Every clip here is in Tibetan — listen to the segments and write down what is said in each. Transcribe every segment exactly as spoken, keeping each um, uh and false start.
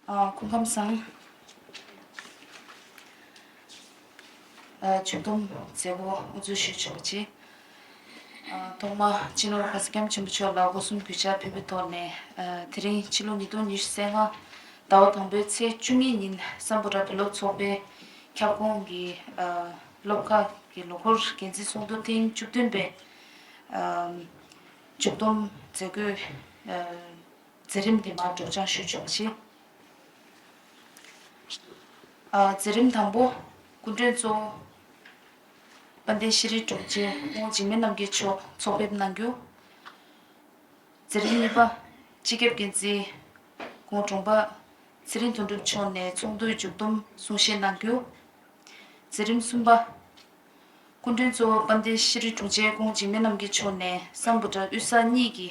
ཨ། སྐུ་ཁམས་བཟང་། ཨ། མཇུག་བསྡོམས་མཛད་སྒོ་དབུ་འཛུགས་ཞུས་ཆོག་པ་བྱེད། ཨ། ཐོག་མར་སྤྱི་ནོར་གོང་ས་སྐྱབས་མགོན་ཆེན་པོ་མཆོག་ལ་སྒོ་གསུམ་གུས་ཕྱག་ཕུལ་བའི་ཐོག་ནས། ཨ། དེ་རིང་ཕྱི་ལོ་ཉིས་སྟོང་ཉི་ཤུ་རྩ་ལྔ་ཟླ་བ་དང་པོའི་ཚེས་བཅུ་གཉིས་ཉིན་སམ་བྷོ་ཊ་བུ་སློབ་ཚོགས་པའི་ཁྱབ་ཁོངས་ཀྱི། ཨ། སློབ་ཁག་གི་ལོ་འཁོར་འགན་འཛིན་ཚོགས་འདུ་ཐེངས་བཅུ་བདུན་པའི། ཨ། མཇུག་བསྡོམས་མཛད་སྒོའི། ཨ། མཛད་རིམ་འདི་མར་སྒྲོག་སྦྱང་ཞུས་ཆོག་པ་བྱེད། ཨ། མཛད་རིམ་དང་པོ། སྐུ་མགྲོན་གཙོ་བོ་དཔལ་ལྡན་ཤེས་རིག་དྲུང་ཆེ་སྐུ་ངོ་འཇིགས་མེད་རྣམ་རྒྱལ་མཆོག་ཚོགས་ཕེབས་གནང་རྒྱུ། མཛད་རིམ་གཉིས་པ། སྤྱི་ཁྱབ་འགན་འཛིན་སྐུ་ངོ་དྲུང་པ་ཚེ་རིང་དོན་གྲུབ་མཆོག་ནས་ཚོགས་འདུའི་མཇུག་བསྡོམས་གསུང་བཤད་གནང་རྒྱུ། མཛད་རིམ་གསུམ་པ། སྐུ་མགྲོན་གཙོ་བོ་དཔལ་ལྡན་ཤེས་རིག་དྲུང་ཆེ་སྐུ་ངོ་འཇིགས་མེད་རྣམ་རྒྱལ་མཆོག་ནས་སམ་བྷོ་ཊ་དབུས་ས་གཉིས་ཀྱི་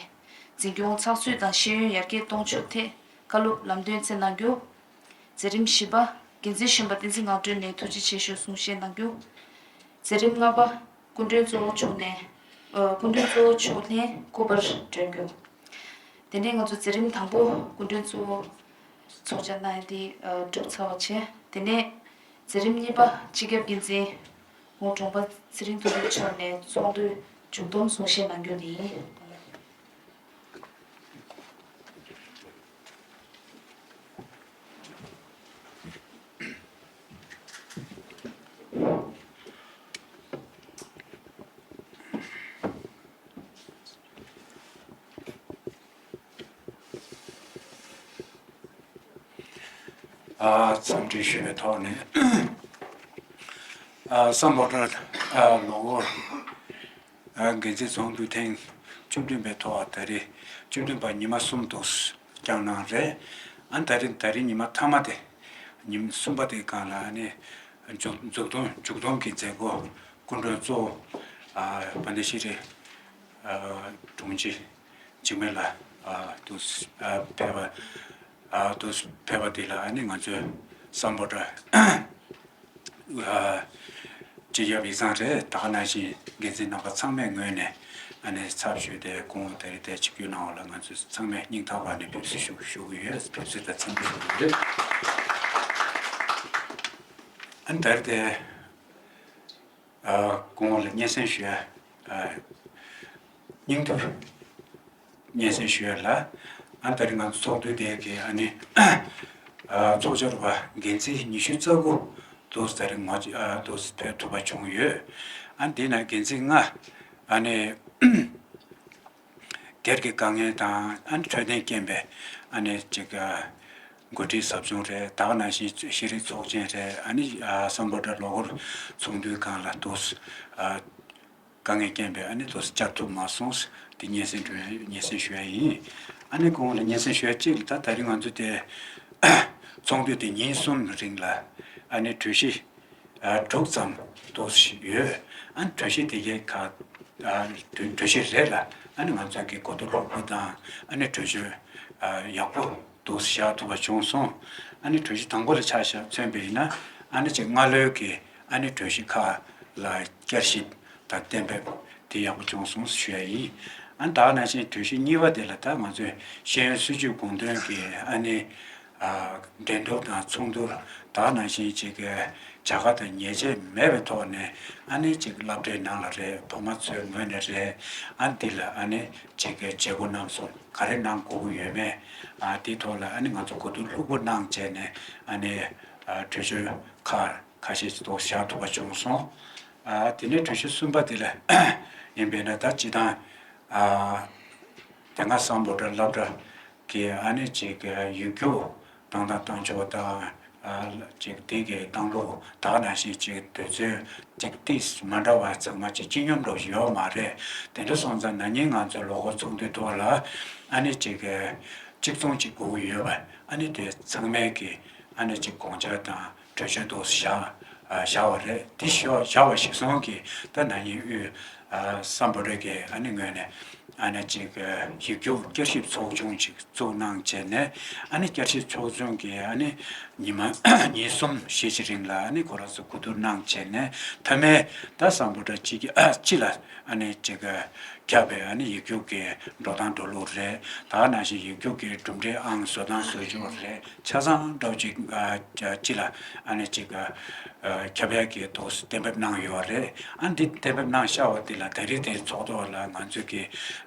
འཛིན་སྐྱོང་ཚགས་ཚུད་དང་ཤེས་ཡོན་ཡར་རྒྱས་གཏོང་ཕྱོགས་ཐད་བཀའ་སློབ་ལམ་སྟོན་སྩལ་གནང་རྒྱུ། མཛད་རིམ་བཞི་པ། འགན་འཛིན་གཞོན་པ་བསྟན་འཛིན་ངག་སྒྲོན་ནས་ཐུགས་རྗེ་ཆེ་ཞུ་གསུང་བཤད་གནང་རྒྱུ། མཛད་རིམ་ལྔ་པ། སྐུ་མགྲོན་གཙོ་བོ་མཆོག་ནས། ཨ། སྐུ་མགྲོན་གཙོ་བོ་མཆོག་ལྷན་སྐུ་པར་སྒྲོན་རྒྱུ། དེ་ནས་ང་ཚོ་མཛད་རིམ་དང་པོ་སྐུ་མགྲོན་གཙོ་བོ་ཚོགས་བཅར་གནང་ཡ་དེ། ཨ། གྲུབ་ཚར་བ་བྱས། དེ་ནས་མཛད་རིམ་གཉིས་པ་སྤྱི་ཁྱབ་འགན་འཛིན་ངོ་དྲུང་པ་ཚེ་རིང་དོན་གྲུབ་མཆོག་ནས་ཚོགས་འདུའི་མཇུག་བསྡོམས་གསུང་བཤད་གནང་རྒྱུ་ཡིན། ཨ། འཚམས་འདྲི་ཞུ་བའི་ཐོག་ནས། ཨ། སམ་བྷོ་ཊ། ཨ། ལོ་འཁོར། ཨ། འགན་འཛིན་ཚོགས་འདུ་ཐེངས་བཅུ་བདུན་པའི་ཐོག་ད་རེས་བཅུ་བདུན་པ་ཉི་མ་གསུམ་དུ་བསྐྱངས་གནང་རེད། ཨ། ད་རེས་ད་རེས་ཉི་མ་མཐའ་མ་དེ། ཉིན་གསུམ་པ་དེའི་སྒང་ལ་ཨ་ནི་མཇུག་མཇུག་བསྡོམས་མཇུག་བསྡོམས་ཀྱི་མཛད་སྒོ་སྐུ་མགྲོན་གཙོ་བོ། ཨ། དཔལ་ལྡན་ཤེས་རིག་ཨ། དྲུང་ཆེ་འཇིགས་མེད་ལགས། ཨ། དུ། ཨ། ཕེབས་པ། ཨ། དུ་ཕེབས་པ་དེ་ལ་ཨ་ནི་ང་ཚོའི་སམ་བྷོ་ཊ། ཨ། སྤྱི་ཁྱབ་ཡིག་ཚང་རེད། ད་ག་ནང་བཞིན་འགན་འཛིན་རྣམ་པ་ཚང་མའི་ངོས་ནས་ཨ་ནི་ཚབ་ཞུས་ཏེ་སྐུ་ངོ་དེ་རིང་དེ་ཆིབས་བསྒྱུར་གནང་བ་ལ་ང་ཚོས་ཚང་མས་སྙིང་ཐག་པ་ནས་དཔེ་མཛུབ་ཞུ་ཞུ་གི་ཡོད། དཔེ་མཛུབ་དང་འཚམས་འདྲི་ཞུ་གི་ཡོད། ཨ་ནི་དེ་རིང་དེ། ཨ། སྐུ་ངོ་ལ་སྙན་སེང་ཞུ་ཡ། ཨ། སྙིང་བསྡུས་སྙན་སེང་ཞུ་ཡ་ལ། ཨ། ད་རེས་ང་ཚོ་ཚོགས་འདུ་དེ་གི་ཨ་ནི། ཨ། ཚོགས་བཅར་བ་འགན་འཛིན་ཉི་ཤུ་རྩ་དགུ་དུ་ད་རེས་ང་ཚོ། ཨ། དུ་ཕེབས་ཐུབ་པ་བྱུང་ཡོད། ཨ། དེ་ན་འགན་འཛིན་ལྔ། ཨ་ནི། སྒེར་གྱི་དཀའ་ངལ་དང་ཨ་ནི་འཕྲོད་བསྟེན་རྐྱེན་པས་ཨ་ནི་ཅིག། ཨ། འགོ་ཁྲིད་ཟབ་སྦྱོང་རེད། ད་ག་ནང་བཞིན་ཤེས་རིག་ཚོགས་ཆེན་རེད། ཨ་ནི། ཨ། སམ་བྷོ་ཊ་ལོ་འཁོར་ཚོགས་འདུའི་སྒང་ལ་དུ། ཨ། དཀའ་ངལ་རྐྱེན་པས་ཨ་ནི་དུ་བཅར་ཐུབ་མ་སོང་། དེ་སྙན་སེང་སྒྲོན་སྙན་སེང་ཞུ་ཡ་ཡིན། ཨ་ནི་སྐུ་ངོ་ལ་སྙན་སེང་ཞུ་ཡ་གཅིག་ལ་ད་ད་རིང་ང་ཚོ་དེ་ཚོགས་འདུ་དེ་ཉིན་གསུམ་རིང་ལ་ཨ་ནི་གྲོས་གཞི། ཨ། དྲུག་ཙམ་འདུག་ཡོད། ཨ་ནི་གྲོས་གཞི་དེ་གའི་ཁ། ཨ། གྲོས་གྲོས་གཞི་རེ་ལ་ཨ་ནི་ང་ཚོ་གི་གོ་བསྡུར་ལྷུག་པོ་དང་ཨ་ནི་གྲོས་ཆོད། ཨ། ཡག་པོ་འདུག་བཞག་ཐུབ་པ་བྱུང་སོང་། ཨ་ནི་གྲོས་གཞི་དང་པོ་ལ་ཆ་བཞག་མཚོན་པ་ཡིན་ན་ཨ་ནི་ཅིག་སྔ་ལོའི་གི་ཨ་ནི་གྲོས་གཞི་ཁག་ལ་བསྐྱར་ཞིབ་དང་གཏན་འབེབས་དེ་ཡག་པོ་བྱུང་སོང་ཞུ་ཡ་ཡིན། ཨ་ནི་ད་ག་ནང་བཞིན་གྲོས་གཞི་གཉིས་པ་དེ་ལ་ད་ང་ཚོས་ཤེས་ཡོན་སྲིད་བྱུས་དགོངས་དོན་གྱི་ཨ་ནི། ཨ། འགྲན་བསྡུར་དང་ཚོགས་འདུར་ད་ག་ནང་བཞིན་ཅིག་གི་བྱ་དགའ་དང་ཉེས་ཆད་མེད་པའི་ཐོག་ནས་ཨ་ནི་ཅིག་སློབ་གྲྭའི་ནང་ལ་རེད། ཕ་མ་ཚོའི་ངོས་ནས་རེད། ཨ་ནི་འདི་ལ་ཨ་ནི་ཅིག་གི་བྱེད་སྒོ་རྣམ་གསུམ་ག་རེ་གནང་དགོས་ཀྱི་ཡོད་མེད། ཨ། དེའི་ཐོག་ལ་ཨ་ནི་ང་ཚོ་གོ་བསྡུར་ལྷུག་པོ་གནང་བྱས་ནས་ཨ་ནི། ཨ། གྲོས་ཆོད་ཁག་ཁ་ཤས་ཤིག་ཐོག་བཞག་ཐུབ་པ་བྱུང་སོང་། ཨ། དེ་ནས་གྲོས་གཞི་གསུམ་པ་དེ་ལ་ཡིན་པས་ན་ད་སྤྱི་བཏང་། ཨ། དེ་སྔ་སམ་བྷོ་ཊ་སློབ་གྲྭ་གི་ཨ་ནི་ཅིག་ཡིག་རྒྱུགས་བཏང་སྟངས་བཏང་ཕྱོགས་དང་། ཨ། ཅིག་དེ་གི་བཏང་ལུགས་ད་ག་ནང་བཞིན་ཅིག་དུས་ཚོད་ཅིག་ཏིས་མ་འདྲ་བ་ཚང་མ་ཅིག་སྤྱི་སྙོམས་འདྲ་བོ་ཞིག་ཡོད་མ་རེད། དེ་འདྲ་སོང་ཙང་ན་ནིང་ང་ཚོའི་ལོ་འཁོར་ཚོགས་འདུའི་ཐོག་ལ་ཨ་ནི་ཅིག་གཅིག་མཚུངས་ཅིག་དགོས་ཀྱི་ཡོད་པ་ཨ་ནི་དེ་ཚང་མས་ཀྱི་ཨ་ནི་ཅིག་དགོངས་འཆར་དང་གྲོས་ཆོད་དུ་བཞག་བཞག་པ་རེད། དེ་བཞག་བཞག་པ་གཞིར་བཟུང་གིས་ད་ན་ནིང་དབུས་ཨ་སམ་བྷོ་ཊ་གི་ཨ་ནི་ངོས་ནས་ཨ་ནི་ཅིག་ཡིག་རྒྱུགས་བསྐྱར་ཞིབ་ཚོགས་ཆུང་ཅིག་བཙུགས་གནང་བྱས་ནས་ཨ་ནི་བསྐྱར་ཞིབ་ཚོགས་ཆུང་གིས་ཨ་ནི་ཉི་མ་ཉིན་གསུམ་བཞི་ཅིག་རིང་ལ་ཨ་ནི་ཁོ་རང་ཚོ་གོ་བསྡུར་གནང་བྱས་ནས་མཐའ་མའི་ད་སམ་བྷོ་ཊ་སྤྱི་སྤྱི་ལ་ཨ་ནི་ཅིག་ ཁྱབ་པའི་ཨ་ནི་ཡིག་རྒྱུགས་ཀྱི་འགྲོ་སྟངས་འགྲོ་ལུགས་རེད། ད་ག་ནང་བཞིན་ཡིག་རྒྱུགས་ཀྱི་གྲུབ་འབྲས་ཨང་བཟོ་སྟངས་བཟོ་ཕྱོགས་རེད། ཆ་ཚང་འདྲ་བོ་ཅིག་ཨ་ཅིག་ལ་ཨ་ནི་ཅིག་ཨ་ཁྱབ་ཡག་གི་ཐོག་གཏན་འབེབས་གནང་ཡོད་རེད། ཨ་འདི་གཏན་འབེབས་གནང་བཞག་པ་འདི་ལ་ད་རེས་དེ་ཚོགས་ཐོག་ལ་ང་ཚོས་ཀྱི་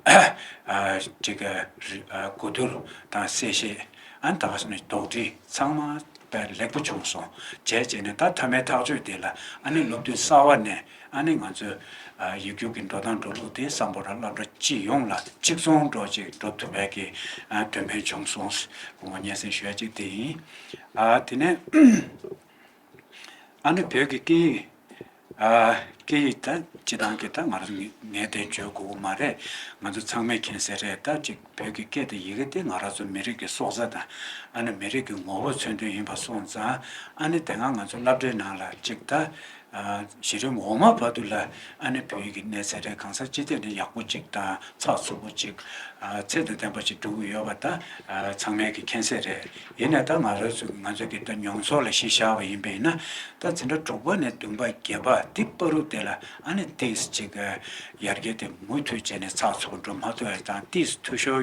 ཨ་ཅིག་ཨ་གོ་བསྡུར་དང་གསལ་བཤད། ཨ་ནི་ད་ག་ཟེར་ན་དོགས་འདྲི་ཚང་མ་དཔེ་ལེགས་པོ་བྱུང་སོང་། བྱས་བྱས་ནས་ད་མཐའ་མའི་ཐག་གཅོད་དེ་ལ་ཨ་ནི་སློབ་དུས་གསར་བ་ནས་ཨ་ནི་ང་ཚོས་ཨ་ཡིག་རྒྱུགས་ཀྱི་འགྲོ་སྟངས་འགྲོ་ལུགས་དེ་སམ་བྷོ་ཊ་སློབ་གྲྭ་སྤྱི་ཡོངས་ལ་གཅིག་མཚུངས་འགྲོ་ཅིག་འགྲོ་ཐུབ་པའི་གི་ཨ་འདོན་སྤེལ་བྱུང་སོང་། སྐུ་ངོ་སྙན་སེང་ཞུ་ཡ་གཅིག་དེ་ཡིན། ཨ་དེ་ནས་ཨ་ནི་བོད་ཀྱི་སྐད་ཡིག་ཨ་སྐད་ཡིག་ད་སྤྱི་བཏང་གི་ད་ང་རང་ངས་དེ་བརྗོད་དགོས་ཀྱི་མ་རེད། ང་ཚོ་ཚང་མས་མཁྱེན་གསལ་རེད། ད་ཅིག་བོད་ཀྱི་སྐད་དང་ཡི་གེ་དེ་ང་རང་ཚོ་མི་རིགས་ཀྱི་སྲོག་རྩ་དང་ཨ་ནི་མི་རིགས་ཀྱི་ངོ་བོ་མཚོན་དོན་ཡིན་པ་སོང་ཙང་། ཨ་ནི་དེ་སྔ་ང་ཚོ་སློབ་གྲྭའི་ནང་ལ་ཅིག་ད་ཨ་གཞི་རིམ་འོག་མ་བར་དུ་ལ་ཨ་ནི་བོད་ཡིག་གི་གནས་ཚད་རེད། གང་ཟག་སྤྱི་སྟེགས་ནས་ཡག་པོ་ཅིག་དང་ཚགས་ཚུད་པོ་ཅིག་ཨ་ཚད་དང་ལྡན་པ་ཅིག་འགྲོ་གི་ཡོད་པ་ད་ཨ་ཚང་མས་ཀྱི་མཁྱེན་གསལ་རེད། ཡིན་ནའི་ད་ང་རང་ཚོ་ང་ཚོ་གི་ད་མྱོང་ཚོར་ལ་གཞི་བཞག་པ་ཡིན་པས་ན། ད་འཛིན་གྲྭ་དྲུག་པ་ནས་བདུན་པ་བརྒྱད་པ་འདི་བར་དུ་དེ་ལ་ཨ་ནི་ཏིས་ཅིག་ཡར་རྒྱས་དེ་མུ་མཐུད་བྱས་ནས་ཚགས་ཚུད་པོ་འགྲོ་མ་ཐུབ་པ་དང་ཏིས་འཐུས་ཤོར་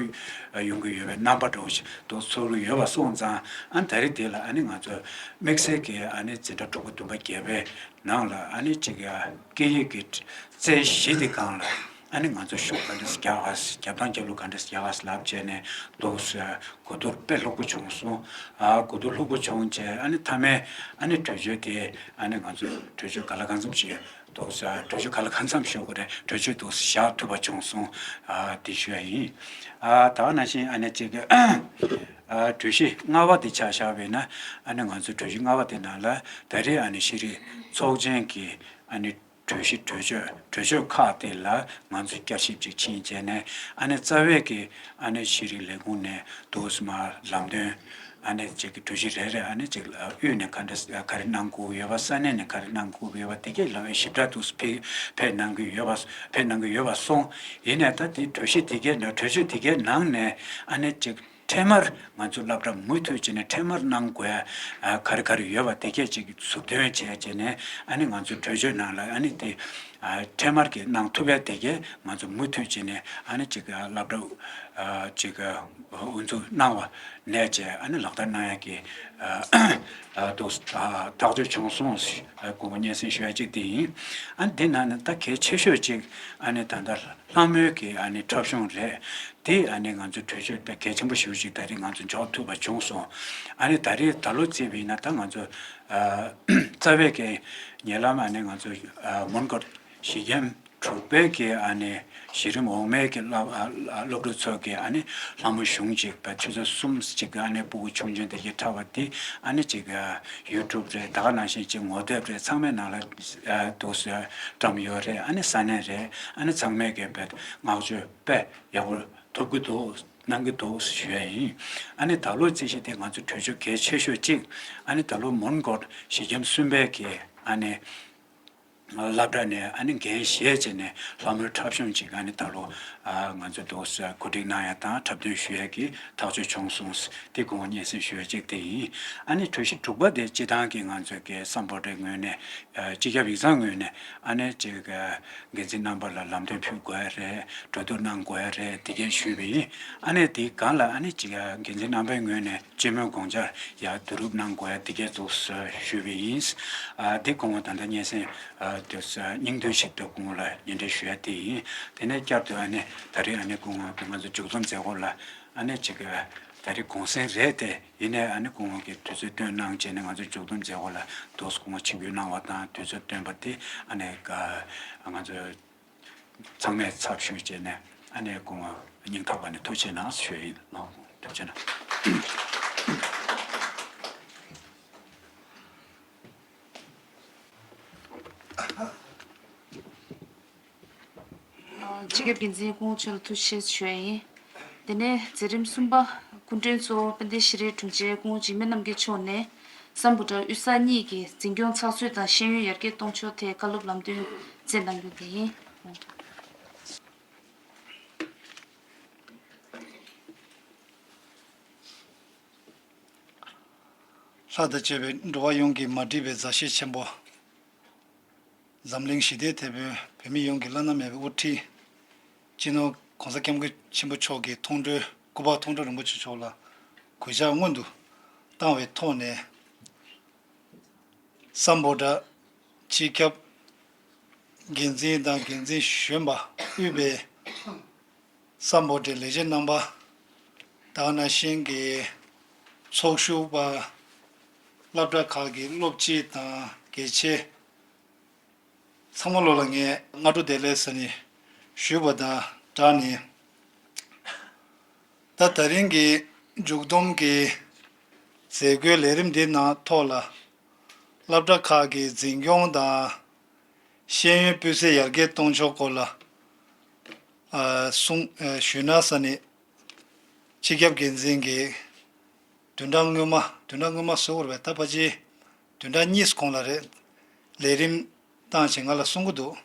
ཡོང་གི་ཡོད་པའི་རྣམ་པ་འདྲ་བོ་ཞིག་ཏུ་ཚོར་གྱི་ཡོད་པ་སོང་ཙང་། ཨ་ནི་ད་རེས་དེ་ལ་ཨ་ནི་ང་ཚོ་དམིགས་བསལ་གྱི་ཨ་ནི་འཛིན་གྲྭ་དྲུག་པ་བདུན་པ་བརྒྱད་པའི་ནང་ལ་ཨ་ནི་ཅིག་ཡ་སྐད་ཡིག་གི་རྩལ་བཞི་དེ་སྒང་ལ་ཨ་ནི་ང་ཚོ་ཤུགས་ག་འདྲས་རྒྱག་ག་རྒྱབ་དང་རྒྱབ་ལོགས་ག་འདྲས་རྒྱག་ག་ལབ་བྱས་ནས་འདུག་ཟེར་གོ་བསྡུར་དཔེ་ལྷུག་པོ་བྱུང་སོང་། ཨ་གོ་བསྡུར་ལྷུག་པོ་བྱུང་བྱས་ཨ་ནི་མཐའ་མའི་ཨ་ནི་གྲོས་ཆོད་དེ་ཨ་ནི་ང་ཚོ་གྲོས་ཆོད་ག་ལ་གང་འཚམ་ཞིག་འདུག་ཟེར། གྲོས་ཆོད་ག་ལ་གང་འཚམ་ཞུ་དགོས་རེད། གྲོས་ཆོད་འདུག་བཞག་ཐུབ་པ་བྱུང་སོང་། ཨ་དེ་ཞུ་ཡ་ཡིན། ཨ་ད་ག་ནང་བཞིན་ཨ་ནི་ཅིག་ཨ་གྲོས་གཞི་ལྔ་པ་དེ་ཆ་བཞག་པས་ན། ཨ་ནི་ང་ཚོ་གྲོས་གཞི་ལྔ་པ་དེ་ནང་ལ་ད་རེས་ཨ་ནི་ཤེས་རིག་ཚོགས་ཆེན་གྱི་ཨ་ནི་གྲོས་གཞི་གྲོས་ཆོད་གྲོས་ཆོད་ཁག་དེ་ལ་ང་ཚོས་བསྐྱར་ཞིབ་ཅིག་ཕྱིན་བྱས་ནས། ཨ་ནི་རྩ་བའི་གི་ཨ་ནི་ཤེས་རིག་ལས་ཁུངས་ནས་འདུག་སེ་མར་ལམ་སྟོན་ཨ་ནི་ཅིག་གི་གྲོས་གཞི་རེ་རེ་ཨ་ནི་ཅིག་ལ་དབུས་ནས་ག་འདྲ་ག་རེ་གནང་དགོས་ཡོད་པ། ས་གནས་ནས་ག་རེ་གནང་དགོས་ཡོད་པ་དེ་གའི་ལ་བའི་ཞིབ་ཕྲ་འདུག་སེ་ཕེ་ཕེབས་གནང་གི་ཡོད་པ་ཕེབས་གནང་གི་ཡོད་པ་སོང་། ཡིན་ནའི་ད་དེ་གྲོས་གཞི་དེ་གའི་ནང་གྲོས་ཆོད་དེ་གའི་ནང་ནས་ཨ་ནི་ཅིག་འཕྲལ་མར་ང་ཚོ་སློབ་གྲྭ་མུ་མཐུད་བྱས་ནས་འཕྲལ་མར་གནང་དགོས་ཡ་ག་རེ་ག་རེ་ཡོད་པ་དེ་གས་ཅིག་ཟུར་འདོན་བྱས་བྱས་ནས། ཨ་ནི་ང་ཚོ་གྲོས་ཆོད་ནང་ལ་ཨ་ནི་དེ་འཕྲལ་མར་གྱི་གནང་ཐུབ་ཡ་དེ་གས་ང་ཚོ་མུ་མཐུད་བྱས་ནས་ཨ་ནི་ཅིག་སློབ་གྲྭ་ཅིག་དབུ་འཛུགས་གནང་བ་ནས་བྱས་ཨ་ནི་ལག་བསྟར་གནང་ཡ་གི་ཐག་གཅོད་བྱུང་སོང་། སྐུ་ངོ་སྙན་སེང་ཞུ་ཡ་གཅིག་དེ་ཡིན། ཨ་ནི་དེ་ནང་ནས་ད་གལ་ཆེ་ཤོས་གཅིག་ཨ་ནི་ད་ལྟ་ལྷ་མོའི་གི་ཨ་ནི་འཁྲབ་གཞུང་རེད། དེ་ཨ་ནི་ང་ཚོ་གྲོས་ཆོད་དཔེ་གལ་ཆེན་པོ་ཞེ་པོ་ཅིག་ད་རེས་ང་ཚོ་འཇོག་ཐུབ་པ་བྱུང་སོང་། ཨ་ནི་ད་རེས་ད་ལོ་བརྩིས་པ་ཡིན་ན་ད་ང་ཚོ་ཨ་རྩ་བའི་གི་ཉེ་ལམ་ཨ་ནི་ང་ཚོ་ཨ་མོན་གྷོ་གཞིས་ཁྱིམ་དྲུག་པའི་གི་ཨ་ནི་གཞི་རིམ་འོག་མའི་གི་སློབ་ཨ་སློབ་ཕྲུག་ཚོ་གི་ཨ་ནི་ལྷ་མོ་གཞུང་ཅིག་པ་ཆུ་ཚོད་གསུམ་ཅིག་གི་ཨ་ནི་སྤུ་གུ་ཆུང་ཆུང་དེ་གི་འཁྲབ་པ་དེ་ཨ་ནི་ཅིག་ཨ་ཡུ་ཊུབ་རེད། ད་ག་ནང་བཞིན་ཅིག་ངོ་དེབ་རེད། ཚང་མའི་ནང་ལ་ཨ་འདུག་སེ་བཀྲམ་ཡོད་རེད། ཨ་ནི་ས་གནས་རེད། ཨ་ནི་ཚང་མས་གི་བེད་བསྔགས་བརྗོད་དཔེ་ཡག་པོ་ཐོབ་ཀྱི་འདུག་གནང་གི་འདུག་ཞུ་ཡ་ཡིན། ཨ་ནི་ད་ལོ་རྩིས་གཞི་དེ་ང་ཚོ་གྲོས་ཆོད་གལ་ཆེ་ཤོས་གཅིག་ཨ་ནི་ད་ལོ་མོན་གྷོ་གཞིས་ཁྱིམ་གསུམ་པའི་གི་ཨ་ནི་སློབ་གྲྭ་ནས་ཨ་ནི་འགན་བཞེས་བྱས་ནས་ལྷ་མོའི་འཁྲབ་གཞུང་ཅིག་ཨ་ནི་ད་ལོ་ང་ཚོ་འདུག་སེ་གོ་སྒྲིག་གནང་ཡ་དང་འཁྲབ་སྟོན་ཞུ་ཡ་གི་ཐག་གཅོད་བྱུང་སོང་། དེ་སྐུ་ངོ་སྙན་སེང་ཞུ་ཡ་གཅིག་དེ་ཡིན། ཨ་ནི་གྲོས་གཞི་དྲུག་པ་དེ་སྤྱི་བཏང་གི་ང་ཚོ་གི་སམ་བྷོ་ཊའི་ངོས་ནས་སྤྱི་ཁྱབ་ཡིག་ཚང་ངོས་ནས་ཨ་ནི་ཅིག་འགན་འཛིན་རྣམ་པ་ལ་ལམ་སྟོན་ཕུལ་དགོས་ཡ་རེད། གྲོས་བསྡུར་གནང་དགོས་ཡ་རེད། དེ་གས་ཞུས་པ་ཡིན། ཨ་ནི་དེའི་སྒང་ལ་ཨ་ནི་ཅིག་འགན་འཛིན་རྣམ་པའི་ངོས་ནས་སྤྱི་མོས་དགོངས་འཆར་ཡ་བསྡུ་རུབ་གནང་དགོས་ཡ་དེ་གས་འདུག་སེ་ཞུས་པ་ཡིན། ཨ་དེ་སྐུ་ངོ་ད་ལྟ་སྙན་སེང་ཨ་དེ་སྙིང་བསྡུས་ཤིག་ཏུ་སྐུ་ངོ་ལ་སྙན་སྒྲོན་ཞུ་ཡ་དེ་ཡིན། དེ་ནས་བསྐྱར་དུ་ཨ་ནི་ད་རེས་ཨ་ནི་སྐུ་ངོ་གི་ང་ཚོ་མཇུག་བསྡོམས་མཛད་སྒོ་ལ་ཨ་ནི་ཅིག་ད་རེས་གུང་སེང་རེད་དེ། ཡིན་ནའི་ཨ་ནི་སྐུ་ངོ་གིས་དུས་ཚོད་བཏོན་གནང་བྱས་ནས་ང་ཚོ་མཇུག་བསྡོམས་མཛད་སྒོ་ལ་འདུག་སེ་སྐུ་ངོ་ཆིབས་བསྒྱུར་གནང་བ་དང་དུས་ཚོད་བཏོན་པ་དེ་ཨ་ནི་ང་ཚོ་ཚང་མས་ཚབ་ཞུས་བྱས་ནས་ཨ་ནི་སྐུ་ངོ་སྙིང་ཐག་པ་ནས་ཐུགས་རྗེ་གནང་ཞུ་ཡིན། ཐུགས་རྗེ་གནང་། སྤྱི་ཁྱབ་འགན་འཛིན་སྐུ་ངོ་མཆོག་ལ་ཐུགས་རྗེ་ཆེ་ཞུ་ཡ་ཡིན། དེ་ནས་མཛད་རིམ་གསུམ་པ་སྐུ་མགྲོན་གཙོ་བོ་དཔལ་ལྡན་ཤེས་རིག་དྲུང་ཆེ་སྐུ་ངོ་འཇིགས་མེད་རྣམ་རྒྱལ་མཆོག་ནས་སམ་བྷོ་ཊ་དབུས་ས་གཉིས་ཀྱི་འཛིན་སྐྱོང་ཚགས་ཚུད་དང་ཤེས་ཡོན་ཡར་རྒྱས་གཏོང་ཕྱོགས་ཐད་བཀའ་སློབ་ལམ་སྟོན་སྩལ་གནང་རྒྱུ་དེ་ཡིན། ལྷ་དང་བཅས་པའི་འགྲོ་བ་ཡོངས་ཀྱི་མ་འདྲིས་པའི་མཛའ་བཤེས་ཆེན་པོ། འཛམ་གླིང་ཞི་བདེའི་དེད་དཔོན་བོད་མི་ཡོངས་ཀྱི་བླ་ན་མེད་པའི་དབུ་ཁྲིད། སྤྱི་ནོར་༸གོང་ས་༸སྐྱབས་མགོན་ཆེན་པོ་མཆོག་གི་མཐོང་གྲོལ་སྐུ་པར་མཐོང་གྲོལ་རིན་པོ་ཆེ་མཆོག་ལ་གུས་ཕྱག་སྔོན་དུ་བཏང་བའི་ཐོག་ནས། སམ་བྷོ་ཊ་སྤྱི་ཁྱབ་འགན་འཛིན་དང་འགན་འཛིན་གཞོན་པ་དབུས་པའི་སམ་བྷོ་ཊའི་ལས་བྱེད་རྣམ་པ། ད་ག་ནང་བཞིན་གྱི་ཚོགས་ཞུགས་པ། སློབ་གྲྭ་ཁག་གི་སློབ་སྤྱི་དང་དགེ་ཆེ་ཚང་མ་ལོ་ལ་ངས་སྔ་དྲོ་བདེ་ལེགས་ཟེར་ནས་ཞུས་པ་དང་སྦྲགས་ནས། ད་ད་རིང་གི་མཇུག་བསྡོམས་ཀྱི་མཛད་སྒོའི་ལས་རིམ་འདིའི་ནང་ཐོག་ལ། སློབ་གྲྭ་ཁག་གི་འཛིན་སྐྱོང་དང་ཤེས་ཡོན་སྤུས་ཚད་ཡར་རྒྱས་གཏོང་ཕྱོགས་སྐོར་ལ་ཨ་གསུང་ཨ་ཞུས་ན་ཟེར་ནས་སྤྱི་ཁྱབ་འགན་འཛིན་གྱིས་བདུན་ཕྲག་སྔོན་མ་བདུན་ཕྲག་སྔོན་མ་བཟོ་དགོས་རེད་པས། ད་ཕལ་ཆེར་བདུན་ཕྲག་གཉིས་གོང་ལ་རེད། ལས་རིམ་བཏང་བྱས་ང་ལ་གསུང་གི་འདུག་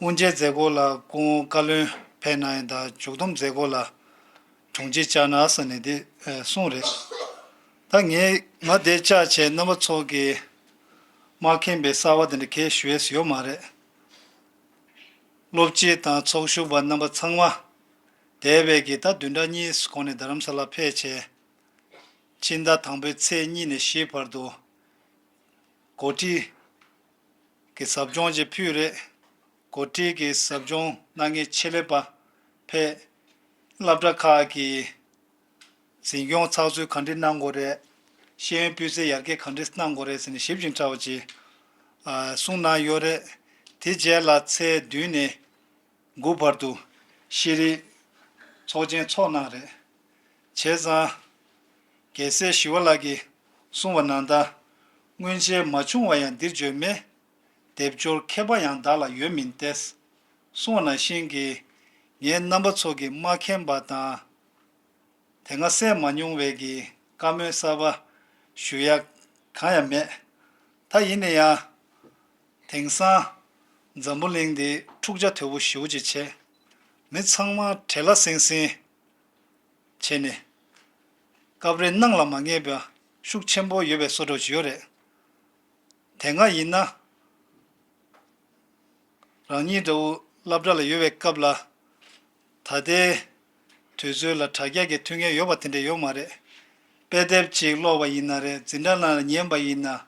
དབུ་འབྱེད་མཛད་སྒོ་ལ་སྐུ་ངོ་བཀའ་བློན་ཕེབས་གནང་ཡིན། ད་མཇུག་བསྡོམས་མཛད་སྒོ་ལ་དྲུང་ཆེ་བཅར་གནང་ཟེར་ནས་དེ་ཨ་གསུངས་རེད། ད་ངས་ང་དེ་བཅར་བྱས་རྣམ་པ་ཚོ་གི་མ་མཁྱེན་པའི་གསར་བ་དེ་འདྲ་གས་ཞུ་ཡས་ཡོད་མ་རེད། སློབ་སྤྱི་དང་ཚོགས་ཞུགས་པ་རྣམ་པ་ཚང་མ་འདས་པའི་གི་ད་བདུན་ཕྲག་གཉིས་གོང་ནས་རྡ་རམ་ས་ལ་ཕེབས་བྱས། ཕྱི་ཟླ་དང་པོའི་ཚེས་གཉིས་ནས་བཞི་བར་དུ་འགོ་ཁྲིད་ཀྱི་ཟབ་སྦྱོང་ཅིག་ཕུལ་རེད། འགོ་ཁྲིད་ཀྱི་ཟབ་སྦྱོང་གནང་མཁན་ཆེད་ལས་པ་ཕེབས། སློབ་གྲྭ་ཁག་གི་འཛིན་སྐྱོང་ཚགས་ཚུད་ག་འདྲས་གནང་དགོས་རེད། ཤེས་ཡོན་སྤུས་ཚད་ཡར་རྒྱས་ག་འདྲས་གནང་དགོས་རེད་ཟེར་ནས་ཞིབ་ཅིང་ཕྲ་བ་ཅིག་ཨ་གསུངས་གནང་ཡོད་རེད། དེ་རྗེས་ལ་ཚེས་བདུན་ནས་དགུ་བར་དུ་ཤེས་རིག་ཚོགས་ཆེན་ཚོགས་གནང་རེད། བྱས་ཙང་། རྒྱལ་སྲས་ཞི་བ་ལྷ་གིས་གསུངས་པ་ནང་ལྟར། སྔོན་ཆད་མ་བྱུང་བ་ཡང་འདིར་བརྗོད་མེད། སྡེབ་སྦྱོར་མཁས་པ་ཡང་བདག་ལ་ཡོད་མིན་ཏེ། གསུངས་པ་ནང་བཞིན་གྱི་ངས་རྣམ་པ་ཚོ་གི་མ་མཁྱེན་པ་དང་། དེ་སྔ་གསན་མ་མྱོང་བའི་གི་བཀའ་མོལ་གསར་པ་ཞུ་ཡ་གང་ཡང་མེད། ད་ཡིན་ན་ཡང་། དེང་སང་འཛམ་བུ་གླིང་འདི་འཁྲུག་ཆ་དོད་པོ་ཞེ་པོ་ཅིག་བྱས། མི་ཚང་མ་བྲེལ་བ་ཟིང་ཟིང་བྱས་ནས་སྐབས་རེ་སྣང་ལ་མ་ངེས་པ་ཤུགས་ཆེན་པོ་ཡོད་པའི་བཟོ་འདྲ་ཅིག་ཡོད་རེད། དེ་སྔ་ཡིན་ན། རང་ཉིད་འདྲ་བོ་སློབ་གྲྭ་ལ་ཡོད་པའི་སྐབས་ལ། ད་ལྟའི་དུས་ཚོད་ལ་དྲ་རྒྱ་གི་མཐུན་རྐྱེན་ཡོད་པ་དེ་འདྲ་ཡོད་མ་རེད། དཔེ་དེབ་ཅིག་ཀློག་པ་ཡིན་ན་རེད། འཛིན་གྲྭ་ནང་ལ་ཉན་པ་ཡིན་ན།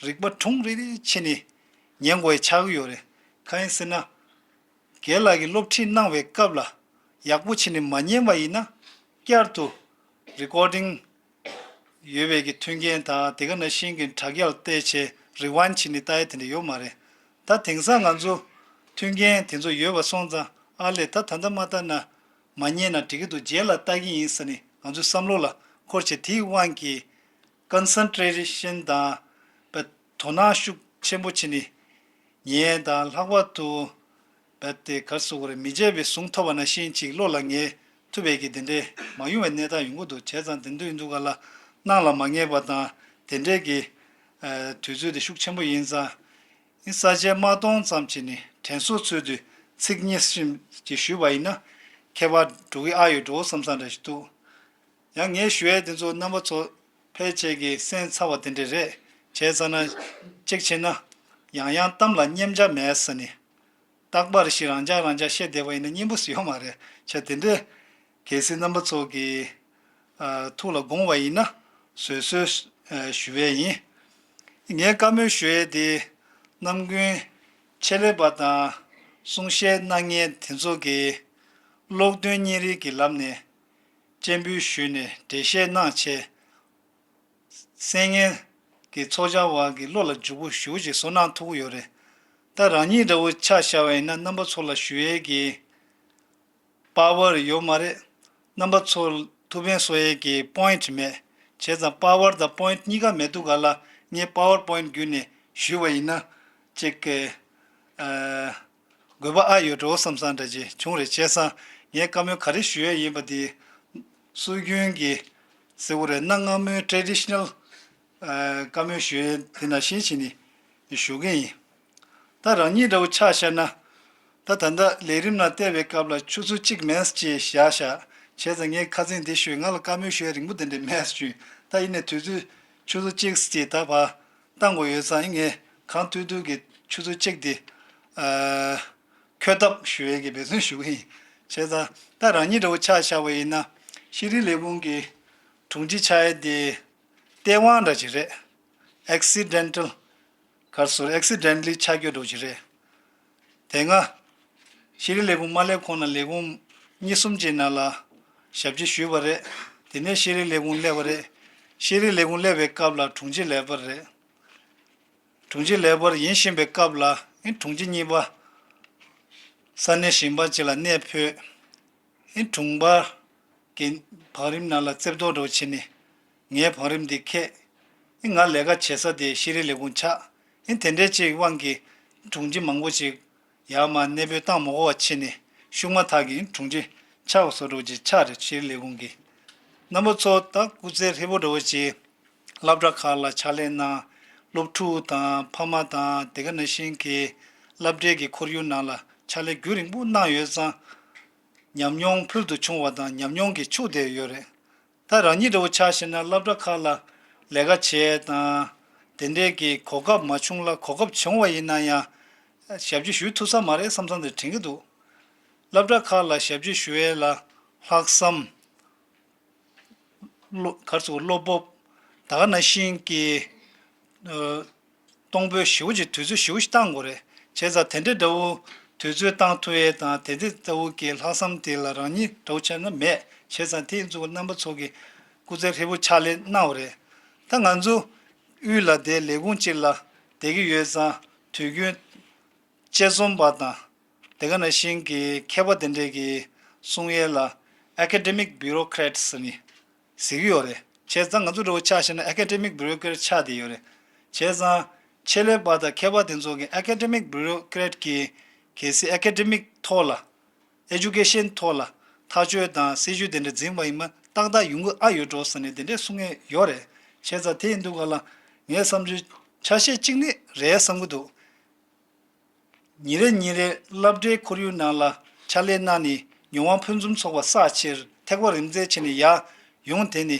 རིག་པ་གྲུང་རེ་རེ་ཕྱིན་ནས་ཉན་དགོས་ཆགས་ཀྱི་ཡོད་རེད། གང་ཡིན་ཟེར་ན། རྒན་ལགས་ཀྱིས་སློབ་ཁྲིད་གནང་བའི་སྐབས་ལ་ཡག་པོ་བྱས་ནས་མ་ཉན་པ་ཡིན་ན། བསྐྱར་དུ་རི་ཀོར་ཌིང་ཡོད་པའི་གི་མཐུན་རྐྱེན་དང་དེ་ག་ནང་བཞིན་གྱི་དྲ་རྒྱར་བལྟས་བྱས་རི་ཝན་བྱས་ནས་ལྟ་ཡ་དེ་འདྲ་ཡོད་མ་རེད། ད་དེང་སང་ང་ཚོ་མཐུན་རྐྱེན་དེ་ཚོ་ཡོད་པ་སོང་ཙང་ཨ་ལས་ད་ད་ལྟ་མ་ལྟ་ན་མ་ཉན་ན་འགྲིག་གི་འདུག་རྗེས་ལ་ལྟ་གི་ཡིན་ཟེར་ནས་ང་ཚོའི་བསམ་བློ་ལ་འཁོར་བྱས་དེའི་དབང་གིས། ཀོན་སེན་ཊྲེ་ཤན་དང་། དཔེ་དོ་སྣང་ཤུགས་ཆེན་པོ་བྱས་ནས་ཉན་དང་ལྷག་པར་དུ། དཔེ་དེ་ག་རེ་ཟེར་དགོས་རེད། མི་བརྗེད་པའི་གཟུངས་ཐོབ་པ་ནང་བཞིན་ཅིག་བློ་ལ་ངེས་ཐུབ་པའི་གི་དེ་འདྲའི་མ་ཡོང་བའི་གནས་སྟངས་ཡོང་གི་འདུག་བྱས་ཙང་དེ་འདྲ་ཡིན་དུས་ག་ལ་སྣང་ལ་མ་ངེས་པ་དང་དེ་འདྲའི་གི་ཨ་དུས་ཚོད་དེ་ཤུགས་ཆེན་པོ་ཡིན་ཙང་། ཨིན་ས་ཆའི་མ་གཏོང་ཙམ་བྱས་ནས་དྲན་གསོ་ཚུལ་དུ་ཚིག་གཉིས་ཤིག་ཅིག་ཞུས་པ་ཡིན་ན་ཁྱད་པར་འགྲོ་གི་ཨ་ཡོད་འགྲོ་བསམ་བསམ་འདྲ་ཞིག་འདུག་ཡང་ངས་ཞུ་ཡས་དེ་ཚོ་རྣམ་པ་ཚོ་ཕལ་ཆེར་གྱིས་གསན་ཚར་བ་དེ་འདྲ་རེད། བྱས་ཙང་ན་གཅིག་བྱས་ན་ཡང་ཡང་གཏམ་ལ་མཉན་འཇགས་མེད་ཟེར་ནས་རྟག་པར་ཞིག་རང་འཇགས་རང་འཇགས་བཤད་བསྡད་པ་ཡིན་ན་སྙན་པོ་ཞིག་ཡོད་མ་རེད། བྱས་དེ་འདྲས་གལ་སྲིད་རྣམ་པ་ཚོ་གི་ཨ་ཐུགས་ལ་དགོངས་པ་ཡིན་ན་བཟོད་གསོལ་ཨ་ཞུ་བས་ཡིན། ངས་བཀའ་མོལ་ཞུ་ཡས་དེ་རྣམ་ཀུན་ཆེད་ལས་པ་དང་གསུང་བཤད་གནང་མཁན་དེ་ཚོ་གི་ཀློག་འདོན་བརྙན་རིས་ཀྱི་ལམ་ནས། སྤྱན་འབུལ་ཞུས་ནས་འགྲེལ་བཤད་གནང་བྱས། གསན་མཁན་གྱི་ཚོགས་བཅར་བ་གི་བློ་ལ་འཇུག་པོ་ཞུ་ཅིག་བཟོ་གནང་ཐུབ་ཀྱི་ཡོད་རེད། ད་རང་ཉིད་འདྲ་བོ་ཆ་བཞག་པ་ཡིན་ན་རྣམ་པ་ཚོ་ལ་ཞུ་ཡས་ཀྱི་པ་ཝར་ཡོད་མ་རེད། རྣམ་པ་ཚོར་ཐུགས་ཕན་གསོ་ཡས་ཀྱི་པོ་ཡིན་ཊི་མེད། བྱས་ཙང་པ་ཝར་དང་པོ་ཡིན་ཊི་གཉིས་ཀ་མེད་དུས་ག་ལ་ངས་པ་ཝར་པོ་ཡིན་ཊི་བརྒྱུད་ནས་ཞུས་པ་ཡིན་ན་ཅིག་གི་ཨ། དགོས་པ་ཨ་ཡོད་འགྲོ་བསམ་བསམ་འདྲ་ཅིག་བྱུང་རེད། བྱས་ཙང་ངས་བཀའ་མོལ་ག་རེ་ཞུ་ཡས་ཡིན་པ་དེ་སྲོལ་རྒྱུན་གྱི་ཟེར་བ་རེད་ན་སྔ་མོའི་ཊེ་ཌི་ཤི་ནལ་བཀའ་མོལ་ཞུ་ཡས་དེ་ནང་བཞིན་བྱས་ནས་ཞུ་གི་ཡིན། ད་རང་ཉིད་འདྲ་བོ་ཆ་བཞག་ན། ད་ད་ལྟ་ལས་རིམ་ནང་བལྟས་པའི་སྐབས་ལ་ཆུ་ཚོད་གཅིག་མིན་ཅེས་བཞག་བཞག་བྱས་ཙང་ངས་ཁ་སང་འདི་ཞུས། ང་ལ་བཀའ་མོལ་ཞུ་ཡས་རིང་པོ་དེ་འདྲ་མེད་བྱུང་། ད་ཡིན་ནའི་དུས་ཚོད་ཆུ་ཚོད་གཅིག་ཅེས་ད་བར་བཏང་དགོས་ཡོད་ཙང་ངས་གང་ཐུབ་ཐུབ་ཀྱིས་ཆུ་ཚོད་གཅིག་དེ་ཨ། ཕུད་ཐབས་ཞུ་ཡས་ཀྱི་འབད་བརྩོན་ཞུ་གི་ཡིན། བྱས་ཙང་ད་རང་ཉིད་འདྲ་བོ་ཆ་བཞག་པ་ཡིན་ན་ཤེས་རིག་ལས་ཁུངས་ཀྱི་དྲུང་ཆེ་ཆགས་ཡས་དེ་སྟེས་དབང་འདྲ་ཅིག་རེད། ཨེག་སི་ཌེན་ཊལ་ག་རེ་ཟེར་ཨེག་སི་ཌེན་ཊ་ལི་ཆགས་རྒྱུ་འདྲ་བོ་ཅིག་རེད། དེ་སྔ་ཤེས་རིག་ལས་ཁུངས་མ་སླེབས་གོང་ལ་ལས་ཁུངས་གཉིས་གསུམ་ཅིག་ནང་ལ་ཞབས་ཕྱི་ཞུས་པ་རེད། དེ་ནས་ཤེས་རིག་ལས་ཁུངས་སླེབས་པ་རེད། ཤེས་རིག་ལས་ཁུངས་སླེབས་པའི་སྐབས་ལ་དྲུང་ཆེ་ལེགས་པར་རེད། དྲུང་ཆེ་ལེགས་པར་ཡིན་བཞིན་པའི་སྐབས་ལ་ཨེ་དྲུང་ཆེ་གཉིས་པ་ས་གནས་གཞན་པ་ཅིག་ལ་གནས་སྤོས། ཨེ་དྲུང་འཕར་གྱི་བང་རིམ་ནང་ལ་རྩེབ་ཏོག་འདྲ་བོ་བྱས་ནས་ངའི་བང་རིམ་འདི་ཁེགས། ཨེ་ང་ལས་ཀ་བྱེད་ས་དེ་ཤེས་རིག་ལས་ཁུངས་ཆགས། ཨེ་དེ་འདྲའི་ཅིག་དབང་གིས་དྲུང་ཆེ་མང་པོ་ཅིག་ཡར་མར་གནས་སྤོས་བཏང་མ་དགོས་པ་བྱས་ནས་ཤུགས་མ་ཐག་གིས་དྲུང་ཆེ་ཆགས་པ་བཟོ་འདྲ་བོ་ཅིག་ཆགས་རེད། ཤེས་རིག་ལས་ཁུངས་ཀྱི་རྣམ་པ་ཚོ་ད་སྐུ་ཚེ་ཧྲིལ་པོ་འདྲ་བོ་ཅིག་སློབ་གྲྭ་ཁག་ལ་ཕྱག་ལས་གནང་། སློབ་ཕྲུག་དང་ཕ་མ་དང་དེ་ག་ནང་བཞིན་གྱི་སློབ་གྲྭའི་གི་ཁོར་ཡུག་ནང་ལ་ཕྱག་ལས་རྒྱུན་རིང་པོ་གནང་ཡོད་ཙང་ཉམས་མྱོང་ཕུལ་དུ་བྱུང་བ་དང་ཉམས་མྱོང་གིས་ཕྱུག་བསྡད་ཡོད་རེད། ད་རང་ཉིད་འདྲ་བོ་ཆ་བཞག་ན་སློབ་གྲྭ་ཁག་ལ་ལས་ཀ་བྱས་དང་དེ་འདྲའི་གི་གོ་སྐབས་མ་བྱུང་ལ་གོ་སྐབས་བྱུང་བ་ཡིན་ན་ཡང་ཞབས་ཕྱི་ཞུ་ཐུབ་ས་མ་རེད་བསམ་བསམ་དེ་དྲན་གྱི་འདུག་སློབ་གྲྭ་ཁག་ལ་ཞབས་ཕྱི་ཞུ་ཡས་ལ་ལྷག་བསམ། བློ་ག་རེ་ཟེར་བློ་སྤོབས་ད་ག་ནང་བཞིན་གྱི་ཨ་གཏོང་ཕོད་ཞེ་པོ་ཅིག་དུས་ཚོད་ཞེ་པོ་ཅིག་བཏང་དགོས་རེད། བྱས་ཙང་དེ་འདྲའི་འདྲ་བོ་དུས་ཚོད་བཏང་ཐུབ་ཡས་དང་དེ་འདྲའི་ལྟ་བུ་གི་ལྷག་བསམ་དེ་ལ་རང་ཉིད་འདྲ་བོ་བྱས་ན་མེད། བྱས་ཙང་དེ་ཡིན་ཙང་རྣམ་པ་ཚོ་གི་སྐུ་ཚེ་ཧྲིལ་པོ་ཕྱག་ལས་གནང་བ་རེད། ད་ང་ཚོ་དབུས་ལ་དེ་ལས་ཁུངས་གཅིག་ལ་བསྡད་ཀྱི་ཡོད་ཙང་དུས་རྒྱུན་དཔྱད་རྩོམ་པ་དང་དེ་ག་ནང་བཞིན་གྱི་མཁས་པ་དེ་འདྲས་ཀྱིས་གསུང་ཡས་ལ་academic bureaucrats ཟེར་ནས་ཟེར་གྱི་ཡོད་རེད། བྱས་ཙང་ང་ཚོ་འདྲ་བོ་ཆ་བཞག་ན་academic bureaucrat ཆགས་བསྡད་ཡོད་རེད། བྱས་ཙང་ཆེད་ལས་པ་དང་མཁས་པ་དེ་ཚོ་གི་academic bureaucrat གི་གལ་སྲིད་academic ཐོག་ལ་education ཐོག་ལ་ཐག་གཅོད་དང་སྲིད་ཇུས་དེ་འདྲ་འཛིན་པ་ཡིན་ན་ཏག་ཏག་ཡོང་གི་ཨ་ཡོད་འགྲོ་ཟེར་ནས་དེ་འདྲས་གསུང་མཁན་ཡོད་རེད། བྱས་ཙང་དེ་ཡིན་དུས་ག་ལ་ངའི་བསམ་ཚུལ་ཆ་ཤས་གཅིག་ནི་རེད་བསམ་གྱི་འདུག་ཉིན་རེ་ཉིན་རེ་སློབ་གྲྭའི་ཁོར་ཡུག་ནང་ལ་ཕྱག་ལས་གནང་ནས་མྱོང་བ་ཕུན་སུམ་ཚོགས་པ་བསགས་ཕྱིར་ཐེག་པ་རིམ་འཛེགས་བྱས་ནས་ཡར་ཡོང་དེ་ནི་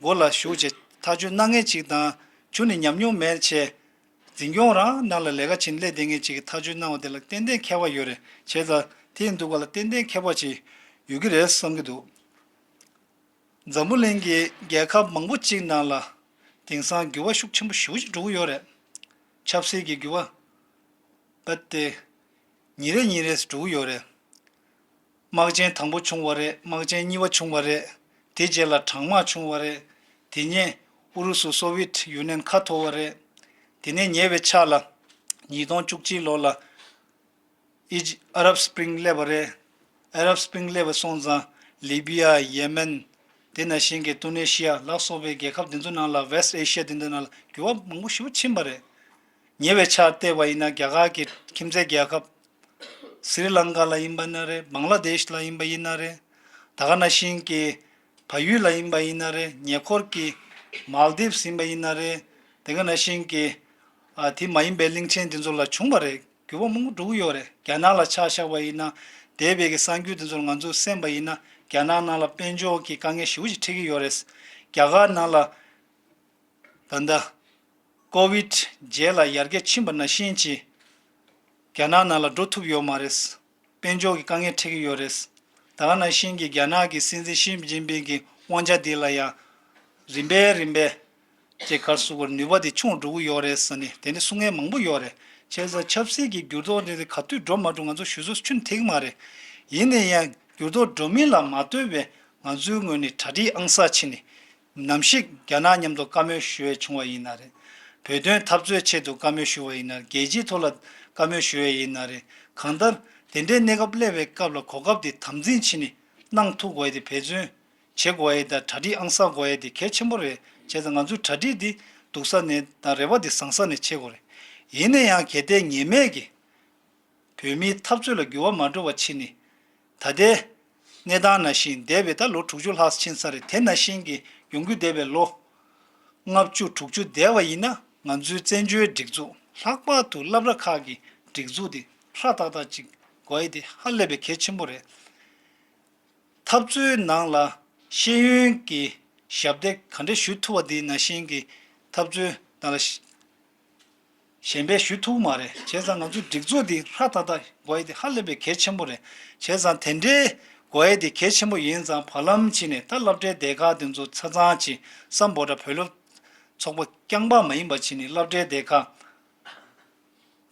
མགོ་ལ་ཞུགས་བྱས་ཐག་གཅོད་གནང་མཁན་ཅིག་དང་ཆུང་ནས་ཉམས་མྱོང་མེད་བྱས་འཛིན་སྐྱོང་རང་ནང་ལ་ལས་ཀ་བྱེད་སླེབས་བསྡད་མཁན་ཅིག་གིས་ཐག་གཅོད་གནང་བ་དེ་ལ་ཏན་ཏན་ཁྱད་པར་ཡོད་རེད། བྱས་ཙང་དེ་ཡིན་དུས་ག་ལ་ཏན་ཏན་ཁྱད་པར་ཅིག་ཡོད་ཀྱི་རེད་བསམ་གྱི་འདུག་འཛམ་བུ་གླིང་གི་རྒྱལ་ཁབ་མང་པོ་གཅིག་ནང་ལ་དེང་སང་འགྱུར་བ་ཤུགས་ཆེན་པོ་ཞེ་པོ་ཅིག་འགྲོ་གི་ཡོད་རེད། ཆབ་སྲིད་ཀྱི་འགྱུར་བ་རྦད་དེ་ཉིན་རེ་ཉིན་རེ་འགྲོ་གི་ཡོད་རེད། དམག་ཆེན་དང་པོ་བྱུང་བ་རེད། དམག་ཆེན་གཉིས་པ་བྱུང་བ་རེད། དེ་རྗེས་ལ་གྲང་དམག་བྱུང་བ་རེད། དེ་ནས་ཨུ་རུ་སུ་སོ་ཝིཊ་ཡུ་ནན་ཁ་འཐོར་བ་རེད། དེ་ནས་ཉེ་བའི་ཆར་ལ་ཉིས་སྟོང་བཅུ་གཅིག་ལོ་ལ་ཨི་ཇི་ཨ་རབ་སི་པྲིང་སླེབས་པ་རེད། ཨ་རབ་སི་པྲིང་སླེབས་པ་སོང་ཙང་ལི་བི་ཡ། ཡེ་མེན། དེ་ནང་བཞིན་གྱི་ཏུ་ནེ་ཤི་ཡ་ལ་སོགས་པའི་རྒྱལ་ཁབ་དེ་ཚོ་ནང་ལ་West Asia དེ་འདྲ་ནང་ལ་འགྱུར་བ་མང་པོ་ཞེ་པོ་ཕྱིན་པ་རེད། ཉེ་བའི་ཆར་བལྟས་པ་ཡིན་ན་རྒྱ་གར་གྱི་ཁྱིམ་མཚེས་རྒྱལ་ཁབ་སི་རི་ལང་ཀ་ལ་ཡིན་པ་ན་རེད། བང་ལ་དེཤ་ལ་ཡིན་པ་ཡིན་ན་རེད། ད་ག་ནང་བཞིན་གྱི་བལ་ཡུལ་ལ་ཡིན་པ་ཡིན་ན་རེད། ཉེ་འཁོར་གྱི་མཱལ་དིབ་སི་ཡིན་པ་ཡིན་ན་རེད། དེ་ག་ནང་བཞིན་གྱི་ཨ་དེ་མ་ཡིན་པའི་གླིང་ཆེན་དེ་ཚོ་ལ་བྱུང་བ་རེད། འགྱུར་བ་མང་པོ་འགྲོ་གི་ཡོད་རེད། རྒྱ་ནག་ལ་ཆ་བཞག་པ་ཡིན་ན་འདས་པའི་གི་གསར་འགྱུར་དེ་ཚོར་ང་ཚོས་གསན་པ་ཡིན་ན་རྒྱ་ནག་ནང་ལ་དཔལ་འབྱོར་གྱི་དཀའ་ངལ་ཞེ་པོ་ཅིག་འཕྲད་ཀྱི་ཡོད་རེད། རྒྱ་གར་ནང་ལ་ད་ལྟ་ཀོ་ཝིཌ་རྗེས་ལ་ཡར་རྒྱས་ཕྱིན་པ་ནང་བཞིན་གྱི་རྒྱ་ནག་ནང་ལ་འགྲོ་ཐུབ་ཡོད་མ་རེད། དཔལ་འབྱོར་གྱི་དཀའ་ངལ་འཕྲད་ཀྱི་ཡོད་རེད། ད་ག་ནང་བཞིན་གྱི་རྒྱ་ནག་གི་སྲིད་འཛིན་ཞི་ཅིན་ཕིང་གི་དབང་ཆ་འདི་ལ་ཡང་རིམ་པས་རིམ་པས་ཀྱི་གར་སོང་བར་ནུས་པ་དེ་ཆུང་འགྲོ་གི་ཡོད་རེད་ཟེར་ནས་དེ་འདྲ་གསུང་མཁན་མང་པོ་ཡོད་རེད། བྱས་ཙང་ཆབ་སྲིད་ཀྱི་འགྱུར་ལྡོག་འདི་ག་དུས་འགྲོ་མ་འགྲོ་ང་ཚོ་ཞུ་ཚོད་ཆུན་ཐིག་མ་རེད། ཡིན་ན་ཡང་འགྱུར་ལྡོག་འགྲོ་མིན་ལ་མ་ལྟོས་པའི་ང་ཚོའི་ངོས་ནས་གྲ་སྒྲིག་ཨང་གསར་ཕྱིན་ནས་ནམ་ཞིག་རྒྱ་ནག་མཉམ་དུ་བཀའ་མོལ་ཞུ་བའི་བྱུང་བ་ཡིན་ན་རེད། བོད་དོན་འཐབ་རྩོད་ཆེད་དུ་བཀའ་མོལ་ཞུ་བ་ཡིན་ན་རེད། རྒྱལ་སྤྱིའི་ཐོག་ལ་བཀའ་མོལ་ཞུ་བ་ཡིན་ན་རེད། གང་ལྟར་དེ་འདྲའི་གནས་སྐབས་སླེབས་པའི་སྐབས་ལ་གོ་སྐབས་དེ་དམ་འཛིན་བྱས་ནས་གནང་ཐུབ་དགོས་ཡ་དེ་འབད་བརྩོན་བྱེད་དགོས་ཡ་དང་གྲ་སྒྲིག་ཨང་གསར་དགོས་ཡ་དེ་གལ་ཆེན་པོ་རེད། བྱས་ཙང་ང་ཚོའི་གྲ་སྒྲིག་དེ་སྡུག་ས་ནས་དང་རེ་བ་དེ་བཟང་ས་ནས་བྱེད་དགོས་རེད། ཡིན་ན་ཡང་གལ་ཏེ་ངེས་མེད་ཀྱི་བོད་མིའི་འཐབ་རྩོད་ལ་འགྱུར་བ་མ་འགྲོ་བ་བྱས་ནས་ད་ལྟའི་གནས་སྟངས་ནང་བཞིན་འདས་པའི་ད་ལོ་དྲུག་ཅུ་ལྷག་ཕྱིན་ཚར་རེད། དེ་ནང་བཞིན་གྱི་ཡོང་རྒྱུ་འདས་པའི་ལོ་ལྔ་བཅུ་དྲུག་ཅུ་འདས་པ་ཡིན་ན་ང་ཚོའི་བཙན་བྱོལ་སྒྲིག་འཛུགས་ལྷག་པར་དུ་སློབ་གྲྭ་ཁག་གི་སྒྲིག་འཛུགས་དེ་ཧྲ་ཏག་ཏག་ཅིག་དགོས་ཡ་དེ་ཧ་ལས་པའི་གལ་ཆེན་པོ་རེད། འཐབ་རྩོད་ནང་ལ་ཤེས་ཡོན་གྱི་ཞབས་འདེགས་ག་འདྲ་ཞུ་ཐུབ་པ་དེ་ནང་བཞིན་གྱི་འཐབ་རྩོད་ནང་ལ་ཤ- གཞན་པས་ཞུ་ཐུབ་མ་རེད། བྱས་ཙང་ང་ཚོའི་སྒྲིག་འཛུགས་འདི་སྲ་ཐག་ཐག་དགོས་ཡ་དེ་ཧ་ལས་པའི་གལ་ཆེན་པོ་རེད། བྱས་ཙང་དེ་འདྲའི་དགོས་ཡ་དེ་གལ་ཆེན་པོ་ཡིན་ཙང་བར་ལམ་ཕྱིན་ནས་ད་སློབ་གྲྭའི་སྡེ་ཁག་དེ་ཚོ་ཆ་ཚང་ཅིག་སམ་བྷོ་ཊ་བོད་སློབ་ཚོགས་པ་རྐྱང་པ་མ་ཡིན་པ་ཕྱིན་ནས་སློབ་གྲྭའི་སྡེ་ཁག་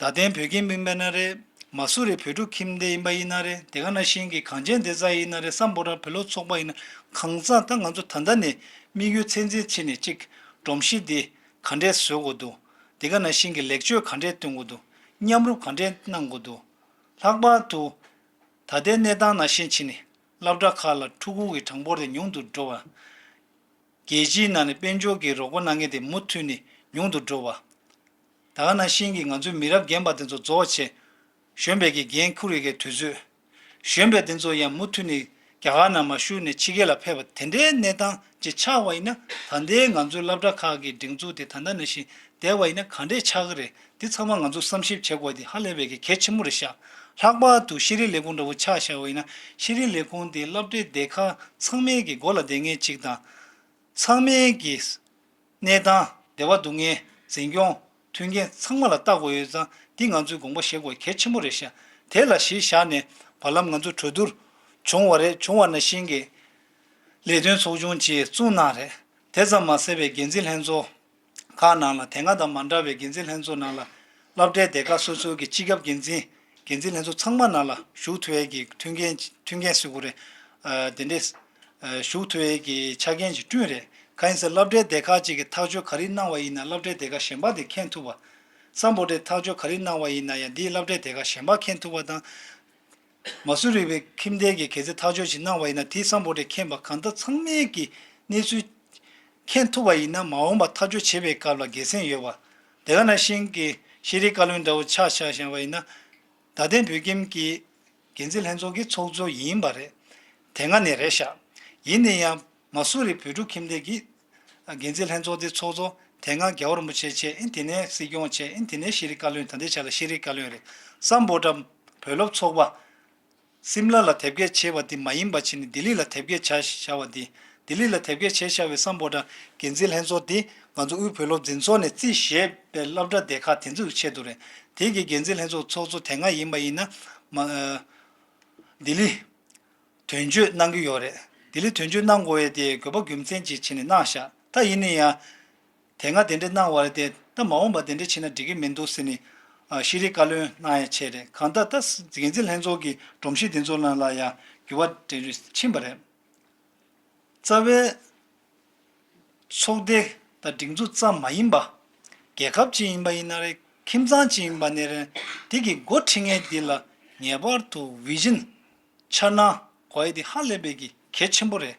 རྡ་སྟེང་བོད་ཁྱིམ་ཡིན་པ་ན་རེད། མ་སུ་རི་བོད་ཕྲུག་ཁྱིམ་སྡེ་ཡིན་པ་ཡིན་ན་རེད། དེ་ག་ནང་བཞིན་གྱི་གངས་ཅན་བདེ་རྩ་ཡིན་ན་རེད། སམ་བྷོ་ཊ་བོད་སློབ་ཚོགས་པ་ཡིན་ན། གང་ཟག་ད་ང་ཚོ་ད་ལྟ་ནས་དམིགས་ཡུལ་ཚད་འཛིན་བྱས་ནས་གཅིག་སྒྲོམ་གཞི་འདི་ག་འདྲས་བཟོ་དགོས་འདུག་དེ་ག་ནང་བཞིན་གྱི་ལེགས་བཅོས་ག་འདྲས་སྟོན་དགོས་འདུག་མཉམ་རུབ་ག་འདྲས་གནང་དགོས་འདུག་ལྷག་པར་དུ་ད་ལྟའི་གནས་སྟངས་ནང་བཞིན་བྱས་ནས་སློབ་གྲྭ་ཁག་ལ་ཕྲུ་གུ་གི་གྲངས་འབོར་དེ་ཉུང་དུ་འགྲོ་བ། རྒྱལ་སྤྱིའི་ནང་ནས་དཔལ་འབྱོར་གྱི་རོགས་པ་གནང་མཁན་དེ་མུ་མཐུད་ནས་ཉུང་དུ་འགྲོ་བ། ད་ག་ནང་བཞིན་གྱི་ང་ཚོའི་མི་རབས་རྒན་པ་དེ་ཚོ་རྫོགས་བྱས། གཞོན་པའི་གི་འགན་འཁུར་ཡས་ཀྱི་དུས་ཚོད། གཞོན་པའི་དེ་ཚོ་ཡང་མུ་མཐུད་ནས་རྒྱ་གར་ནང་མར་ཤུགས་ནས་ཕྱི་རྒྱལ་ལ་ཕེབས་པ་དེ་འདྲའི་གནས་སྟངས་ཅིག་ཆགས་པ་ཡིན་ན། ད་ལྟའི་ང་ཚོའི་སློབ་གྲྭ་ཁག་གི་སྒྲིག་འཛུགས་དེ་ད་ལྟ་ནང་བཞིན་བསྡད་པ་ཡིན་ན་ག་འདྲས་ཆགས་ཀྱི་རེད། འདི་ཚང་མ་ང་ཚོ་བསམ་ཞིབ་བྱེད་དགོས་དེ་ཧ་ལས་པའི་གི་གལ་ཆེན་པོ་རེད་ཤག་ལྷག་པར་དུ་ཤེས་རིག་ལས་ཁུངས་འདྲ་བོ་ཆ་བཞག་པ་ཡིན་ན། ཤེས་རིག་ལས་ཁུངས་དེ་སློབ་གྲྭའི་སྡེ་ཁག་ཚང་མའི་གི་མགོ་ལ་བསྡད་མཁན་ཅིག་དང་། ཚང་མའི་གི་གནས་སྟངས་བདེ་བ་སྡུག་བསྔལ་འཛིན་སྐྱོང་མཐུན་རྐྱེན་ཚང་མ་ལ་ལྟ་དགོས་ཡོད་ཙང་། འདི་ང་ཚོས་དགོངས་པ་བཞེས་དགོས་གལ་ཆེན་པོ་རེད་ཤག་དེ་ལ་གཞི་བཞག་ནས་བར་ལམ་ང་ཚོ་གྲོས་བསྡུར་བྱུང་བ་རེད། བྱུང་བ་ནང་བཞིན་གྱི་ལས་དོན་ཚོགས་ཆུང་ཅིག་བཙུགས་གནང་རེད། དེ་ཙམ་མ་ཟད་པའི་འགན་འཛིན་ལྷན་ཚོགས་ཁག་ནང་ལ། དེ་སྔ་དང་མ་འདྲ་བའི་འགན་འཛིན་ལྷན་ཚོགས་ནང་ལ་སློབ་གྲྭའི་སྡེ་ཁག་སོ་སོའི་གི་སྤྱི་ཁྱབ་འགན་འཛིན། འགན་འཛིན་ལྷན་ཚོགས་ཚང་མ་ནང་ལ་ཞུགས་ཐུབ་ཡས་ཀྱི་མཐུན་རྐྱེན་མཐུན་རྐྱེན་ཟེར་དགོས་རེད། ཨ། དེ་འདྲས་ཨ། ཞུགས་ཐུབ་ཡས་ཀྱི་ཆ་རྐྱེན་ཅིག་བསྐྲུན་རེད། གང་ཡིན་ཟེར་སློབ་གྲྭའི་སྡེ་ཁག་ཅིག་གིས་ཐག་གཅོད་ག་རེ་གནང་བ་ཡིན་ན་སློབ་གྲྭའི་སྡེ་ཁག་གཞན་པ་དེ་མཁྱེན་ཐུབ་པ། སམ་བྷོ་ཊས་ཐག་གཅོད་ག་རེ་གནང་བ་ཡིན་ན་ཡང་འདིས་སློབ་གྲྭའི་སྡེ་ཁག་གཞན་པ་མཁྱེན་ཐུབ་པ་དང་། མ་སུ་རི་བོད་ཁྱིམ་སྡེ་གིས་གལ་སྲིད་ཐག་གཅོད་ཅིག་གནང་བ་ཡིན་ན་དེ་སམ་བྷོ་ཊས་མཁྱེན་པ། གང་ལྟར་ཚང་མས་ཀྱི་གནས་ཚུལ་མཁྱེན་ཐུབ་པ་ཡིན་ན་མ་འོངས་པ་ཐག་གཅོད་བྱེད་པའི་སྐབས་ལ་དགེ་མཚན་ཡོད་པ། དེ་ག་ནང་བཞིན་གྱི་ཤེས་རིག་བཀའ་བློན་འདྲ་བོ་ཆ་བཞག་བཞག་པ་ཡིན་ན། རྡ་སྟེང་བོད་ཁྱིམ་གྱི་འགན་འཛིན་ལྷན་ཚོགས་ཀྱི་ཚོགས་གཙོ་ཡིན་པ་རེད། དེ་སྔ་ནས་རེད་ཤག་ཡིན་ན་ཡང་མ་སུ་རི་བོད་ཕྲུག་ཁྱིམ་སྡེ་གི་འགན་འཛིན་ལྷན་ཚོགས་དེ་ཚོགས་གཙོ། དེ་སྔ་རྒྱལ་བ་རིན་པོ་ཆེ་བྱས། ཨེ་དེ་ནས་སྲིད་སྐྱོང་བྱས། ཨེ་དེ་ནས་ཤེས་རིག་བཀའ་བློན། ད་ལྟའི་ཆ་ལ་ཤེས་རིག་བཀའ་བློན་རེད། སམ་བྷོ་ཊ་བོད་སློབ་ཚོགས་པ། སིམ་ལ་ལ་དེབ་སྐྱེལ་བྱས་པ་དེ་མ་ཡིན་པ་བྱས་ནས་ལྡི་ལི་ལ་དེབ་སྐྱེལ་བྱས་བཞག་པ་དེ། ལྡི་ལི་ལ་དེབ་སྐྱེལ་བྱས་བཞག་པའི་སམ་བྷོ་ཊ་འགན་འཛིན་ལྷན་ཚོགས་དེ་ང་ཚོ་དབུས་བོད་སློབ་འཛིན་ཚོགས་ནས་རྩིས་བཞེས་པའི་སློབ་གྲྭ་སྡེ་ཁག་དེ་ཚོའི་ཆེད་དུ་རེད། དེ་གི་འགན་འཛིན་ལྷན་ཚོགས་ཚོགས་གཙོ་དེ་སྔ་ཡིན་པ་ཡིན་ན་མ། ཨ། ལྡི་ལི་དོན་གཅོད་གནང་གི་ཡོད་རེད། ལྡི་ལི་དོན་གཅོད་གནང་དགོས་ཡས་དེ་དགོས་པ་རྒྱུ་མཚན་ཅིག་བྱས་ནས་གནང་བཞག་ད་ཡིན་ན་ཡང་། དེ་སྔ་དེ་འདྲ་གནང་བ་རེད་དེ། ད་མ་འོངས་པ་དེ་འདྲ་བྱས་ན་འགྲིག་གི་མི་འདུག་ཟེར་ནས། ཨ། ཤེས་རིག་བཀའ་བློན་གནང་ཡ་བྱས་རེད། གང་ལྟར་ད་འགན་འཛིན་ལྷན་ཚོགས་ཀྱི་སྒྲོམ་གཞི་དེ་ཚོ་ནང་ལ་ཡང་འགྱུར་བ་དེ་འདྲ་ཕྱིན་པ་རེད། རྩ་བའི་ཚོགས་སྡེ་དང་སྒྲིག་འཛུགས་ཙམ་མ་ཡིན་པ། རྒྱལ་ཁབ་ཅིག་ཡིན་པ་ཡིན་ན་རེད། ཁྱིམ་ཚང་ཅིག་ཡིན་པ་ནས་རེད། དེ་གི་འགོ་ཁྲིད་མཁན་འདི་ལ་ངེས་པར་དུ་བི་ཞན། འཆར་སྣང་དགོས་ཡ་དེ་ཧ་ལས་པའི་གི་གལ་ཆེན་པོ་རེད།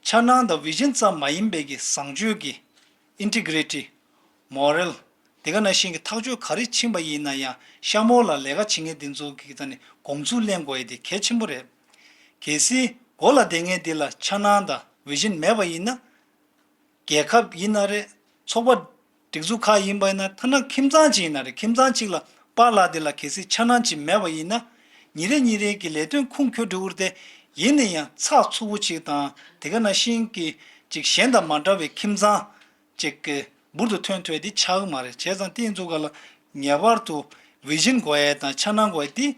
འཆར་སྣང་དང་བི་ཞན་ཙམ་མ་ཡིན་པའི་གི་བཟང་སྤྱོད་ཀྱི་ཨིན་ཊི་གྷི་རི་ཊི། མོ་རལ། དེ་ག་ནང་བཞིན་གྱི་ཐག་གཅོད་ག་རེ་ཕྱིན་པ་ཡིན་ན་ཡང་ཤ་མོ་ལ་ལས་ཀ་བྱེད་མཁན་དེ་ཚོ་གི་ཐད་ནས་དགོངས་ཚུལ་གླེང་དགོས་ཡ་དེ་གལ་ཆེན་པོ་རེད། གལ་སྲིད་མགོ་ལ་བསྡད་མཁན་དེ་ལ་འཆར་སྣང་དང་བི་ཞན་མེད་པ་ཡིན་ན། རྒྱལ་ཁབ་ཡིན་ན་རེད། ཚོགས་པ་སྒྲིག་འཛུགས་ཁག་ཡིན་པ་ཡིན་ན། ཐ་ན་ཁྱིམ་ཚང་གཅིག་ཡིན་ན་རེད། ཁྱིམ་ཚང་གཅིག་ལ་པཱ་ལགས་དེ་ལ་གལ་སྲིད་འཆར་སྣང་གཅིག་མེད་པ་ཡིན་ན། ཉིན་རེ་ཉིན་རེ་གི་ལས་དོན་ཁུངས་འཁྱོལ་འགྲོ་གི་རེད་དེ། ཡིན་ན་ཡང་ཚགས་ཚུད་པོ་གཅིག་དང་། དེ་ག་ནང་བཞིན་གྱི་ཅིག་གཞན་དང་མ་འདྲ་བའི་ཁྱིམ་ཚང་ཅིག་གི་འབུར་དུ་ཐོན་ཐུབ་ཡ་དེ་ཆགས་ཀྱི་མ་རེད། བྱས་ཙང་དེ་ཡིན་ཚུལ་ག་ལ་ངེས་པར་དུ་བི་ཞན་དགོས་ཡ་དང་འཆར་སྣང་དགོས་ཡ་དེ།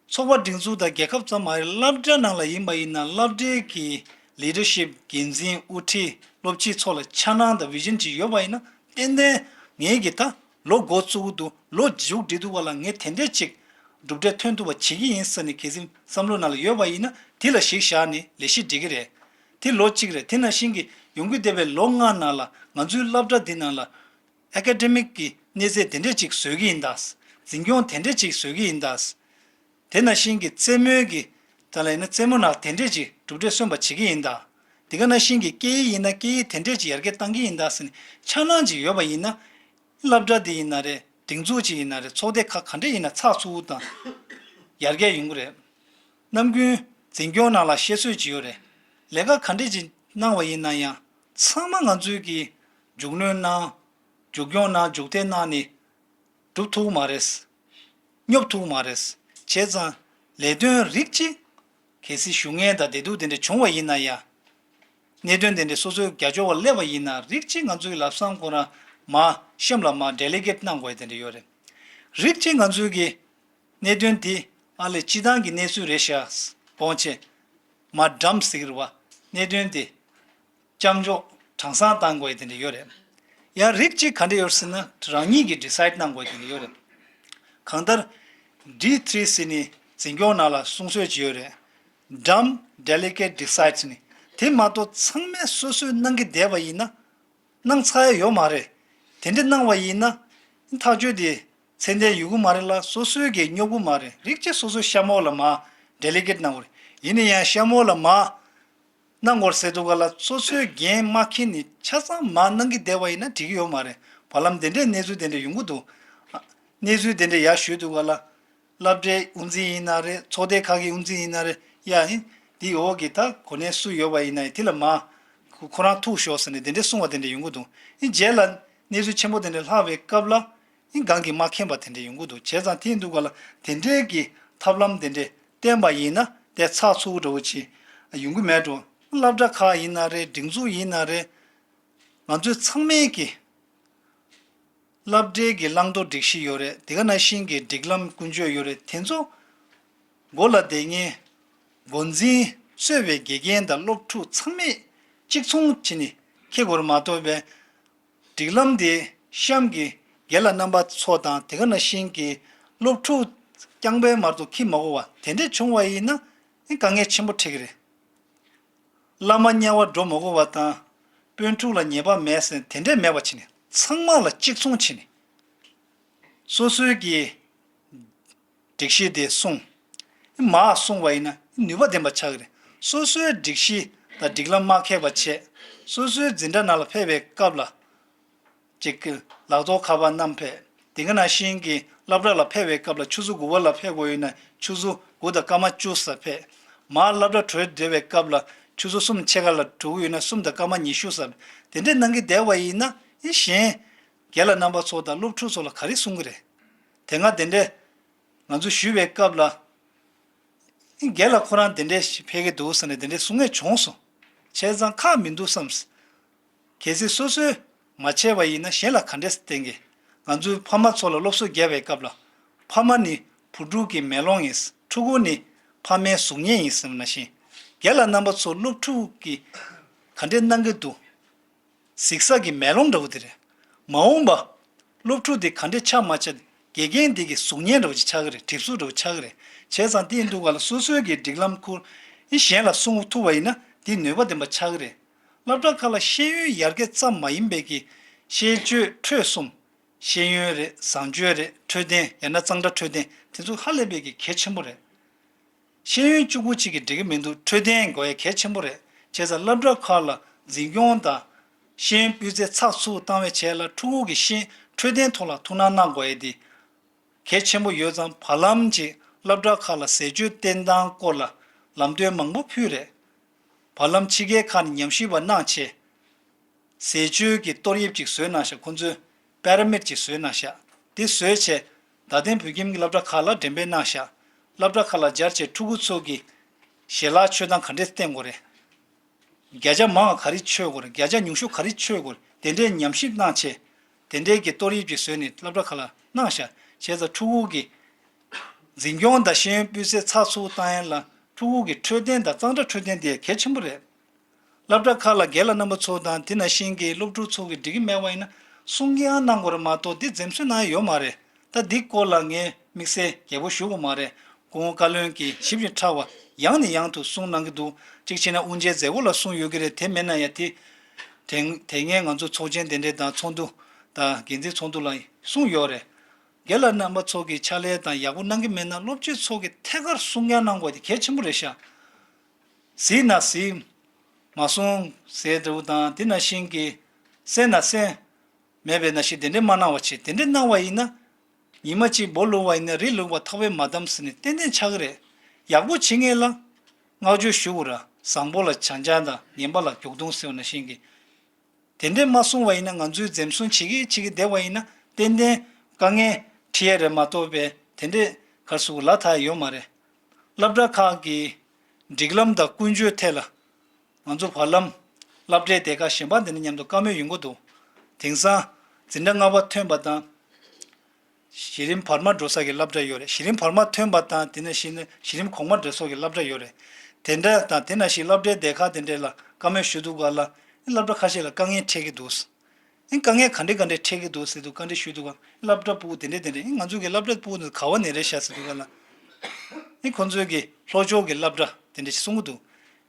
ཚོགས་པ་སྒྲིག་འཛུགས་དང་རྒྱལ་ཁབ་ཙམ་མ་རེད། སློབ་གྲྭ་ནང་ལ་ཡིན་པ་ཡིན་ན་སློབ་གྲྭའི་གི་ལི་ཌར་ཤིབ། འགན་འཛིན། དབུ་ཁྲིད། སློབ་སྤྱི་ཚོ་ལ་འཆར་སྣང་དང་བི་ཞན་ཅིག་ཡོད་པ་ཡིན་ན། ཏན་ཏན་ངས་གི་ད་ལོ་འགོ་བཙུགས་འདུག་ལོ་མཇུག་སྒྲིལ་འདུག་པ་ལ་ངས་དེ་འདྲས་ཅིག་གྲུབ་འབྲས་ཐོན་ཐུབ་པ་བྱེད་ཀྱི་ཡིན་ཟེར་ནས་གལ་སྲིད་བསམ་བློ་ནང་ལ་ཡོད་པ་ཡིན་ན། དེ་ལ་གཞིགས་བཞག་ནས་ལས་གཞི་སྒྲིག་གི་རེད། དེ་ལོ་གཅིག་རེད། དེ་ནང་བཞིན་གྱི་ཡོང་གི་བསྡད་པའི་ལོ་ལྔ་ནང་ལ་ང་ཚོའི་སློབ་གྲྭ་འདི་ནང་ལ་ཨེ་ཀ་ཌེ་མིག་གི་གནས་ཚད་དེ་འདྲས་ཅིག་བཟོ་གི་ཡིན་ད། འཛིན་སྐྱོང་དེ་འདྲས་ཅིག་བཟོ་གི་ཡིན་ད། དེ་ནང་བཞིན་གྱི་རྩེད་མོའི་གི་ད་ལ་ཡིན་ན་རྩེད་མོ་ནང་དེ་འདྲས་ཅིག་གྲུབ་འབྲས་སོན་པ་བྱེད་ཀྱི་ཡིན་ད། དེ་ག་ནང་བཞིན་གྱི་སྐད་ཡིག་ཡིན་ན་སྐད་ཡིག་དེ་འདྲས་ཅིག་ཡར་རྒྱས་གཏང་གི་ཡིན་ད་ཟེར་ནས་འཆར་སྣང་ཅིག་ཡོད་པ་ཡིན་ན། སློབ་གྲྭ་དེ་ཡིན་ན་རེད། སྒྲིག་འཛུགས་ཅིག་ཡིན་ན་རེད། ཚོགས་སྡེ་ཁག་ག་འདྲས་ཡིན་ན་ཚགས་ཚུད་པོ་དང་ཡར་རྒྱས་ཡོང་གི་རེད། ནམ་རྒྱུན་འཛིན་སྐྱོང་ནང་ལ་བཤད་སྲོལ་ཅིག་ཡོད་རེད། ལས་ཀ་ག་འདྲས་ཅིག་གནང་བ་ཡིན་ན་ཡང་ཚང་མ་ང་ཚོའི་གི་མཇུག་གནོན་གནང་། མཇུག་སྐྱོང་གནང་། མཇུག་འཐེན་གནང་ནས་གྲུབ་ཐུབ་ཀྱི་མ་རེད། སྙོབ་ཐུབ་ཀྱི་མ་རེད། བྱས་ཙང་ལས་དོན་རིགས་གཅིག་གལ་སྲིད་ཞུ་མཁན་དང་བདེ་སྡུག་དེ་འདྲ་བྱུང་བ་ཡིན་ན་ཡང་། གནད་དོན་དེ་འདྲ་སོ་སོའི་རྒྱབ་སྐྱོར་བ་སླེབས་པ་ཡིན་ན། རིགས་གཅིག་ང་ཚོའི་ལམ་སང་ཁོ་རང་ མར་གཤམ་ལ་མར་ཌེ་ལི་གེཊ་གནང་དགོས་དེ་འདྲ་ཡོད་རེད། རིགས་གཅིག་ང་ཚོའི་གི་གནད་དོན་དེ་ཨ་ལས་སྤྱི་བཏང་གི་གནས་ཚུལ་རེད་ཤག་དགོངས་བྱས། མར་ཌམ་ཟེར་གི་རེད་བ། གནད་དོན་དེ་ཅམ་འཇོག་གྲངས་སང་བཏང་དགོས་དེ་འདྲ་ཡོད་རེད། ཡང་རིགས་གཅིག་ག་འདྲ་ཡོད་ཟེར་ན་རང་ཉིད་ཀྱིས་ཌི་སའིཌ་གནང་དགོས་དེ་འདྲ་ཡོད་རེད། གང་ལྟར་ཌི་ཐི་རི་ཟེར་ནི་འཛིན་སྐྱོང་ནང་ལ་གསུང་སྲོལ་ཅིག་ཡོད་རེད། ཌམ་ཌེ་ལི་གེཊ་ཌི་སའིཌ་ཟེར་ནི། དེ་མ་གཏོགས་ཚང་མས་སོ་སོས་གནང་གི་བསྡད་པ་ཡིན་ན། གནང་ཚར་ཡ་ཡོད་མ་རེད། དེ་འདྲ་གནང་བ་ཡིན་ན་ཐག་གཅོད་དེ་ཚད་ལྡན་ཡོང་གི་མ་རེད་ལ། སོ་སོའི་གི་སྙོབ་གི་མ་རེད། རིགས་གཅིག་སོ་སོའི་གཤམ་འོག་ལ་མར་ཌེ་ལི་གེཊ་གནང་དགོས་རེད། ཡིན་ན་ཡང་གཤམ་འོག་ལ་མར་གནང་དགོས་ཟེར་དུས་ག་ལ་སོ་སོའི་འགན་མ་འཁྱེར་ནས་ཆ་ཚང་མར་གནང་གི་བསྡད་པ་ཡིན་ན་འགྲིག་གི་ཡོད་མ་རེད། བར་ལམ་དེ་འདྲའི་གནས་ཚུལ་དེ་འདྲ་ཡོང་གི་འདུག་གནས་ཚུལ་དེ་འདྲ་ཡར་ཞུས་དུས་ག་ལ། སློབ་གྲྭའི་དབུ་འཛིན་ཡིན་ན་རེད། ཚོགས་སྡེ་ཁག་གི་དབུ་འཛིན་ཡིན་ན་རེད། ཡ་ཨིན། འདི་འོག་གི་ད་གོ་གནས་སུ་ཡོད་པ་ཡིན་ན་ཡང་དེ་ལ་མར་ཁོ་ཁོ་རང་ཐུག་ཤོག་ཟེར་ནས་དེ་འདྲས་གསུང་བ་དེ་འདྲས་ཡོང་གི་འདུག་ཨིན། རྗེས་ལ་གནས་ཚུལ་ཆེན་པོ་དེ་འདྲས་ལྷག་པའི་སྐབས་ལ་ཨིན་གང་གིས་མ་མཁྱེན་པ་དེ་འདྲས་ཡོང་གི་འདུག་བྱས་ཙང་དེ་ཡིན་དུས་ག་ལ་དེ་འདྲས་ཀྱི་ཐབས་ལམ་དེ་འདྲས་བསྟེན་པ་ཡིན་ན་དེ་ཚགས་ཚུད་འདྲ་བོ་ཅིག་ཡོང་གི་མེད་འགྲོ། སློབ་གྲྭ་ཁག་ཡིན་ན་རེད། སྒྲིག་འཛུགས་ཡིན་ན་རེད། ང་ཚོའི་ཚང་མས་ཀྱི་སློབ་གྲྭའི་གི་བླང་དོར་སྒྲིག་གཞི་ཡོད་རེད། དེ་ག་ནང་བཞིན་གྱི་སྒྲིག་ལམ་ཀུན་སྤྱོད་ཡོད་རེད། དེ་ཚོ་མགོ་ལ་བསྡད་མཁན་འགོ་འཛིན་གཙོས་པའི་དགེ་རྒན་དང་སློབ་ཕྲུག་ཚང་མས་གཅིག་མཚུངས་བྱས་ནས་འཁྱེར་དགོས་རེད་མ་གཏོགས་པའི་སྒྲིག་ལམ་དེ་གཤམ་གྱི་རྒན་ལགས་རྣམ་པ་ཚོ་དང་དེ་ག་ནང་བཞིན་གྱི་སློབ་ཕྲུག་རྐྱང་པས་མ་གཏོགས་འཁྱེར་མ་དགོས་པ་དེ་འདྲས་བྱུང་བ་ཡིན་ན་དཀའ་ངལ་ཆེན་པོ་འཕྲད་ཀྱི་རེད། བླ་མ་དམྱལ་བར་འགྲོ་མ་དགོས་པ་དང་། དཔོན་ཕྲུག་ལ་ཉེས་པ་མེད་ཟེར་དེ་འདྲས་མེད་པ་བྱས་ནས་ཚང་མ་ལ་གཅིག་མཚུངས་བྱས་ནས། སོ་སོའི་གི་སྒྲིག་གཞི་དེ་སྲུང་། མར་སྲུང་བ་ཡིན་ན་ནུས་པ་ལྡན་པ་ཆགས་ཀྱི་རེད། སོ་སོའི་སྒྲིག་གཞི་དང་སྒྲིག་ལམ་མ་འཁེལ་བ་བྱས། སོ་སོའི་འཛིན་གྲྭ་ནང་ལ་ཕེབས་པའི་སྐབས་ལ། གཅིག་གི་ལག་ཐོག་ཁ་པར་བསྣམས་ཕེབས། དེ་ག་ནང་བཞིན་གྱི་སློབ་གྲྭ་ལ་ཕེབས་པའི་སྐབས་ལ་ཆུ་ཚོད་དགུ་པ་ལ་ཕེབས་དགོས་ཡོད་ན་ཆུ་ཚོད་དགུ་དང་སྐར་མ་བཅུ་ཙམ་ཕེབས། མར་སློབ་གྲྭ་གྲོལ་བསྡད་པའི་སྐབས་ལ་ཆུ་ཚོད་གསུམ་ཕྱེད་ཀ་ལ་འགྲོ་གི་ཡོད་ན་གསུམ་དང་སྐར་མ་ཉི་ཤུ་ཙམ། དེ་འདྲས་གནང་གི་བསྡད་པ་ཡིན་ན་ཨེ་གཞན་རྒན་ལགས་རྣམ་པ་ཚོ་དང་སློབ་ཕྲུག་ཚོ་ལ་ག་རེ་གསུང་གི་རེད། དེ་སྔ་དེ་འདྲས་ང་ཚོ་ཞུས་པའི་སྐབས་ལ། རྒན་ལགས་ཁོ་རང་དེ་འདྲས་ཕེབས་ཀྱི་འདུག་ཟེར་ནས་དེ་འདྲས་གསུང་མཁན་བྱུང་སོང་། བྱས་ཙང་ཁག་མི་འདུག་བསམས། གལ་སྲིད་སོ་སོས་མ་བྱས་པ་ཡིན་ན་གཞན་ལ་ག་འདྲས་བསྟན་གི། ང་ཚོའི་ཕ་མ་ཚོ་ལ་སློབ་གསོ་བརྒྱབ་པའི་སྐབས་ལ། ཕ་མ་ནི་བུ་ཕྲུག་གི་མེ་ལོང་ཡིན། ཕྲུ་གུ་ནི་ཕ་མའི་གཟུགས་བརྙན་ཡིན་ཟེར་བ་ནང་བཞིན། རྒན་ལགས་རྣམ་པ་ཚོ་སློབ་ཕྲུག་གི་ག་འདྲས་གནང་གི་འདུག་གཟིགས་ས་གི་མེ་ལོང་འདྲ་བོ་དེ་རེད། མ་འོངས་པ། སློབ་ཕྲུག་དེ་ག་འདྲས་ཆགས་མ་ཆགས། དགེ་རྒན་དེ་གི་གཟུགས་བརྙན་འདྲ་བོ་ཅིག་ཆགས་ཀྱི་རེད། གྲིབ་གཟུགས་འདྲ་བོ་ཆགས་ཀྱི་རེད། བྱས་ཙང་དེ་ཡིན་དུས་ག་ལ་སོ་སོའི་གི་སྒྲིག་ལམ་ཁུར། ཨེ་གཞན་ལ་གསུང་ཐུབ་པ་ཡིན་ན་དེ་ནུས་པ་ལྡན་པ་ཆགས་ཀྱི་རེད། སློབ་གྲྭ་ཁག་ལ་ཤེས་ཡོན་ཡར་རྒྱས་ཙམ་མ་ཡིན་པའི་གི་ཤེས་སྤྱོད་འཕྲོད་གསུམ། ཤེས་ཡོན་རེད། བཟང་སྤྱོད་རེད། འཕྲོད་བསྟེན་ཡང་ན་གཙང་སྦྲ་འཕྲོད་བསྟེན་དེ་ཚོ་ཧ་ལས་པའི་གི་གལ་ཆེན་པོ་རེད། ཤེས་ཡོན་གཅིག་པུ་གཅིག་གིས་འགྲིག་གི་མི་འདུག་འཕྲོད་བསྟེན་དགོས་ཡ་གལ་ཆེན་པོ་རེད། བྱས་ཙང་སློབ་གྲྭ་ཁག་ལ་འཛིན་སྐྱོང་དང་། ཤེས་ཡོན་སྤུས་ཚད་ཚགས་ཚུད་བཏང་བའི་ཆེད་ལ་ཕྲུ་གུ་གི་ཤེས་འཕྲོད་བསྟེན་ཐོག་ལ་ཐུགས་སྣང་གནང་དགོས་ཡ་དེ། གལ་ཆེན་པོ་ཡོད་ཙང་བར་ལམ་གྱི་སློབ་གྲྭ་ཁག་ལ་ཟས་སྤྱོད་བསྟེན་སྟངས་སྐོར་ལ་ལམ་སྟོན་མང་པོ་ཕུལ་རེད། བར་ལམ་ཕྱི་རྒྱལ་ཁག་ནས་ཉམས་ཞིབ་པ་གནང་བྱས། ཟས་སྤྱོད་ཀྱི་གཏོར་དབྱིབས་ཅིག་བཟོས་གནང་ཤག་ཁོང་ཚོས་པེ་ར་མིཌ་ཅིག་བཟོས་གནང་ཤག་དེ་བཟོས་བྱས། རྡ་སྟེང་བོད་ཁྱིམ་གྱི་སློབ་གྲྭ་ཁག་ལ་འགྲེམས་སྤེལ་གནང་ཤག་སློབ་གྲྭ་ཁག་ལ་སྦྱར་བྱས་ཕྲུ་གུ་ཚོ་གི་ཞལ་ལག་མཆོད་སྟངས་ག་འདྲས་བསྟེན་དགོས་རེད། བརྒྱ་ཆ་མང་བ་ག་རེ་མཆོད་དགོས་རེད། བརྒྱ་ཆ་ཉུང་ཤོས་ག་རེ་མཆོད་དགོས་རེད། དེ་འདྲའི་ཉམས་ཞིབ་གནང་བྱས། དེ་འདྲའི་གི་གཏོར་དབྱིབས་ཅིག་བཟོས་ནས་སློབ་གྲྭ་ཁག་ལ་གནང་ཤག་བྱས་ཙང་ཕྲུ་གུ་གི་འཛིན་སྐྱོང་དང་ཤེས་ཡོན་སྤུས་ཚད་ཚགས་ཚུད་བཏང་ཡ་ལ་ཕྲུ་གུ་གི་འཕྲོད་བསྟེན་དང་གཙང་སྦྲ་འཕྲོད་བསྟེན་དེ་གལ་ཆེན་པོ་རེད། སློབ་གྲྭ་ཁག་ལ་རྒན་ལགས་རྣམ་པ་ཚོ་དང་དེ་ནང་བཞིན་གྱི་སློབ་ཕྲུག་ཚོ་གིས་འགྲིག་གི་མེད་པ་ཡིན་ན་གསུང་གི་ཡང་གནང་དགོས་རེད་མ་གཏོགས་འདི་འཛེམ་ཟོན་གནང་ཡ་ཡོད་མ་རེད། ད་འདི་སྐོར་ལ་ངས་དམིགས་བསལ་རྒྱས་པོ་ཞུ་དགོས་མ་རེད། སྐུ་ངོ་བཀའ་བློན་གྱིས་ཞིབ་ཅིང་ཕྲ་བ་ཡང་ནས་ཡང་དུ་གསུང་གནང་གི་འདུག་གཅིག་བྱས་ན་དབུ་འབྱེད་མཛད་སྒོ་ལ་གསུང་ཡོད་ཀྱི་རེད། དེ་མེད་ན་ཡང་དེ་དེ་དེ་སྔའི་ང་ཚོ་ཚོགས་ཆེན་དེ་འདྲས་དང་ཚོགས་འདུ་དང་འགན་འཛིན་ཚོགས་འདུ་ལ་གསུང་ཡོད་རེད། རྒན་ལགས་རྣམ་པ་ཚོ་གིས་ཕྱག་ལས་དང་ཡག་པོ་གནང་གི་མེད་ན་སློབ་སྤྱི་ཚོ་གིས་ཐད་ཀར་གསུང་ཡ་གནང་དགོས་དེ་གལ་ཆེན་པོ་རེད་ཤག་གཟིགས་ན་གཟིགས། མ་གསུང་ཟེར་འདྲ་བོ་དང་དེ་ནང་བཞིན་གྱི་གསན་ན་གསན། མེད་པའི་ནང་བཞིན་དེ་འདྲས་མ་གནང་བ་བྱེད། དེ་འདྲས་གནང་བ་ཡིན་ན། ཉི་མ་གཅིག་འབུ་བླུགས་པ་ཡིན་ན་རི་བླུགས་པ་ཐག་པས་མ་བསྡམས་ཟེར་ནས་ཏན་ཏན་ཆགས་ཀྱི་རེད། ཡག་པོ་བྱེད་མཁན་ལ་བསྔགས་བརྗོད་ཞུ་དགོས་ར། བཟང་པོ་ལ་བྱང་ཆ་དང་ངན་པ་ལ་རྒྱུག་རྡུང་ཟེར་བ་ནང་བཞིན་གྱི། དེ་འདྲས་མ་གསུང་བ་ཡིན་ན་ང་ཚོས་འཛེམ་ཟོན་བྱེད་ཀྱི་བྱེད་ཀྱི་བསྡད་པ་ཡིན་ན་ཏན་ཏན་དཀའ་ངལ་འཕྲད་ཡ་རེད་མ་གཏོགས་པའི་དེ་འདྲས་གར་སོང་ལ་ཐག་ཡོད་མ་རེད། སློབ་གྲྭ་ཁག་གི་སྒྲིག་ལམ་དང་ཀུན་སྤྱོད་ཐད་ལ། ང་ཚོ་བར་ལམ་སློབ་གྲྭའི་སྡེ་ཁག་གཞན་པ་འདི་ནས་མཉམ་དུ་བཀའ་མོལ་ཡོང་གི་འདུག་དེང་སང་ འཛིན་གྲྭ་ལྔ་པ་ཐོན་པ་དང་། གཞི་རིམ་བར་མ་འགྲོ་ས་གི་སློབ་གྲྭ་ཡོད་རེད། གཞི་རིམ་བར་མ་ཐོན་པ་དང་དེ་ནང་བཞིན་གཞི་རིམ་གོང་མ་འགྲོ་ས་གི་སློབ་གྲྭ་ཡོད་རེད། དེ་འདྲ་དང་དེ་ནང་བཞིན་སློབ་གྲྭའི་སྡེ་ཁག་དེ་འདྲ་ལ་བཀའ་མོལ་ཞུ་དུས་སྒང་ལ་སློབ་གྲྭ་ཁ་ཤས་ལ་དཀའ་ངལ་འཕྲད་ཀྱི་འདུག་ཨེ་དཀའ་ངལ་ག་འདྲ་ག་འདྲ་འཕྲད་ཀྱི་འདུག་ཟེར་དུས་བཀའ་འདྲི་ཞུས་དུས་སྒང་སློབ་གྲྭ་ཕྲུ་གུ་དེ་འདྲ་དེ་འདྲ་ཨེ་ང་ཚོ་གི་སློབ་གྲྭ་ཕྲུ་གུ་འདི་ག་བ་ནས་རེད་ཤག་ཟེར་དུས་སྒང་ལ། ཨེ་ཁོང་ཚོའི་གི་ལྷོ་ཕྱོགས་ཀྱི་སློབ་གྲྭ་དེ་འདྲ་ཞིག་གསུང་གི་འདུག་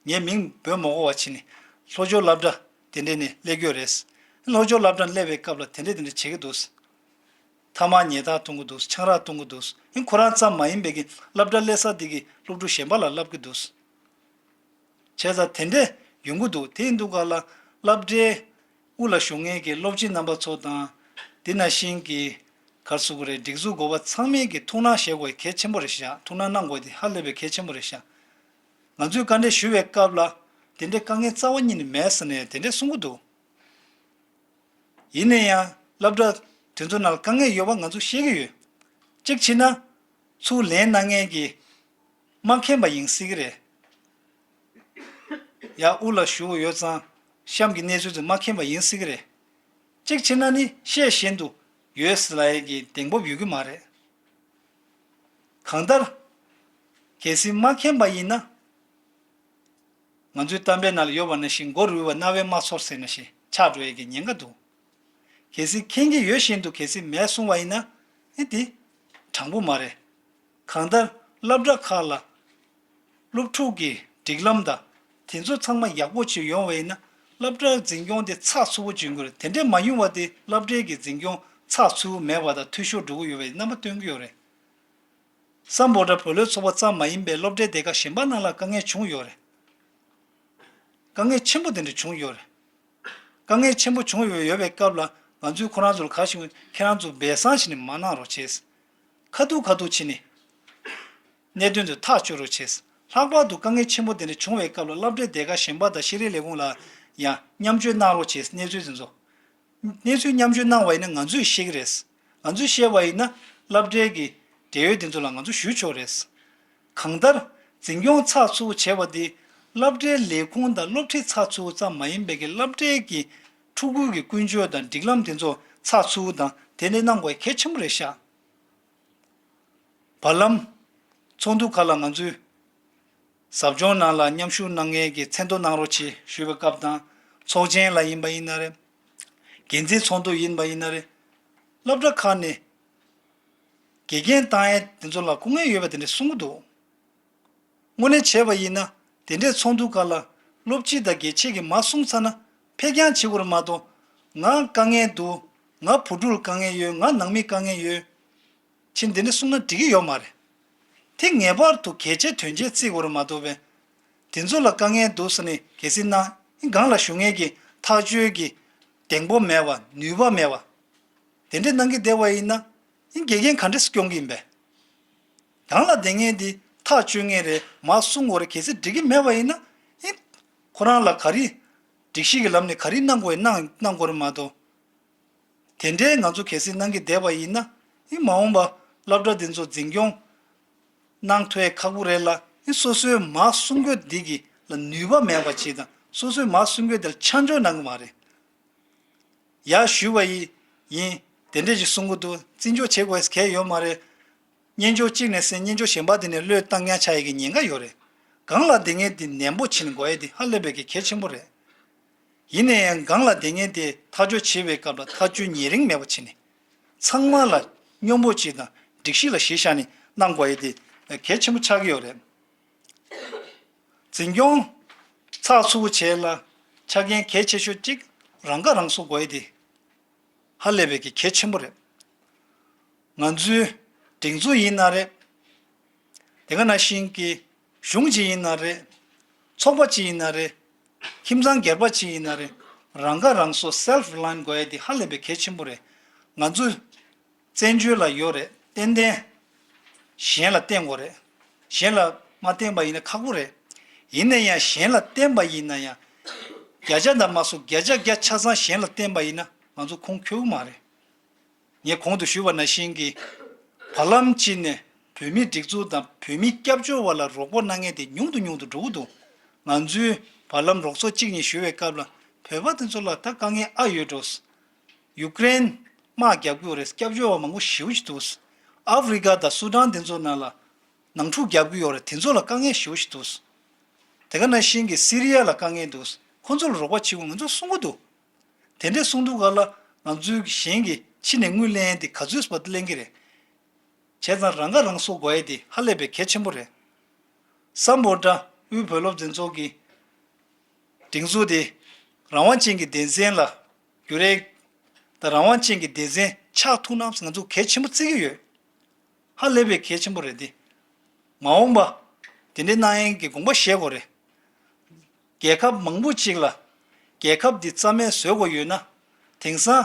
ངས་མིང་འབོད་མ་དགོས་པ་བྱས་ནས་ལྷོ་ཕྱོགས་སློབ་གྲྭ་དེ་འདྲ་ནས་སླེབས་ཀྱི་ཡོད་རེད། ལྷོ་ཕྱོགས་སློབ་གྲྭ་སླེབས་པའི་སྐབས་ལ་དེ་འདྲ་དེ་འདྲ་བྱེད་ཀྱི་འདུག་ཐ་མག་ཉལ་ཐ་གཏོང་གི་འདུག་ཆང་རག་གཏོང་གི་འདུག་ཨེ་ཁོ་རང་ཙམ་མ་ཡིན་པའི་གི་སློབ་གྲྭ་སླེབས་ས་དེ་གི་སློབ་ཕྲུག་གཞན་པ་ལ་བསླབ་ཀྱི་འདུག་བྱས་ཙང་དེ་འདྲས་ཡོང་གི་འདུག་དེ་ཡིན་དུས་སྒང་ལ་སློབ་གྲྭའི་དབུ་ལ་བཞུགས་མཁན་གྱི་སློབ་སྤྱི་རྣམ་པ་ཚོ་དང་། དེ་ནང་བཞིན་གྱི་ག་རེ་ཟེར་དགོས་རེད། སྒྲིག་འཛུགས་འགོ་པ་ཚང་མས་ཀྱི་ཐུགས་སྣང་བཞེས་དགོས་གལ་ཆེན་པོ་རེད་ཤག་ཐུགས་སྣང་གནང་དགོས་དེ་ཧ་ལས་པའི་གལ་ཆེན་པོ་རེད་ཤག་ང་ཚོས་བཀའ་འདྲི་ཞུ་བའི་སྐབས་ལ་དེ་འདྲའི་དཀའ་ངལ་རྩ་བ་ཉིད་ནས་མེད་ཟེར་ནས་དེ་འདྲས་གསུང་གི་འདུག་ཡིན་ན་ཡང་སློབ་གྲྭ་དེ་ཚོ་ནང་ལ་དཀའ་ངལ་ཡོད་པ་ང་ཚོ་ཤེས་ཀྱི་ཡོད། གཅིག་བྱས་ན། ཚུར་ལན་གནང་མཁན་གྱི་མ་མཁྱེན་པ་ཡིན་སྲིད་ཀྱི་རེད། ཡ་དབུ་ལ་བཞུགས་ཡོད་ཙང་གཤམ་གྱི་གནས་ཚུལ་དེ་མ་མཁྱེན་པ་ཡིན་སྲིད་ཀྱི་རེད། གཅིག་བྱས་ན་ནི་ཤེས་བཞིན་དུ་ཡོད་ཟེར་ལབ་ཡས་ཀྱི་གདེང་སྤོབས་ཡོད་ཀྱི་མ་རེད། གང་ལྟར། གལ་སྲིད་མ་མཁྱེན་པ་ཡིན་ན། ང་ཚོའི་གཏམ་དཔེ་ནང་ལ་ཡོད་པ་ནང་བཞིན་མགོ་རུལ་བ་རྣ་བས་མ་ཚོར་ཟེར་ནང་བཞིན་ཆགས་འགྲོ་ཡས་ཀྱི་ཉེན་ཁ་འདུག་གལ་སྲིད་མཁྱེན་གྱི་ཡོད་བཞིན་དུ་གལ་སྲིད་མེད་གསུང་བ་ཡིན་ན་ཨེ་དེ་དྲང་པོ་མ་རེད། གང་ལྟར་སློབ་གྲྭ་ཁག་ལ་སློབ་ཕྲུག་གི་སྒྲིག་ལམ་དང་དེ་ཚོ་ཚང་མ་ཡག་པོ་ཅིག་ཡོང་བ་ཡིན་ན་སློབ་གྲྭའི་འཛིན་སྐྱོང་དེ་ཚགས་ཚུད་པོ་ཅིག་ཡོང་གི་རེད། དེ་འདྲས་མ་ཡོང་བ་དེ་སློབ་གྲྭའི་གི་འཛིན་སྐྱོང་ཚགས་ཚུད་པོ་མེད་པ་དང་འཐུས་ཤོར་འགྲོ་གི་ཡོད་པའི་རྣམ་པ་སྟོན་གྱི་ཡོད་རེད། སམ་བྷོ་ཊ་བོད་ལོའི་ཚོགས་པ་ཙམ་མ་ཡིན་པའི་སློབ་གྲྭའི་སྡེ་ཁག་གཞན་པ་ནང་ལ་དཀའ་ངལ་བྱུང་ཡོད་རེད། དཀའ་ངལ་ཆེན་པོ་དེ་འདྲ་བྱུང་ཡོད་རེད། དཀའ་ངལ་ཆེན་པོ་བྱུང་ཡོད་ཡོད་པའི་སྐབས་ལ་ང་ཚོས་ཁོ་རང་ཚོར་ག་ཞིག་ཁྱེད་རང་ཚོ་སྦས་གསང་བྱས་ནས་མ་གནང་རོགས་བྱས། ཁ་ཐུག་ཁ་ཐུག་བྱས་ནས་གནད་དོན་དེ་ཐག་གཅོད་རོགས་བྱས། ལྷག་པར་དུ་དཀའ་ངལ་ཆེན་པོ་དེ་འདྲ་བྱུང་བའི་སྐབས་ལ་སློབ་གྲྭའི་སྡེ་ཁག་གཞན་པ་དང་ཤེས་རིག་ལས་ཁུངས་ལ་ཡང་མཉམ་སྤྱོད་གནང་རོགས་བྱས། གནས་ཚུལ་དེ་ཚོ། གནས་ཚུལ་མཉམ་སྤྱོད་གནང་བ་ཡིན་ན་ང་ཚོས་ཤེས་ཀྱི་རེད། ང་ཚོས་ཤེས་པ་ཡིན་ན་སློབ་གྲྭའི་གི་འབྲེལ་ཡོད་དེ་ཚོ་ལ་ང་ཚོ་ཞུ་ཆོག་རེད། གང་ལྟར་འཛིན་སྐྱོང་ཚགས་ཚུད་པོ་བྱས་པ་དེ་སློབ་གྲྭའི་ལས་ཁུངས་དང་སློབ་ཁྲིད་ཚགས་ཚུད་པོ་ཙམ་མ་ཡིན་པའི་གི་སློབ་གྲྭའི་གི་ཕྲུ་གུའི་གི་ཀུན་སྤྱོད་དང་སྒྲིག་ལམ་དེ་ཚོ་ཚགས་ཚུད་པོ་དང་དེ་འདྲ་གནང་དགོས་གལ་ཆེན་པོ་རེད་ཤག་བར་ལམ་ཚོགས་འདུ་ཁག་ལ་ང་ཚོས་ཟབ་སྦྱོང་ནང་ལ་མཉམ་ཞུགས་གནང་མཁན་གྱི་མཚན་ཐོ་གནང་རོགས་བྱེད་ཞུས་པའི་སྐབས་དང་། ཚོགས་ཆེན་ལ་ཡིན་པ་ཡིན་ན་རེད། འགན་འཛིན་ཚོགས་འདུ་ཡིན་པ་ཡིན་ན་རེད། སློབ་གྲྭ་ཁག་ནས་དགེ་རྒན་བཏང་ཡས་དེ་ཚོ་ལ་སྐུ་ངལ་ཡོད་པ་དེ་འདྲ་གསུང་གི་འདུག་དངོས་གནས་བྱས་པ་ཡིན་ན་དེ་འདྲའི་ཚོགས་འདུ་ཁག་ལ་སློབ་སྤྱི་དང་དགེ་ཆེ་གིས་མ་གསུངས་ཚར་ན་ཕེབས་རྐྱང་བྱེད་དགོས་རེད་མ་གཏོགས། ང་དཀའ་ངལ་འདུག་ང་བུ་ཕྲུག་ལ་དཀའ་ངལ་ཡོད། ང་ནང་མི་དཀའ་ངལ་ཡོད། ཕྱིན་འདི་འདྲ་གསུངས་ན་འགྲིག་གི་ཡོད་མ་རེད། དེ་ངེས་པར་དུ་གལ་ཆེ་དོན་ཆེ་བརྩི་དགོས་རེད་མ་གཏོགས་པས། དེ་ཚོ་ལ་དཀའ་ངལ་འདུག་ཟེར་ནས་གལ་སྲིད་ན་སྒང་ལ་བཞུགས་མཁན་གྱི་ཐག་གཅོད་ཀྱི་གདེང་སྤོབས་མེད་པ་ནུས་པ་མེད་པ། དེ་འདྲ་གནང་གི་བསྡད་པ་ཡིན་ན་དགེ་རྒན་ག་འདྲས་སྐྱོང་གི་ཡིན་པས། སྒང་ལ་བསྡད་མཁན་དེ་ཐག་གཅོད་མཁན་རེད། མར་གསུང་དགོས་རེད། གལ་སྲིད་འགྲིག་གི་མེད་པ་ཡིན་ན་ཁོ་རང་ལ་ག་རེ་སྒྲིག་གཞི་གི་ལམ་ནས་ག་རེ་གནང་དགོས་གནང་གནང་དགོས་རེད་མ་གཏོགས། དེ་འདྲའི་ང་ཚོ་གལ་སྲིད་གནང་གི་བསྡད་པ་ཡིན་ན་ཨི་མ་འོངས་པ་སློབ་གྲྭ་འདི་ཚོ་འཛིན་སྐྱོང་གནང་ཐུབ་ཡས་ཁག་པོ་རེད་ལ། ཨི་སོ་སོའི་མ་གསུང་རྒྱུ་འདི་གི་ལ་ནུས་པ་མེད་པ་ཅིག་དང་སོ་སོའི་མ་གསུང་རྒྱུ་དེ་ལ་ཆ་འཇོག་གནང་གི་མ་རེད། ཡར་ཞུས་པ་ཡིན། དེ་འདྲས་ཅིག་གསུང་གི་འདུག་བརྩི་འཇོག་བྱེད་དགོས་གལ་ཡོད་མ་རེད། སྙན་ཅོར་གཅིག་ནས་གསན་སྙན་ཅོར་གཞན་པ་དེ་ནས་བློས་བཏང་ཉག་ཆགས་ཡས་ཀྱི་ཉེན་ཁ་ཡོད་རེད། སྒང་ལ་བསྡད་མཁན་དེ་ནན་པོ་བྱེད་ནས་འགོག་ཡས་དེ་ཧ་ལས་པའི་གི་གལ་ཆེན་པོ་རེད། ཡིན་ན་ཡང་སྒང་ལ་བསྡད་མཁན་དེ་ཐག་གཅོད་བྱེད་པའི་སྐབས་ལ་ཐག་གཅོད་ཉེ་རིང་མེད་པ་བྱེད་ནས། ཚང་མ་ལ་སྙོམས་པོ་བྱེད་དང་སྒྲིག་གཞི་ལ་གཞི་བཞག་ནས་གནང་དགོས་ཡས་དེ་གལ་ཆེན་པོ་ཆགས་ཀྱི་ཡོད་རེད། འཛིན་སྐྱོང་ཚགས་ཚུད་པོ་བྱེད་ལ་ཆ་རྐྱེན་གལ་ཆེ་ཤོས་གཅིག་རང་ཁ་རང་གསོ་དགོས་ཡས་དེ་ཧ་ལས་པའི་གི་གལ་ཆེན་པོ་རེད། ང་ཚོའི་སྒྲིག་འཛུགས་ཡིན་ན་རེད། དེ་ག་ནང་བཞིན་གྱི་གཞུང་གཅིག་ཡིན་ན་རེད། ཚོགས་པ་གཅིག་ཡིན་ན་རེད། ཁྱིམ་ཚང་སྒེར་པ་གཅིག་ཡིན་ན་རེད། རང་ཁ་རང་གསོ་self reliant་དགོས་ཡས་དེ་ཧ་ལས་པའི་གལ་ཆེན་པོ་རེད། ང་ཚོ་བཙན་བྱོལ་ལ་ཡོད་རེད། ཏན་ཏན་གཞན་ལ་བརྟེན་དགོས་རེད། གཞན་ལ་མ་བརྟེན་པ་ཡིན་ན་ཁག་པོ་རེད། ཡིན་ན་ཡང་གཞན་ལ་བརྟེན་པ་ཡིན་ན་ཡང་། བརྒྱ་ཆ་དང་མ་སོང་བརྒྱ་ཆ་བརྒྱ་ཆ་ཚང་གཞན་ལ་བརྟེན་པ་ཡིན་ན་ང་ཚོ་ཁུངས་འཁྱོལ་གི་མ་རེད། ངས་གོང་དུ་ཞུས་པ་ནང་བཞིན་གྱི་བར་ལམ་གཅིག་ནས་བོད་མིའི་སྒྲིག་འཛུགས་དང་བོད་མིའི་སྐྱབས་བཅོལ་བ་ལ་རོགས་པ་གནང་མཁན་དེ་ཉུང་དུ་ཉུང་དུ་འགྲོ་གི་འདུག་ང་ཚོས་བར་ལམ་རོགས་ཚོགས་གཅིག་གཉིས་ཞུ་བའི་སྐབས་ལ་བོད་པ་དེ་ཚོ་ལ་ད་དཀའ་ངལ་ཨ་ཡོད་འགྲོ། ཡུ་ཀེ་རེན་ དམག་རྒྱག་གི་ཡོད་རེད། སྐྱབས་བཅོལ་བ་མང་པོ་ཞེ་པོ་ཅིག་འདུག། ཨ་ཧྥེ་རི་ཁ་དང་སུ་ཌན་དེ་ཚོ་ནང་ལ་ནང་འཁྲུག་རྒྱག་གི་ཡོད་རེད། དེ་ཚོ་ལ་དཀའ་ངལ་ཞེ་པོ་ཅིག་འདུག། དེ་ག་ནང་བཞིན་གྱི་སི་རི་ཡ་ལ་དཀའ་ངལ་འདུག། ཁོ་ཚོ་ལ་རོགས་པ་བྱེད་དགོས་ང་ཚོས་གསུང་གི་འདུག། དེ་འདྲས་གསུང་དུས་ག་ལ་ང་ཚོའི་གཞན་གྱི་ཕྱི་ནས་དངུལ་ལེན་དེ་ག་ཚོད་བར་དུ་ལེན་གྱི་རེད། བྱས་ཙང་རང་ཁ་རང་གསོ་དགོས་ཡས་དེ་ཧ་ལས་པའི་གལ་ཆེན་པོ་རེད། སམ་བྷོ་ཊ་དབུས་བོད་སློབ་འཛིན་ཚོགས་ཀྱི་སྒྲིག་འཛུགས་དེ་རང་དབང་ཅན་གྱི་སྡེ་ཚན་ལ་བསྒྱུར་ཡས་དང་། རང་དབང་ཅན་གྱི་སྡེ་ཚན་ཆགས་ཐུབ་ན་ང་ཚོ་གལ་ཆེན་པོ་བརྩི་གི་ཡོད། ཧ་ལས་པའི་གལ་ཆེན་པོ་རེད་དེ། མ་འོངས་པ་དེ་འདྲའི་གནང་ཡས་ཀྱི་དགོངས་པ་བཞེས་དགོས་རེད། རྒྱལ་ཁབ་མང་པོ་ཅིག་ལ་རྒྱལ་ཁབ་འདི་རྩ་མེད་བཟོ་དགོས་ཡོད་ན། དེང་སང་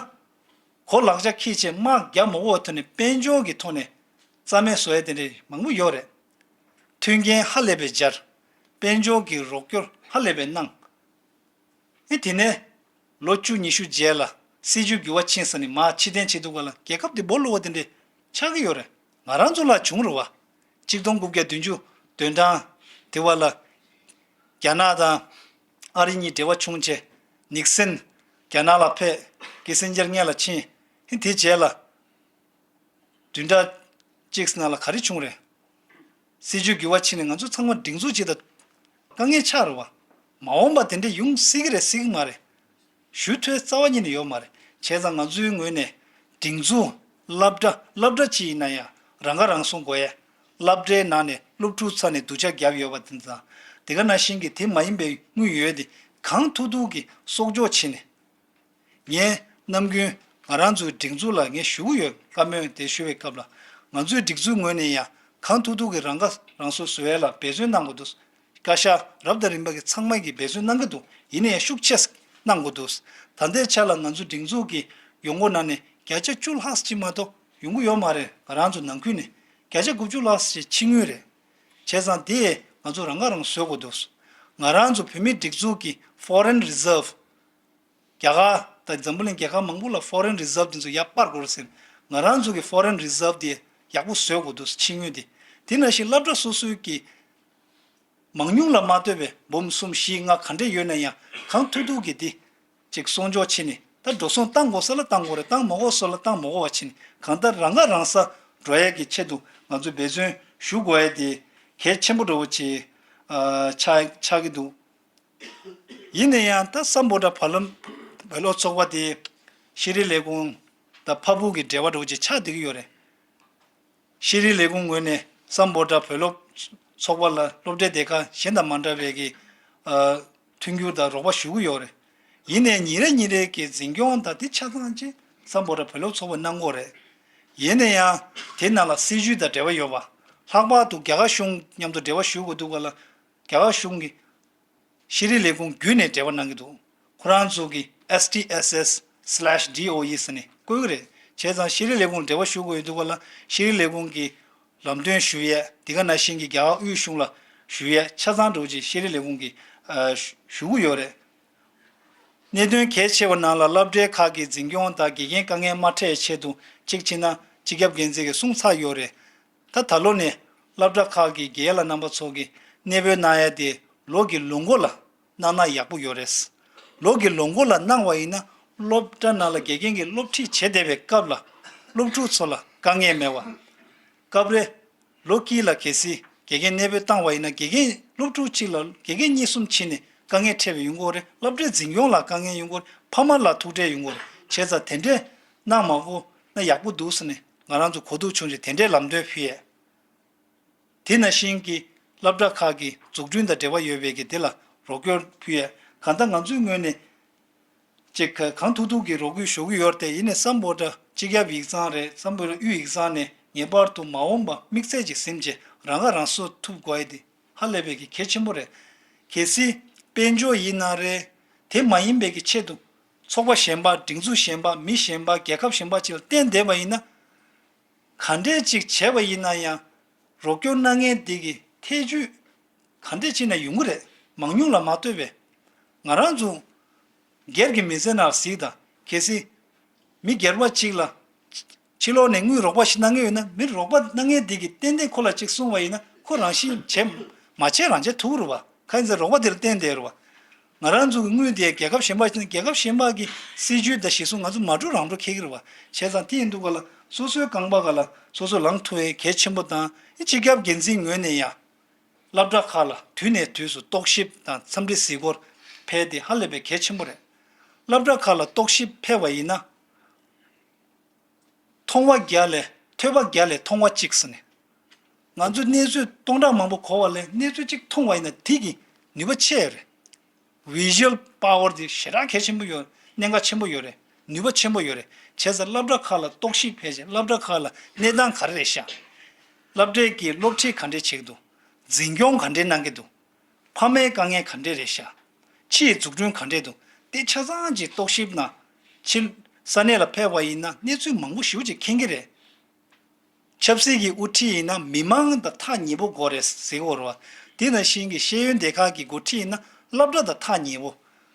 གོ་ལག་ཆ་འཁྱེར་བྱས་དམག་རྒྱག་མ་དགོས་པའི་ཐོག་ནས་དཔལ་འབྱོར་གྱི་ཐོག་ནས་རྩ་མེད་བཟོ་ཡས་དེ་འདྲ་མང་པོ་ཡོད་རེད། མཐུན་རྐྱེན་ཧ་ལས་པའི་སྦྱར། དཔལ་འབྱོར་གྱི་རོགས་སྐྱོར་ཧ་ལས་པའི་གནང་། ཨེ་དེ་ནས་ལོ་བཅུ་ཉི་ཤུ་རྗེས་ལ་སྲིད་བྱུས་འགྱུར་བ་ཕྱིན་ས་ནས་མར་ཕྱིར་འཐེན་བྱེད་དུས་ག་ལ་རྒྱལ་ཁབ་འདི་སྦོ་ལོག་པ་དེ་འདྲ་ཆགས་ཀྱི་ཡོད་རེད། ང་རང་ཚོ་ལ་བྱུང་རེད་བ། གཅིག་སྟོང་དགུ་བརྒྱ་བདུན་ཅུ་དོན་གྲངས་དེ་བ་ལ་རྒྱ་ནག་དང་ཨ་རི་གཉིས་འབྲེལ་བ་བྱུང་བྱས། ནིག་སན་རྒྱ་ནག་ལ་ཕེབས། ཀི་སིན་ཇར་སྔོན་ལ་ཕྱིན། ཧིན་དེ་རྗེས་ལ་བདུན་ཕྲག་གཅིག་ནང་ལ་ག་རེ་བྱུང་རེད། སྲིད་བྱུས་འགྱུར་བ་ཕྱིན་ནས་ང་ཚོ་ཚང་མ་སྒྲིག་འཛུགས་བྱེད་དང་དཀའ་ངལ་ཆགས་རེད་བ། མ་འོངས་པ་དེ་འདྲ་ཡོང་སྲིད་ཀྱི་རེད་སྲིད་ཀྱི་མ་རེད། ཞུ་ཐོས་རྩ་བ་ཉིད་ནས་ཡོད་མ་རེད། བྱས་ཙང་ང་ཚོའི་ངོས་ནས་སྒྲིག་འཛུགས་སློབ་གྲྭ་སློབ་གྲྭ་ཅིག་ཡིན་ན་ཡང་རང་ཁ་རང་གསོ་དགོས་ཡ། སློབ་གྲྭའི་ནང་ནས་སློབ་ཕྲུག་ཚ་ནས་སྡུག་ཅག་བརྒྱབ་ཡོད་པ་དེ་དང་། དེ་ག་ནང་བཞིན་གྱི་དེ་མ་ཡིན་པའི་དངུལ་ཡོད་དེ་གང་ཐུབ་ཐུབ་ཀྱིས་གསོག་འཇོག་བྱས་ནས། ངས་ནམ་རྒྱུན་ང་རང་ཚོའི་སྒྲིག་འཛུགས་ལ་ངས་ཞུ་གི་ཡོད། བཀའ་མོལ་དེ་ཞུ་བའི་སྐབས་ལ། ང་ཚོའི་སྒྲིག་འཛུགས་ངོས་ནས་ཡང་གང་ཐུབ་ཐུབ་ཀྱིས་རང་ཁ་རང་གསོ་བཟོ་ཡས་ལ་འབད་བརྩོན་གནང་དགོས་འདུག། བཀའ་ཤག་རབ་དང་རིམ་པ་གི་ཚང་མ་གིས་འབད་བརྩོན་གནང་གི་འདུག། ཡིན་ན་ཡང་ཤུགས་ཆེ་གནང་དགོས་འདུག། ད་ལྟའི་ཆ་ལ་ང་ཚོ་སྒྲིག་འཛུགས་ཀྱི་ཡོང་སྒོ་ནང་ནས་བརྒྱ་ཆ་བཅུ་ལྷག་ཅིག་མ་གཏོགས་ཡོང་གི་ཡོད་མ་རེད། ང་རང་ཚོ་ནང་ཁུལ་ནས་བརྒྱ་ཆ་དགུ་བཅུ་ལྷག་ཅིག་ཕྱི་དངུལ་རེད། བྱས་ཙང་དེ་ང་ཚོ་རང་ཁ་རང་གསོ་དགོས་འདུག། ང་རང་ཚོ་བོད་མིའི་སྒྲིག་འཛུགས་ཀྱི་foreign reserve། རྒྱ་གར་དང་འཛམ་བུ་གླིང་རྒྱལ་ཁབ་མང་པོ་ལ་foreign reserve་དེ་ཚོ་ཡར་སྤར་དགོས་རེད་ཟེར། ང་རང་ཚོ་གི་foreign reserve་དེ་ཡག་པོ་བཟོ་དགོས་འདུག། ཕྱི་དངུལ་དེ། དེ་ནང་བཞིན་སློབ་གྲྭ་སོ་སོའི་གི་མང་ཉུང་ལ་མ་ལྟོས་པའི་འབུམ་གསུམ་བཞི་ལྔ་ག་འདྲས་ཡོད་ན་ཡང་གང་ཐུབ་ཐུབ་ཀྱིས་དེ་ཅིག་གསོག་འཇོག་བྱས་ནས། ད་འགྲོ་སོང་བཏང་དགོས་ས་ལ་བཏང་དགོས་རེད། བཏང་མ་དགོས་ས་ལ་བཏང་མ་དགོས་པ་བྱས་ནས། གང་ལྟར་རང་ཁ་རང་གསོ་འགྲོ་ཡས་ཀྱི་ཆེད་དུ་ང་ཚོས་འབད་བརྩོན་ཞུ་དགོས་ཡས་དེ་གལ་ཆེན་པོ་འདྲ་བོ་ཅིག་ཨ་ཆགས་ཆགས་ཀྱི་འདུག། ཡིན་ན་ཡང་ད་སམ་བྷོ་ཊ་བར་ལམ་བོད་སློབ་ཚོགས་པ་དེ་ཤེས་རིག་ལས་ཁུངས་དང་ཕ་བུ་གི་འབྲེལ་བ་འདྲ་བོ་ཅིག་ཆགས་བསྡད་ཀྱི་ཡོད་རེད། ཤེས་རིག་ལས་ཁུངས་ངོས་ནས་སམ་བྷོ་ཊ་བོད་སློབ་ཚོགས་པ་ལ་སློབ་གྲྭའི་སྡེ་ཁག་གཞན་དང་མ་འདྲ་བའི་གི་ཨ་མཐུན་འགྱུར་དང་རོགས་པ་ཞུ་གི་ཡོད་རེད། ཡིན་ནའི་ཉིན་རེ་ཉིན་རེ་གི་འཛིན་སྐྱོང་དང་དེ་ཆ་ཚང་ཅིག་སམ་བྷོ་ཊ་བོད་སློབ་ཚོགས་པ་གནང་གི་ཡོད་རེད། ཡིན་ན་ཡང་དེ་ནང་ལ་སྲིད་བྱུས་དང་འབྲེལ་བ་ཡོད་པ། ལྷག་པར་དུ་རྒྱ་གར་གཞུང་མཉམ་དུ་འབྲེལ་བ་ཞུ་དགོས་འདུག་ག་ལ། རྒྱ་གར་གཞུང་གི་ཤེས་རིག་ལས་ཁུངས་བརྒྱུད་ནས་འབྲེལ་བ་གནང་གི་འདུག། ཁོ་རང་ཚོ་གི་S T S S slash D O E ཟེར་ནས་བཀོད་ཀྱི་རེད། བྱས་ཙང་ཤེས་རིག་ལས་ཁུངས་འབྲེལ་བ་ཞུ་དགོས་ཡོད་འདུག་ག་ལ། ཤེས་རིག་ལས་ཁུངས་ཀྱི་ལམ་སྟོན་ཞུ་ཡས། དེ་ག་ནང་བཞིན་གྱི་རྒྱ་གར་དབུས་གཞུང་ལ་ཞུ་ཡས་ཆ་ཚང་འདྲ་བོ་ཅིག་ཤེས་རིག་ལས་ཁུངས་ཀྱིས་ཨ་ཞུ་ཞུ་གི་ཡོད་རེད། གནད་དོན་གལ་ཆེ་བ་ནང་ལ་སློབ་གྲྭའི་ཁག་གི་འཛིན་སྐྱོང་དང་དགེ་རྒན་དཀའ་ངལ་མ་འཕྲད་ཆེད་དུ་གཅིག་བྱས་ན་སྤྱི་ཁྱབ་འགན་འཛིན་གྱིས་གསུངས་ཚར་ཡོད་རེད། ད་ད་ལོ་ནས་སློབ་གྲྭ་ཁག་གི་དགེ་རྒན་ལགས་རྣམ་པ་ཚོ་གིས་གནས་སྤོས་གནང་ཡ་དེ་ལོ་གི་ལོ་མགོ་ལ་གནང་ན་ཡག་པོ་ཡོད་རེད། ལོ་གི་ལོ་མགོ་ལ་གནང་བ་ཡིན་ན་སློབ་གྲྭ་ནང་ལ་དགེ་རྒན་གྱིས་སློབ་ཁྲིད་བྱེད་བསྡད་པའི་སྐབས་ལ་སློབ་ཕྲུག་ཚོ་ལ་དཀའ་ངལ་མེད་པ། སྐབས་རེ་ལོ་དཀྱིལ་ལ་གལ་སྲིད་དགེ་རྒན་གནས་སྤོས་བཏང་བ་ཡིན་ན་དགེ་རྒན་སློབ་ཕྲུག་གཅིག་ལ་དགེ་རྒན་གཉིས་གསུམ་ཕྱིན་ནས་དཀའ་ངལ་འཕྲད་པ་ཡོང་གི་ཡོད་རེད། སློབ་གྲྭའི་འཛིན་སྐྱོང་ལ་དཀའ་ངལ་ཡོང་གི་ཡོད་རེད། ཕ་མ་ལ་ཐུག་འཕྲད་ཡོང་གི་ཡོད་རེད། བྱས་ཙང་དེ་འདྲས་གནང་མ་དགོས་ན་ཡག་པོ་འདུག་ཟེར་ནས་ང་རང་ཚོ་གོ་བསྡུར་བྱུང་རྗེས་དེ་འདྲའི་ལམ་སྟོན་ཕུལ་ཡས། དེ་ནང་བཞིན་གྱི་སློབ་གྲྭ་ཁག་གི་འཛུགས་སྐྲུན་དང་འབྲེལ་བ་ཡོད་པའི་གི་དེ་ལ་རོགས་སྐྱོར་ཕུལ་ཡས། གང་ལྟར་ང་ཚོའི་ངོས་ནས་ཅིག་ག་གང་ཐུབ་ཐུབ་ཀྱིས་རོགས་སྐྱོར་ཞུ་གི་ཡོད་རེད་དེ། ཡིན་ནའི་སམ་བྷོ་ཊ་སྤྱི་ཁྱབ་ཡིག་ཚང་རེད། སམ་བྷོ་ཊ་དབུས་ཡིག་ཚང་ནས་ངེས་པར་དུ་མ་འོངས་པ་དམིགས་བསལ་ཅིག་ཟིན་བྱས་རང་ཁ་རང་གསོ་ཐུབ་དགོས་ཡས་དེ་ཧ་ལས་པའི་གི་གལ་ཆེན་པོ་རེད། གལ་སྲིད་དཔལ་འབྱོར་ཡིན་ན་རེད། དེ་མ་ཡིན་པའི་གི་ཆེད་དུ་ཚོགས་པ་གཞན་པ། སྒྲིག་འཛུགས་གཞན་པ། མི་གཞན་པ། རྒྱལ་ཁབ་གཞན་པ་ཅིག་ལ་བརྟེན་བསྡད་པ་ཡིན་ན། ག་འདྲས་ཅིག་བྱས་པ་ཡིན་ན་ཡང་རོགས་སྐྱོར་གནང་མཁན་དེ་གི་ཐེ་ཇུས་ག་འདྲས་ཅིག་ན་ཡོང་གི་རེད། མང་ཉུང་ལ་མ་ལྟོས་པའི། ང་རང་ཚོ་སྒེར་གྱི་མི་ཚེ་ནང་གཟིགས་དང་། གལ་སྲིད་མི་སྒེར་པ་གཅིག་ལ་ཕྱི་ལོགས་ནས་དངུལ་རོགས་པ་ཞིག་གནང་མཁན་ཡོད་ན། མི་རོགས་པ་གནང་མཁན་དེ་གིས་ཏན་ཏན་ཁོ་ལ་ཅིག་གསུངས་པ་ཡིན་ན་ཁོ་རང་བཞིན་བྱས་མ་བྱས་རང་བྱས་ཐུབ་ཀྱི་རེད་བ། གང་ཡིན་ཟེར་རོགས་པ་དེ་ལ་བརྟེན་བསྡད་རེད་བ། ང་རང་ཚོ་གི་དངུལ་དེ་རྒྱལ་ཁབ་གཞན་པ་ཅིག་ནས་རྒྱལ་ཁབ་གཞན་པ་གི་སྲིད་ཇུས་དང་གཞི་བཟུང་ང་ཚོ་མ་འགྲོ་རང་འགྲོ་འཁེལ་གི་རེད་བ། བྱས་ཙང་དེ་ཡིན་དུས་ག་ལ་སོ་སོའི་རྐང་པ་ག་ལ་སོ་སོ་ལངས་ཐུབ་ཡས་གལ་ཆེན་པོ་དང་ཨེ་སྤྱི་ཁྱབ་འགན་འཛིན་ངོས་ནས་ཡང་སློབ་གྲྭ་ཁག་ལ་དུས་ནས་དུས་སུ་རྟོག་ཞིབ་དང་འཚམས་འདྲི་གཟིགས་སྐོར་ཕེབས་ཏེ་ཧ་ལས་པའི་གལ་ཆེན་པོ་རེད། སློབ་གྲྭ་ཁག་ལ་རྟོག་ཞིབ་ཕེབས་པ་ཡིན་ན། མཐོང་བ་བརྒྱ་ལས་ཐོས་པ་བརྒྱ་ལས་མཐོང་བ་གཅིག་ཟེར་ནས། ང་ཚོས་གནས་ཚུལ་སྟོང་ཕྲག་མང་པོ་གོ་བ་ལས་གནས་ཚུལ་གཅིག་མཐོང་བ་ཡིན་ན་དེ་གི་ནུས་པ་ཆེ་ཡོད་རེད། Visual power དེ་ཞེ་དྲག་གལ་ཆེན་པོ་ཡོད། གནད་འགག་ཆེན་པོ་ཡོད་རེད། ནུས་པ་ཆེན་པོ་ཡོད་རེད། བྱས་ཙང་སློབ་གྲྭ་ཁག་ལ་རྟོག་ཞིབ་ཕེབས་བྱས་སློབ་གྲྭ་ཁག་ལ་གནས་སྟངས་ག་རེ་རེད་ཤག་སློབ་གྲྭའི་གི་སློབ་ཁྲིད་ག་འདྲས་བྱེད་ཀྱི་འདུག་འཛིན་སྐྱོང་ག་འདྲས་གནང་གི་འདུག་ཕ་མའི་དཀའ་ངལ་ག་འདྲས་རེད་ཤག་ཕྱིའི་འཛུགས་སྐྲུན་ག་འདྲས་འདུག་དེ་ཆ་ཚང་གི་རྟོག་ཞིབ་ནང་ཕྱི་ས་གནས་ལ་ཕེབས་པ་ཡིན་ན་གནས་ཚུལ་མང་པོ་ཞེ་པོ་ཅིག་མཁྱེན་གྱི་རེད། ཆབ་སྲིད་ཀྱི་དབུ་ཁྲིད་ཡིན་ན་མི་མང་དང་ཐག་ཉེ་པོ་དགོས་རེད་ཟེར་གྱི་ཡོད་རེད་བ། དེ་ནང་བཞིན་གྱི་ཤེས་ཡོན་སྡེ་ཁག་གི་འགོ་ཁྲིད་ཡིན་ན་སློབ་གྲྭ་དང་ཐག་ཉེ་པོ།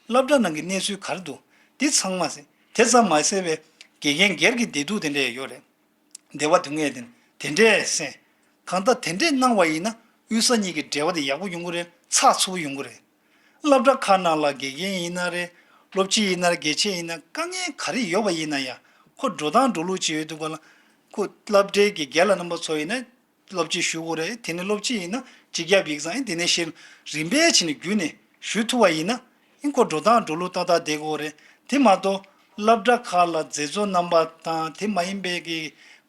སློབ་གྲྭ་ནང་གི་གནས་ཚུལ་ག་རེ་འདུག་དེ་ཚང་མ་ཟེར། དེ་ཙམ་མ་ཟད་པའི་དགེ་རྒན་སྒེར་གྱི་བདེ་སྡུག་དེ་འདྲས་ཡོད་རེད། བདེ་བ་སྡུག་བསྔལ་དེ་དེ་འདྲས་ཟེར། གང་ལྟར་དེ་འདྲས་གནང་བ་ཡིན་ན་དབུས་ས་གཉིས་ཀྱི་འབྲེལ་བ་དེ་ཡག་པོ་ཡོང་གི་རེད། ཚགས་ཚུད་པོ་ཡོང་གི་རེད། སློབ་གྲྭ་ཁག་ནང་ལ་དགེ་རྒན་ཡིན་ན་རེད། སློབ་སྤྱི་ཡིན་ན་རེད། དགེ་ཆེ་ཡིན་ན་དཀའ་ངལ་ག་རེ་ཡོད་པ་ཡིན་ན་ཡང་ཁོ་འགྲོ་སྟངས་འགྲོ་ལུགས་ཅིག་ཡོད་དུས་ག་ལ། ཁོ་སློབ་གྲྭའི་གི་རྒན་ལགས་རྣམ་པ་ཚོ་ཡིན་ན་སློབ་སྤྱི་ཞུ་དགོས་རེད། དེ་ནས་སློབ་སྤྱི་ཡིན་ན་སྤྱི་ཁྱབ་ཡིག་ཚང་། ཨེ་དེ་ནས་ཤེས་རིམ་པས་བྱས་ནས་བརྒྱུད་ནས་ཞུ་ཐུབ་པ་ཡིན་ན་ཨེ་ཁོ་འགྲོ་སྟངས་འགྲོ་ལུགས་ཏག་ཏག་བསྡད་དགོས་རེད། དེ་མ་གཏོགས་སློབ་གྲྭ་ཁག་ལ་མཛད་གཙོ་རྣམ་པ་དང་དེ་མ་ཡིན་པའི་གི་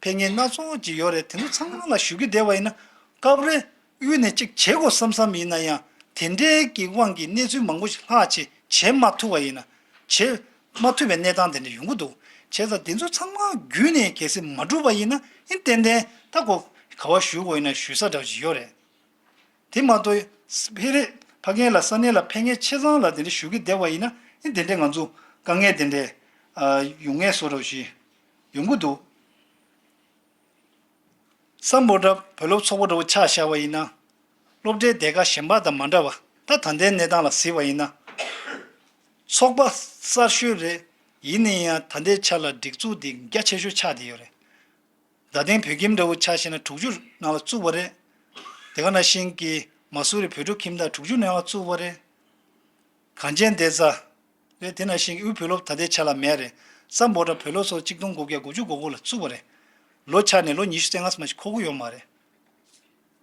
ཕན་ངེས་སྣ་ཚོགས་ཅིག་ཡོད་རེད། དེ་ཚོ་ཚང་མ་ལ་ཞུ་གི་བསྡད་པ་ཡིན་ན་སྐབས་རེ། དབུས་ནས་གཅིག་བྱེད་དགོས་བསམ་བསམ་ཡིན་ན་ཡང་དེ་འདྲའི་གི་དབང་གིས་གནས་ཚུལ་མང་པོ་ཞིག་ལྷག་བྱས་བྱེད་མ་ཐུབ་པ་ཡིན་ན་བྱེད་མ་ཐུབ་པའི་གནས་སྟངས་དེ་འདྲ་ཡོང་གི་འདུག་བྱས་ཙང་དེ་ཚོ་ཚང་མ་བརྒྱུད་ནས་གལ་སྲིད་མ་འགྲུབ་པ་ཡིན་ན་ཨིན་ཏན་ཏན་ད་གོ་ག་བ་ཞུ་དགོས་ཡིན་ན་ཞུ་ས་འདྲ་བ་ཞིག་ཡོད་རེད། དེ་མ་གཏོགས་ཕ་རེད་ཕ་རྒན་ལ་ས་གནས་ལ་ཕན་ངེས་ཆེ་ཚང་ལ་དེ་འདྲ་ཞུ་གི་བསྡད་པ་ཡིན་ན་ཨིན་དེ་འདྲའི་ང་ཚོ་དཀའ་ངལ་དེ་འདྲའི་ཡོང་ངེས་བཟོ་འདྲ་བ་ཞིག་ཡོང་གི་འདུག་སམ་བྷོ་ཊ་བོད་སློབ་ཚོགས་པ་འདྲ་བོ་ཆ་བཞག་པ་ཡིན་ན། སློབ་གྲྭའི་སྡེ་ཁག་གཞན་པ་དང་མ་འདྲ་བ་ད་ད་ལྟའི་གནས་སྟངས་ལ་གཟིགས་པ་ཡིན་ན། ཚོགས་པ་གསར་ཤོས་རེད། ཡིན་ན་ཡང་ད་ལྟའི་ཆ་ལ་སྒྲིག་འཛུགས་འདི་རྒྱ་ཆེ་ཤོས་ཆགས་བསྡད་ཡོད་རེད། རྡ་སྟེང་བོད་ཁྱིམ་འདྲ་བོ་ཆ་བཞག་ན་དྲུག་ཅུ་ནང་ལ་བཙུགས་པ་རེད། དེ་ག་ནང་བཞིན་གྱི་མ་སུ་རི་བོད་ཕྲུག་ཁྱིམ་བདག་དྲུག་ཅུ་ནང་ལ་བཙུགས་པ་རེད། གངས་ཅན་བདེ་རྩ། རེད། དེ་ནང་བཞིན་དབུས་བོད་སློབ་ད་ལྟའི་ཆ་ལ་མེད་རེད། སམ་བྷོ་ཊ་བོད་སློབ་ཚོགས་གཅིག་སྟོང་དགུ་བརྒྱ་དགུ་བཅུ་གོ་དགུ་ལ་བཙུགས་པ་རེད། ལོ་ཆ་ནས་ལོ་ཉི་ཤུ་རྩ་ལྔ་ཙམ་ཞིག་འཁོར་གི་ཡོད་མ་རེད།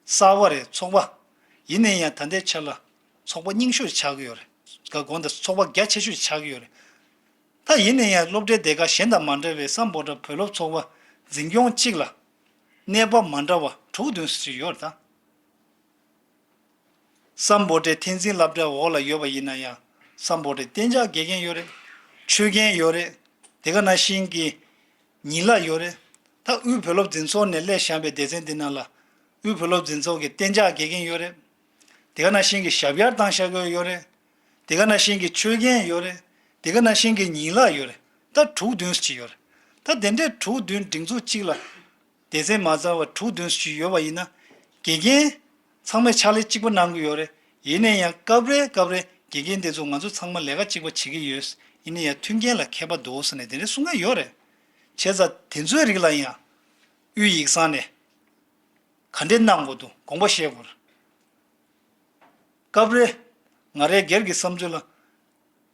གསར་པ་རེད་ཚོགས་པ། ཡིན་ན་ཡང་ད་ལྟའི་ཆ་ལ་ཚོགས་པ་རྙིང་ཤོས་ཆགས་ཀྱི་ཡོད་རེད། ག་དགོངས་དག་ཚོགས་པ་རྒྱ་ཆེ་ཤོས་ཆགས་ཀྱི་ཡོད་རེད། ད་ཡིན་ན་ཡང་སློབ་གྲྭའི་སྡེ་ཁག་གཞན་དང་མ་འདྲ་བའི་སམ་བྷོ་ཊ་བོད་སློབ་ཚོགས་པ་འཛིན་སྐྱོང་གཅིག་ལ་གནས་བབ་མ་འདྲ་བ་དྲུག་བདུན་ཙམ་ཞིག་ཡོད་རེད་ད། སམ་བྷོ་ཊའི་ཐད་འཛིན་སློབ་གྲྭ་འོག་ལ་ཡོད་པ་ཡིན་ན་ཡང་སམ་བྷོ་ཊའི་གཏན་འཇགས་དགེ་རྒན་ཡོད་རེད། ཆོས་རྒན་ཡོད་རེད། དེ་ག་ནང་བཞིན་གྱི་ཉིན་གླ་ཡོད་རེད། ད་དབུས་བོད་སློབ་འཛིན་ཚོགས་ནས་སླེབས་བཞག་པའི་སྡེ་ཚན་འདི་ནང་ལ་དབུས་བོད་སློབ་འཛིན་ཚོགས་ཀྱི་གཏན་འཇགས་དགེ་རྒན་ཡོད་རེད། དེ་ག་ནང་བཞིན་གྱི་ཞབས་གཡར་བཏང་བཞག་ཡོད་རེད། དེ་ག་ནང་བཞིན་གྱི་ཆོས་རྒན་ཡོད་རེད། དེ་ག་ནང་བཞིན་གྱི་ཉིན་གླ་ཡོད་རེད། ད་དྲུག་བདུན་ཅིག་ཡོད་རེད། ད་དེ་འདྲའི་དྲུག་བདུན་སྒྲིག་འཛུགས་གཅིག་ལ། སྡེ་ཚན་མ་ཚང་བ་དྲུག་བདུན་ཅིག་ཡོད་པ་ཡིན་ན། དགེ་རྒན་ཚང་མས་ཕྱག་ལས་གཅིག་པ་གནང་གི་ཡོད་རེད། ཡིན་ན་ཡང་སྐབས་རེ་སྐབས་རེ་དགེ་རྒན་དེ་ཚོ་ང་ཚོ་ཚང་མ་ལས་ཀ་གཅིག་པ་བྱེད་ཀྱི་ཡོད། ཡིན་ན་ཡང་མཐུན་རྐྱེན་ལ་ཁྱད་པར་འདུག་ཟེར་ནས་དེ་འདྲའི་གསུང་མཁན་ཡོད་རེད། བྱས་ཙང་དེ་ཚོའི་རིགས་ལ་ཡང་དབུས་ཡིག་ཚང་ནས་ག་འདྲས་གནང་དགོས་འདུག་དགོངས་པ་བཞེས་དགོས་རེད། སྐབས་རེ་ང་རའི་སྒེར་གྱི་བསམ་ཚུལ་ལ།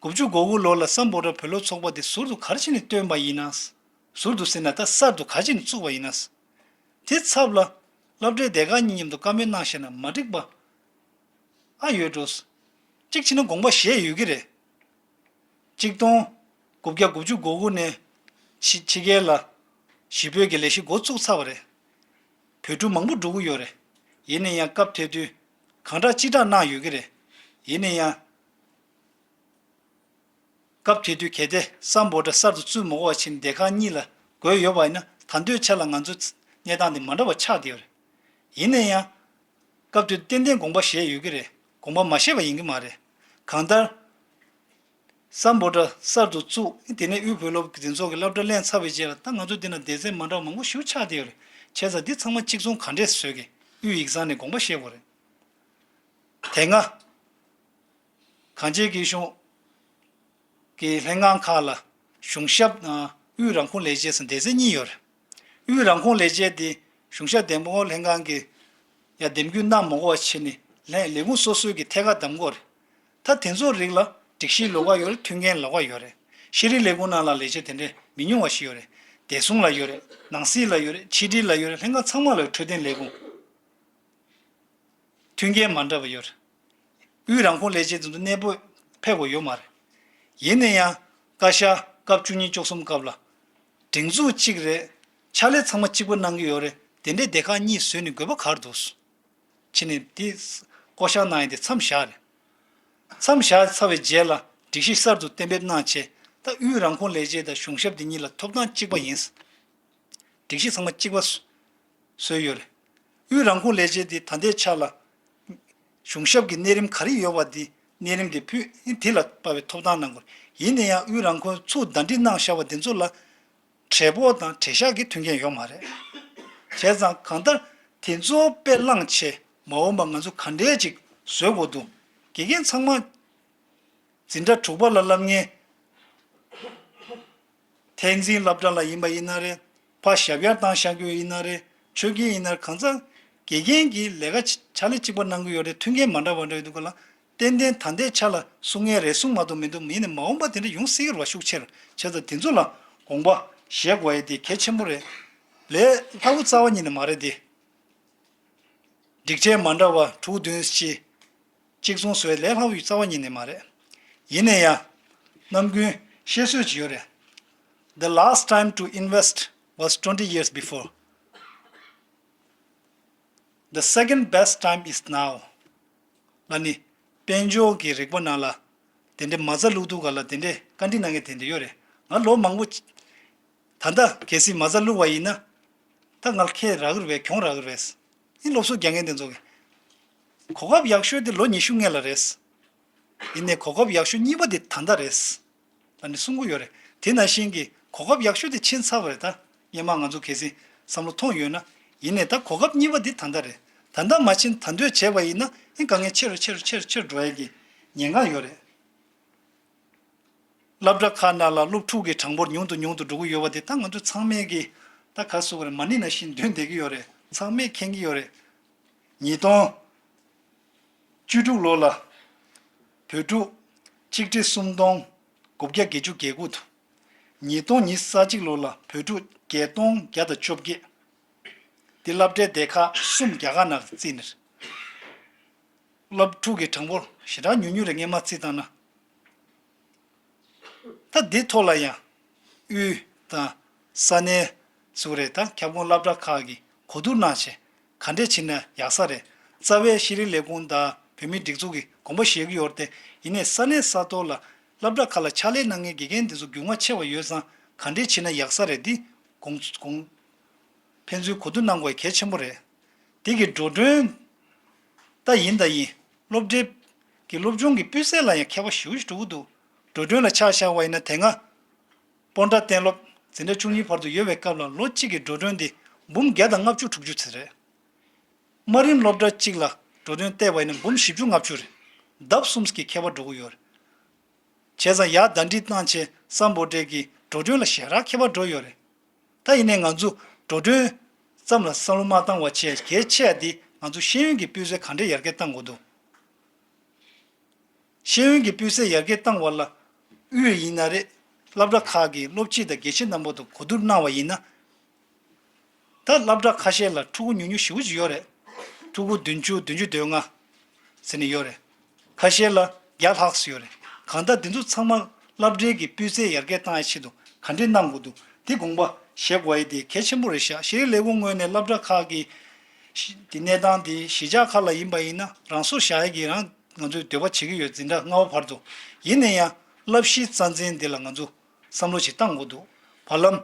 དགུ་བཅུ་གོ་དགུ་ལོ་ལ་སམ་བྷོ་ཊ་བོད་སློབ་ཚོགས་པ་དེ་ཟུར་དུ་ག་རེ་བྱས་ནས་བཏོན་པ་ཡིན་ན། ཟུར་དུ་ཟེར་ན་ད་གསར་དུ་ག་རེ་བྱས་ནས་བཙུགས་པ་ཡིན་ན། དེ་ཚབ་ལ་སློབ་གྲྭའི་སྡེ་ཁག་གཉིས་མཉམ་དུ་བཀའ་མོལ་གནང་བཞག་ན་མ་འགྲིག་པ་ཨ་ཡོད་འགྲོ། གཅིག་བྱས་ན་དགོངས་པ་བཞེས་ཡོད་ཀྱི་རེད། གཅིག་སྟོང་དགུ་བརྒྱ་དགུ་བཅུ་གོ་དགུ་ནས་ཕྱི་ཕྱི་རྒྱལ་ལ་གཞིས་སྤོས་ཀྱི་ལས་གཞི་འགོ་བཙུགས་ཚར་བ་རེད། བོད་ཕྲུག་མང་པོ་འགྲོ་གི་ཡོད་རེད། ཡིན་ན་ཡང་སྐབས་དེ་དུས་གང་དྲག་ཅི་དྲག་གནང་ཡོད་ཀྱི་རེད། ཡིན་ན་ཡང་། སྐབས་དེ་དུས་གལ་ཏེ་སམ་བྷོ་ཊ་གསར་དུ་བཙུགས་མ་དགོས་པ་བྱས་ནས་སྡེ་ཁག་གཉིས་ལ་བགོས་ཡོད་པ་ཡིན་ན་ད་ལྟའི་ཆ་ལ་ང་ཚོ་གནས་སྟངས་འདི་མ་འདྲ་བ་ཆགས་བསྡད་ཡོད་རེད། ཡིན་ན་ཡང་། སྐབས་དེ་དུས་ཏན་ཏན་དགོངས་པ་བཞེས་ཡོད་ཀྱི་རེད། དགོངས་པ་མ་བཞེས་པ་ཡིན་གྱི་མ་རེད། གང་ལྟར། སམ་བྷོ་ཊ་གསར་དུ་བཙུགས་དེ་ནས་དབུས་བོད་སློབ་འཛིན་ཚོགས་ཀྱི་སློབ་གྲྭ་ལེན་ཚར་བའི་རྗེས་ལ་ད་ང་ཚོ་འདི་ན་སྡེ་ཚན་མ་འདྲ་བ་མང་པོ་ཞིག་ཆགས་བསྡད་ཡོད་རེད། བྱས་ཙང་འདི་ཚང་མ་གཅིག་མཚུངས་ག་འདྲས་བཟོས་ཀྱི་དབུས་ཡིག་ཚང་ནས་དགོངས་པ་བཞེས་དགོས་རེད། དེ་སྔ། གངས་ཅན་སྐྱིད་གཤོངས་ཀྱི་ལྷན་ཁང་ཁག་ལ་གཞུང་ཞབས་དབུས་རང་ཁོངས་ལས་བྱེད་ཟེར་སྡེ་ཚན་གཉིས་ཡོད་རེད། དབུས་རང་ཁོངས་ལས་བྱེད་དེ་གཞུང་ཞབས་འདེམས་བསྐོ་ལྷན་ཁང་གིས་ཡ་འདེམས་རྒྱུགས་གནང་མ་དགོས་པ་བྱས་ནས་ལས་ལས་ཁུངས་སོ་སོའི་གི་ཐད་ཀར་འདེམས་དགོས་རེད། ད་དེ་ཚོ་རིགས་ལ་ སྒྲིག་གཞི་ལོགས་ཀ་ཡོད་རེད། མཐུན་རྐྱེན་ལོགས་ཀ་ཡོད་རེད། ཤེས་རིག་ལས་ཁུངས་ནང་ལ་ལས་བྱེད་དེ་འདྲས་མི་ཉུང་བ་ཞིག་ཡོད་རེད། བདེ་སྲུང་ལ་ཡོད་རེད། ནང་སྲིད་ལ་ཡོད་རེད། ཕྱི་དྲིལ་ལ་ཡོད་རེད། ལྷན་ཁག་ཚང་མ་ལ་འཕྲོད་བསྟེན་ལས་ཁུངས། མཐུན་རྐྱེན་མ་འདྲ་བ་ཡོད་རེད། དབུས་རང་ཁོངས་ལས་བྱེད་དེ་ཚོ་གནས་སྤོས་ཕེབས་དགོས་ཡོད་མ་རེད། ཡིན་ན་ཡང་བཀའ་ཤག་སྐབས་བཅུ་གཉིས་བཅུ་གསུམ་སྐབས་ལ་སྒྲིག་འཛུགས་གཅིག་རེད། ཕྱག་ལས་ཚང་མ་གཅིག་པ་གནང་གི་ཡོད་རེད། དེ་འདྲའི་སྡེ་ཁག་གཉིས་བཟོས་ནས་དགོས་པ་ག་རེ་འདུག་ཕྱིན་ནས་དེ་བསྐོ་བཞག་གནང་ཡས་དེ་མཚམས་བཞག་རེད། མཚམས་བཞག་ཚར་བའི་རྗེས་ལ་སྒྲིག་གཞི་གསར་དུ་གཏན་འབེབས་གནང་བྱས། ད་དབུས་རང་ཁོངས་ལས་བྱེད་དང་གཞུང་ཞབས་དེ་གཉིས་ལ་ཐོབ་ཐང་གཅིག་པ་ཡིན། སྒྲིག་གཞི་ཚང་མ་གཅིག་པ་བཟོས་ཡོད་རེད། དབུས་རང་ཁོངས་ལས་བྱེད་དེ་ད་ལྟའི་ཆ་ལ་གཞུང་ཞབས་ཀྱི་གནས་རིམ་ག་རེ་ཡོད་པ་དེ་གནས་རིམ་དེ་ཕུད། དེ་ལ་དཔག་པའི་ཐོབ་ཐང་གནང་དགོས། ཡིན་ན་ཡང་དབུས་རང་ཁོངས་ཚུར་ཟླ་སྒྲིལ་གནང་བཞག་པ་དེ་ཚོ་ལ་བགྲེས་པོ་དང་བྲེལ་ཤག་གི་མཐུན་རྐྱེན་ཡོད་མ་རེད། བྱས་ཙང་གང་ལྟར་དེ་ཚོ་དཔེ་བླངས་བྱས་མ་འོངས་པ་ང་ཚོ་ག་འདྲས་ཅིག་བཟོ་དགོས་འདུག་དགེ་རྒན་ཚང་མ་འཛིན་གྲྭ་དྲུག་པ་ལ་སློབ་མཁན། འཐད་འཛིན་སློབ་གྲྭ་ལ་ཡིན་པ་ཡིན་ན་རེད། ཕར་ཞབས་ཡར་བཏང་བཞག་རྒྱུ་ཡིན་ན་རེད། ཆོས་དགེ་ཡིན་ན་རེད། གང་ཚང་དགེ་རྒན་གྱི་ལས་ཀ་ཕྱག་ལས་གཅིག་པ་གནང་གི་ཡོད་རེད། མཐུན་རྐྱེན་མ་འདྲ་བ་འདྲ་ཡོད་འདུག་ག་ལ། ཏན་ཏན་ད་ལྟའི་ཆ་ལ་གསུང་མཁན་རེ་ཟུང་མ་གཏོགས་མི་འདུག་ཡིན་ནའི་མ་འོངས་པ་དེ་འདྲ་ཡོང་སྲིད་ཀྱི་རེད་བ། ཤུགས་ཆེར་བྱས་ཙང་དེ་ཚོ་ལ་དགོངས་པ་བཞེས་དགོས་ཡས་དེ་གལ་ཆེན་པོ་རེད། ལས་སླ་པོ་རྩ་བ་ཉིད་ནས་མ་རེད་དེ། སྒྲིག་ཆས་མ་འདྲ་བ་དྲུག་བདུན་གཅིག་གཅིག་མཚུངས་བཟོས་ལས་སླ་པོ་ཡོད་རྩ་བ་ཉིད་ནས་མ་རེད། ཡིན་ན་ཡང་ནམ་རྒྱུན་བཤད་སྲོལ་ཅིག་ཡོད་རེད། The last time to invest was twenty years before. The second best time is now. ལ་ནི་དཔལ་འབྱོར་གྱི་རིག་པ་ནང་ལ་དེ་འདྲའི་མ་རྩ་བླུག་དུས་ག་ལ་དེ་འདྲའི་བཀའ་འདྲི་གནང་མཁན་དེ་འདྲ་ཡོད་རེད། ང་ལོ་མང་པོ་ད་ལྟ་གལ་སྲིད་མ་རྩ་བླུག་པ་ཡིན་ན། ད་ང་ཁེ་རག་གི་རེད་པས། གྱོང་རག་གི་རེད་པས། ཨེ་སློབ་གསོ་རྒྱག་མཁན་དེ་ཚོ་གི་གོ་སྐབས་ཡག་ཤོས་དེ་ལོ་ཉི་ཤུ་སྔོན་ལ་རེད། ཡིན་ནའི་གོ་སྐབས་ཡག་ཤོས་གཉིས་པ་དེ་ད་ལྟ་རེད། ད་ནི་གསུང་གི་ཡོད་རེད། དེ་ནང་བཞིན་གྱི་གོ་སྐབས་ཡག་ཤོས་དེ་ཕྱིན་ཚར་བ་རེད། ད་སྔོན་མ་ང་ཚོ་གལ་སྲིད་བསམ་བློ་ཐོངས་ཡོད་ན། ཡིན་ནའི་ད་གོ་སྐབས་གཉིས་པ་དེ་ད་ལྟ་རེད། ད་ལྟ་མ་ཕྱིན་ད་འདོད་བྱས་པ་ཡིན་ན་ཨེ་དཀའ་ངལ་ཆེ་རུ་ཆེ་རུ་ཆེ་རུ་ཆེ་རུ་འགྲོ་ཡས་ཀྱི་ཉེན་ཁ་ཡོད་རེད། སློབ་གྲྭ་ཁག་ནང་ལ་སློབ་ཕྲུག་གི་གྲངས་འབོར་ཉུང་དུ་ཉུང་དུ་འགྲོ་གི་ཡོད་པ་དེ་ད་ང་ཚོ་ཚང་མས་ཀྱི་ད་ག་རེ་ཟེར་དགོས་རེད། མ་ཎི་ནང་བཞིན་འདོན་བསྡད་ཀྱི་ཡོད་རེད། ཚང་མས་མཁྱེན་གྱི་ཡོད་རེད། ཉིས་སྟོང་བཅུ་དྲུག་ལོ་ལ་བོད་ཕྲུག་ཆིག་ཁྲི་སུམ་སྟོང་དགུ་བརྒྱ་བརྒྱད་ཅུ་གྱ་དགུ་འདུག་ཉིས་སྟོང་ཉི་ཤུ་རྩ་གཅིག་ལོ་ལ་བོད་ཕྲུག་བརྒྱད་སྟོང་བརྒྱ་དང་བཅོ་བརྒྱད། འདི་སློབ་གྲྭའི་སྡེ་ཁག་གསུམ་རྒྱ་གར་ནང་བརྩིས་ནས། སློབ་ཕྲུག་གི་གྲངས་འབོར་ཞེ་དྲག་ཉུང་ཉུང་རེད། སྔོན་མ་བརྩིས་བཏང་ན། ད་འདི་ཐོག་ལ་ཡང་དབུས་དང་ས་གནས་སུ་རེད། ད་ཁྱབ་ཁོངས་སློབ་གྲྭ་ཁག་གིས་གོ་བསྡུར་གནང་བྱས་ག་འདྲས་བྱས་ན་ཡག་ས་རེད། རྩ་བའི་ཤེས་རིག་ལས་ཁུངས་དང་བོད་མིའི་སྒྲིག་འཛུགས་ཀྱིས་དགོངས་པ་བཞེས་ཀྱི་ཡོད་རེད་དེ། ཡིན་ནའི་ས་གནས་ས་ཐོག་ལ་སློབ་གྲྭ་ཁག་ལ་ཕྱག་ལས་གནང་མཁན་དགེ་རྒན་དེ་ཚོ་འགྱུར་བ་ཆེ་བ་ཡོད་ཙང་ག་འདྲས་བྱས་ན་ཡག་ས་རེད། འདི་དགོངས་དགོངས་ཕན་ཚུན་གོ་བསྡུར་གནང་དགོས་གལ་ཆེན་པོ་རེད། དེ་གི་འགྲོ་གྲོན་ད་ཡིན་ད་ཡིན། སློབ་གྲྭའི་གི་སློབ་སྦྱོང་གི་སྤུས་ཚད་ལ་ཡང་ཁྱད་པར་ཞེ་པོ་ཞིག་འགྲོ་གི་འདུག་འགྲོ་གྲོན་ལ་ཆ་བཞག་པ་ཡིན་ན་དེ་སྔ་སྤོན་ཊ་གཏན་སློབ་འཛིན་གྲྭ་བཅུ་གཉིས་བར་དུ་ཡོད་པའི་སྐབས་ལ་ལོ་གཅིག་གི་འགྲོ་གྲོན་དེ་འབུམ་བརྒྱ་དང་ལྔ་བཅུ་དྲུག་ཅུ་ཙམ་རེད། དམའ་རིམ་སློབ་གྲྭ་གཅིག་ལ་འགྲོ་གྲོན་བལྟས་པ་ཡིན་ན་འབུམ་བཞི་བཅུ་ལྔ་བཅུ་རེད། ལྡབ་གསུམ་གྱི་ཁྱད་པར་འགྲོ་གི་ཡོད་རེད། བྱས་ཙང་ཡར་ཟླ་སྒྲིལ་བཏང་བྱས་སམ་བྷོ་ཊའི་གི་འགྲོ་གྲོན་ལ་ཞེ་དྲག་ཁྱད་པར་འགྲོ་ཡོད་རེད། ད་ཡིན་ནའི་ང་ཚོ་འགྲོ་གྲོན་ཙམ་ལ་བསམ་བློ་མ་བཏང་བ་བྱས་གལ་ཆེ་བ་འདི་ང་ཚོ་ཤེས་ཡོན་གྱི་སྤུས་ཚད་ག་འདྲས་ཡར་རྒྱས་གཏང་དགོས་འདུག་ཤེས་ཡོན་གྱི་སྤུས་ཚད་ཡར་རྒྱས་བཏང་བ་ལ་དབུས་ཡིན་ན་རེད། སློབ་གྲྭ་ཁག་གི་སློབ་སྤྱི་དང་དགེ་ཆེ་རྣམ་པ་དང་གོ་བསྡུར་གནང་བ་ཡིན་ན། ད་སློབ་གྲྭ་ཁ་ཤས་ལ་ཕྲུ་གུ་ཉུང་ཉུང་ཞེ་པོ་ཅིག་ཡོད་རེད། ཕྲུ་གུ་བདུན་ཅུ་བདུན་ཅུ་དོན་ལྔ་ཟེར་ནས་ཡོད་རེད། ཁ་ཤས་ལ་བརྒྱ་ལྷག་ཙམ་ཡོད་རེད། གང་ལྟར་འདི་ཚོ་ཚང་མ་སློབ་གྲྭའི་གི་སྤུས་ཚད་ཡར་རྒྱས་བཏང་ཡའི་ཆེད་དུ་ག་འདྲས་གནང་དགོས་འདུག་འདི་དགོངས་པ་བཞེས་དགོས་ཡ་དེ་གལ་ཆེན་པོ་རེད་ཤག་ཤེས་རིག་ལས་ཁུངས་ངོས་ནས་སློབ་གྲྭ་ཁག་གི་ཤི་དེ་གནས་སྟངས་དེ་གཞིས་ཆགས་ཁག་ལ་ཡིན་པ་ཡིན་ན་རང་སོར་བཞག་ཡ་གི་རང་ང་ཚོས་འདོད་པ་བྱེད་ཀྱི་ཡོད། འཛིན་གྲྭ་ལྔ་པ་བར་དུ། ཡིན་ན་ཡང་བསླབ་གཞི་རྩ་འཛིན་འདི་ལ་ང་ཚོ་བསམ་བློ་ཞིག་བཏང་དགོས་འདུག་བར་ལམ་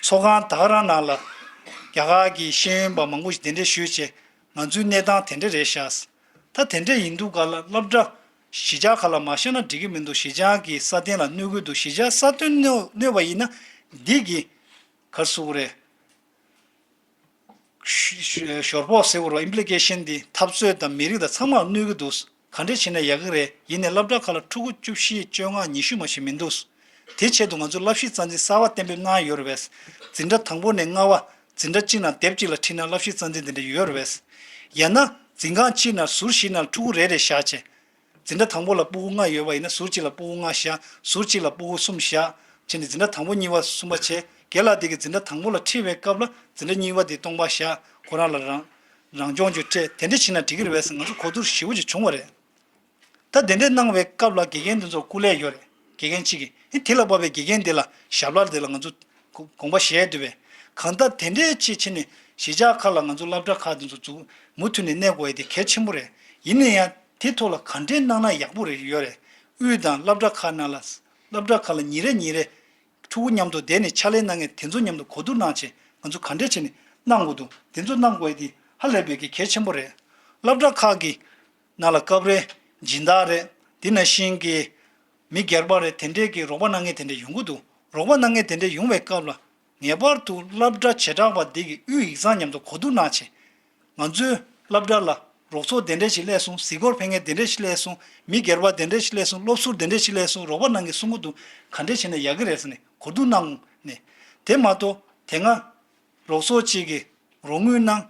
ཚོགས་ཁང་ད་ག་རང་ནང་ལ་རྒྱ་གར་གྱི་ཤེས་ཡོན་པ་མང་པོ་ཞིག་གདན་འདྲེན་ཞུས་བྱས་ང་ཚོའི་གནས་སྟངས་དེ་འདྲ་རེད་ཤག་ད་དེ་འདྲ་ཡིན་དུས་ག་ལ་སློབ་གྲྭ་གཞིས་ཆགས་ཁག་ལ་མ་བཞག་ན་འགྲིག་གི་མི་འདུག་གཞིས་ཆགས་ཀྱི་སྲ་བརྟན་ལ་གནོད་ཀྱི་འདུག་གཞིས་ཆགས་སྲ་བརྟན་གནོད་གནོད་པ་ཡིན་ན་འདི་གི་ག་རེ་ཟེར་དགོས་རེད། ཞོར་ཕོགས་ཟེར་དགོས་རེད་པ། ཨིམ་པི་ལི་ཀེ་ཤན་འདི་འཐབ་རྩོད་དང་མི་རིགས་དང་ཚང་མར་གནོད་ཀྱི་འདུག་ག་འདྲས་བྱས་ན་ཡག་གི་རེད། ཡིན་ནའི་སློབ་གྲྭ་ཁག་ལ་ཕྲུ་གུ་བཅུ་བཞི་བཅོ་ལྔ་ཉི་ཤུ་མ་ཞིག་མི་འདུག་དེ་ཆེད་དུ་ང་ཚོ་བསླབ་གཞི་རྩ་འཛིན་གསར་པ་གཏན་འབེབས་གནང་ཡོད་རེད་པས། འཛིན་གྲྭ་དང་པོ་ནས་ལྔ་པ་འཛིན་གྲྭ་གཅིག་ནང་དེབ་གཅིག་ལ་ཁྲིད་ན་བསླབ་གཞི་རྩ་འཛིན་དེ་འདྲ་ཡོད་རེད་པས། ཡང་ན་འཛིན་ཁང་གཅིག་ནང་ཟུར་བཞི་ནང་ཕྲུ་གུ་རེ་རེ་བཞག་བྱས། འཛིན་གྲྭ་དང་པོ་ལ་སྤུ་གུ་ལྔ་ཡོད་པ་ཡིན་ན་ཟུར་གཅིག་ལ་སྤུ་གུ་ལྔ་བཞག་ཟུར་གཅིག་ལ་སྤུ་གུ་གསུམ་བཞག་བྱས་ནས་འཛིན་གྲྭ་དང་པོ་གཉིས་པ་གསུམ་པ་བྱས། རྒན་ལགས་དེ་གིས་འཛིན་གྲྭ་དང་པོ་ལ་ཁྲིད་པའི་སྐབས་ལ་འཛིན་གྲྭ་གཉིས་པ་དེ་སྟོང་པ་བཞག་ཁོ་རང་ལ་རང་རང་སྦྱོང་བརྒྱུད་སྤྲད། དེ་འདྲ་བྱས་ན་འགྲིག་གི་རེད་པས་ཟེར་ང་ཚོ་གོ་བསྡུར་ཞེ་པོ་ཅིག་བྱུང་བ་རེད། ད་དེ་འདྲ་གནང་བའི་སྐབས་ལ་དགེ་རྒན་དེ་ཚོར་སྐུ་ལས་ཡོད་རེད། དགེ་རྒན་གཅིག་གིས་ཨེ་དེ་ལ་བབས་པའི་དགེ་རྒན་དེ་ལ་ཞབས་ལྷག་དེ་ལ་ང་ཚོ་དགོངས་པ་བཞེས་འདུག་པས། གང་ལྟར་དེ་འདྲའི་ཅིག་བྱས་ནས་གཞིས་ཆགས་ཁག་ལ་ང་ཚོ་སློབ་གྲྭ་ཁག་དེ་ཚོ་འཛུགས་མུ་མཐུད་ནས་གནས་དགོས་ཡ་དེ་གལ་ཆེན་པོ་རེད། ཡིན་ན་ཡང་དེ་ཐོག་ལ་ག་འདྲས་གནང་ན་ཡག་པོ་རེད་ཡོད་རེད། དབུས་དང་སློབ་གྲྭ་ཁག་ནང་ལ་སློབ་གྲྭ་ཁག་ལ་ཉིན་རེ་ཉིན་རེ་ཕྲུ་གུ་མཉམ་དུ་བསྡད་ནས་ཕྱག་ལས་གནང་མཁན་དེ་ཚོ་མཉམ་དུ་གོ་བསྡུར་གནང་བྱས་ང་ཚོ་ག་འདྲས་བྱས་ནས་གནང་དགོས་འདུག་དེ་ཚོ་གནང་དགོས་ཡ་དེ་ཧ་ལས་པའི་གི་གལ་ཆེན་པོ་རེད། སློབ་གྲྭ་ཁག་གི་ནང་ལ་སྐབས་རེ་སྦྱིན་བདག་རེད། དེ་ནང་བཞིན་གྱི་མི་སྒེར་པ་རེད། དེ་འདྲས་ཀྱི་རོགས་པ་གནང་མཁན་དེ་འདྲས་ཡོང་གི་འདུག་རོགས་པ་གནང་མཁན་དེ་འདྲས་ཡོང་བའི་སྐབས་ལ་ངེས་པར་དུ་སློབ་གྲྭ་བྱེ་བྲག་པ་འདི་གི་དབུས་ཡིག་ཚང་མཉམ་དུ་གོ་བསྡུར་གནང་བྱས། ང་ཚོའི་སློབ་གྲྭ་ལ་རོགས་ཚོགས་དེ་འདྲས་ཞིག་སླེབས་སོང་། གཟིགས་སྐོར་ཕེབས་མཁན་དེ་འདྲས་ཞིག་སླེབས་སོང་། མི་སྒེར་པ་དེ་འདྲས་ཞིག་སླེབས་སོང་། སློབ་ཟུར་དེ་འདྲས་ཞིག་སླེབས་སོང་། རོགས་པ་གནང་མཁན་གསུང་གི་འདུག་ག་འདྲས་བྱས་ན་ཡག་གི་རེད་ཟེར་ནས་གོ་བསྡུར་གནང་ནས། དེ་མ་གཏོགས་དེ་སྔ་རོགས་ཚོགས་གཅིག་གིས་རོགས་དངུལ་གནང་།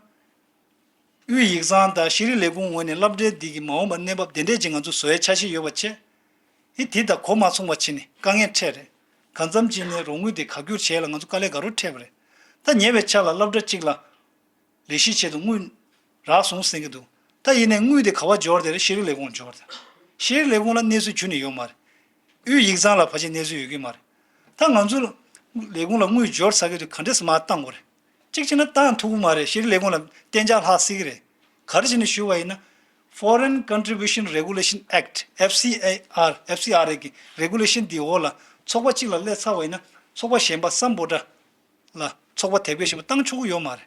དབུས་ཡིག་ཚང་དང་ཤེས་རིག་ལས་ཁུངས་ངོས་ནས་སློབ་གྲྭའི་འདི་གི་མ་འོངས་པ་གནས་བབ་དེ་འདྲས་ཅིག་ང་ཚོ་བཟོ་ཡའི་འཆར་གཞི་ཡོད་པ་བྱས། ཨི་དེ་དང་གོ་མ་མཚུངས་པ་བྱས་ནས་དཀའ་ངལ་འཕྲད་རེད། གང་འཚམ་ཅིག་ནས་རོགས་དངུལ་དེ་བཀག་སྒྱུར་བྱས་ལ་ང་ཚོ་དཀའ་ལས་དགའ་རབ་འཕྲད་པ་རེད། ད་ཉེ་བའི་ཆར་ལ་སློབ་གྲྭ་གཅིག་ལ་ལས་གཞི་ཆེད་དུ་དངུལ་རག་སོང་ཟེར་གྱི་འདུག་ད་ཡིན་ནའི་དངུལ་དེ་ག་པར་འབྱོར་དེ་རེད། ཤེས་རིག་ལས་ཁུངས་འབྱོར་དེ། ཤེས་རིག་ལས་ཁུངས་ལ་གནས་ཚུལ་བྱུང་ནས་ཡོད་མ་རེད། དབུས་ཡིག་ཚང་ལ་ཕལ་ཆེར་གནས་ཚུལ་ཡོད་ཀྱི་མ་རེད། ད་ང་ཚོ་ལས་ཁུངས་ལ་དངུལ་འབྱོར་ཚར་གྱི་དུས་ག་འདྲས་སེ་མར་བཏང་དགོས་རེད། གཅིག་བྱས་ན་བཏང་ཐུབ་ཀྱི་མ་རེད། ཤེས་རིག་ལས་ཁུངས་ལ་གཏན་འཇགས་ལྷག་སྲིད་ཀྱི་རེད། ག་རེ་བྱས་ནས་ཞུས་པ་ཡིན་ན། Foreign Contribution Regulation Act F C A R F C R A གི་regulation འདིའི་འོག་ལ་ཚོགས་པ་གཅིག་ལ་སླེབས་ཚར་བ་ཡིན་ན་ཚོགས་པ་གཞན་པ་སམ་བྷོ་ཊ་ལ་ཚོགས་པ་དེབ་སྐྱེལ་ཞིག་བཏང་ཆོག་གི་ཡོད་མ་རེད།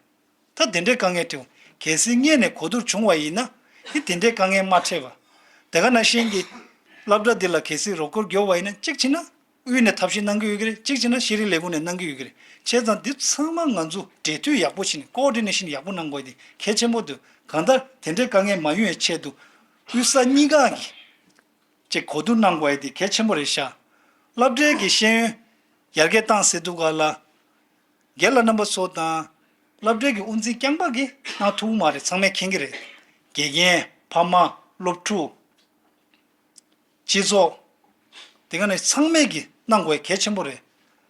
ད་དེ་འདྲའི་དཀའ་ངལ་འཕྲད། གལ་སྲིད་སྔོན་ནས་གོ་བསྡུར་བྱུང་བ་ཡིན་ན་ཨི་དེ་འདྲའི་དཀའ་ངལ་མ་འཕྲད་པ། དེ་ག་ནང་བཞིན་གྱི་སློབ་གྲྭ་འདི་ལ་གལ་སྲིད་རོགས་སྐྱོར་དགོས་པ་ཡིན་ན་གཅིག་བྱས་ན་དབུས་ནས་ཐབས་ཤེས་གནང་གི་ཡོད་ཀྱི་རེད། གཅིག་བྱས་ན་ཤེས་རིག་ལས་ཁུངས་ནས་གནང་གི་ཡོད་ཀྱི་རེད། བྱས་ཙང་འདི་ཚང་མ་ང་ཚོ་འབྲེལ་མཐུད་ཡག་པོ་བྱས་ནས་ཀོ་ཨོ་ཌི་ནེ་ཤན་ཡག་པོ་གནང་དགོས་དེ་གལ་ཆེན་པོ་འདུག་གང་ལྟར་དེ་འདྲའི་དཀའ་ངལ་མ་ཡོང་བའི་ཆེད་དུ་དབུས་ས་གཉིས་ཀ་གི་ཅིག་གོ་བསྡུར་གནང་དགོས་ཡ་དེ་གལ་ཆེན་པོ་རེད་ཤག་སློབ་གྲྭའི་གི་ཤེས་ཡོན་ཡར་རྒྱས་བཏང་ཟེར་དུས་ག་ལ། རྒན་ལགས་རྣམ་པ་ཚོ་དང་སློབ་གྲྭའི་གི་དབུ་འཛིན་རྐྱང་པ་གིས་གནང་ཐུབ་ཀྱི་མ་རེད། ཚང་མས་མཁྱེན་གྱི་རེད། དགེ་རྒན། ཕ་མ། སློབ་ཕྲུག་སྤྱི་ཚོགས། དེ་ག་ནས་ཚང་མས་ཀྱིས་གནང་དགོས་གལ་ཆེན་པོ་རེད།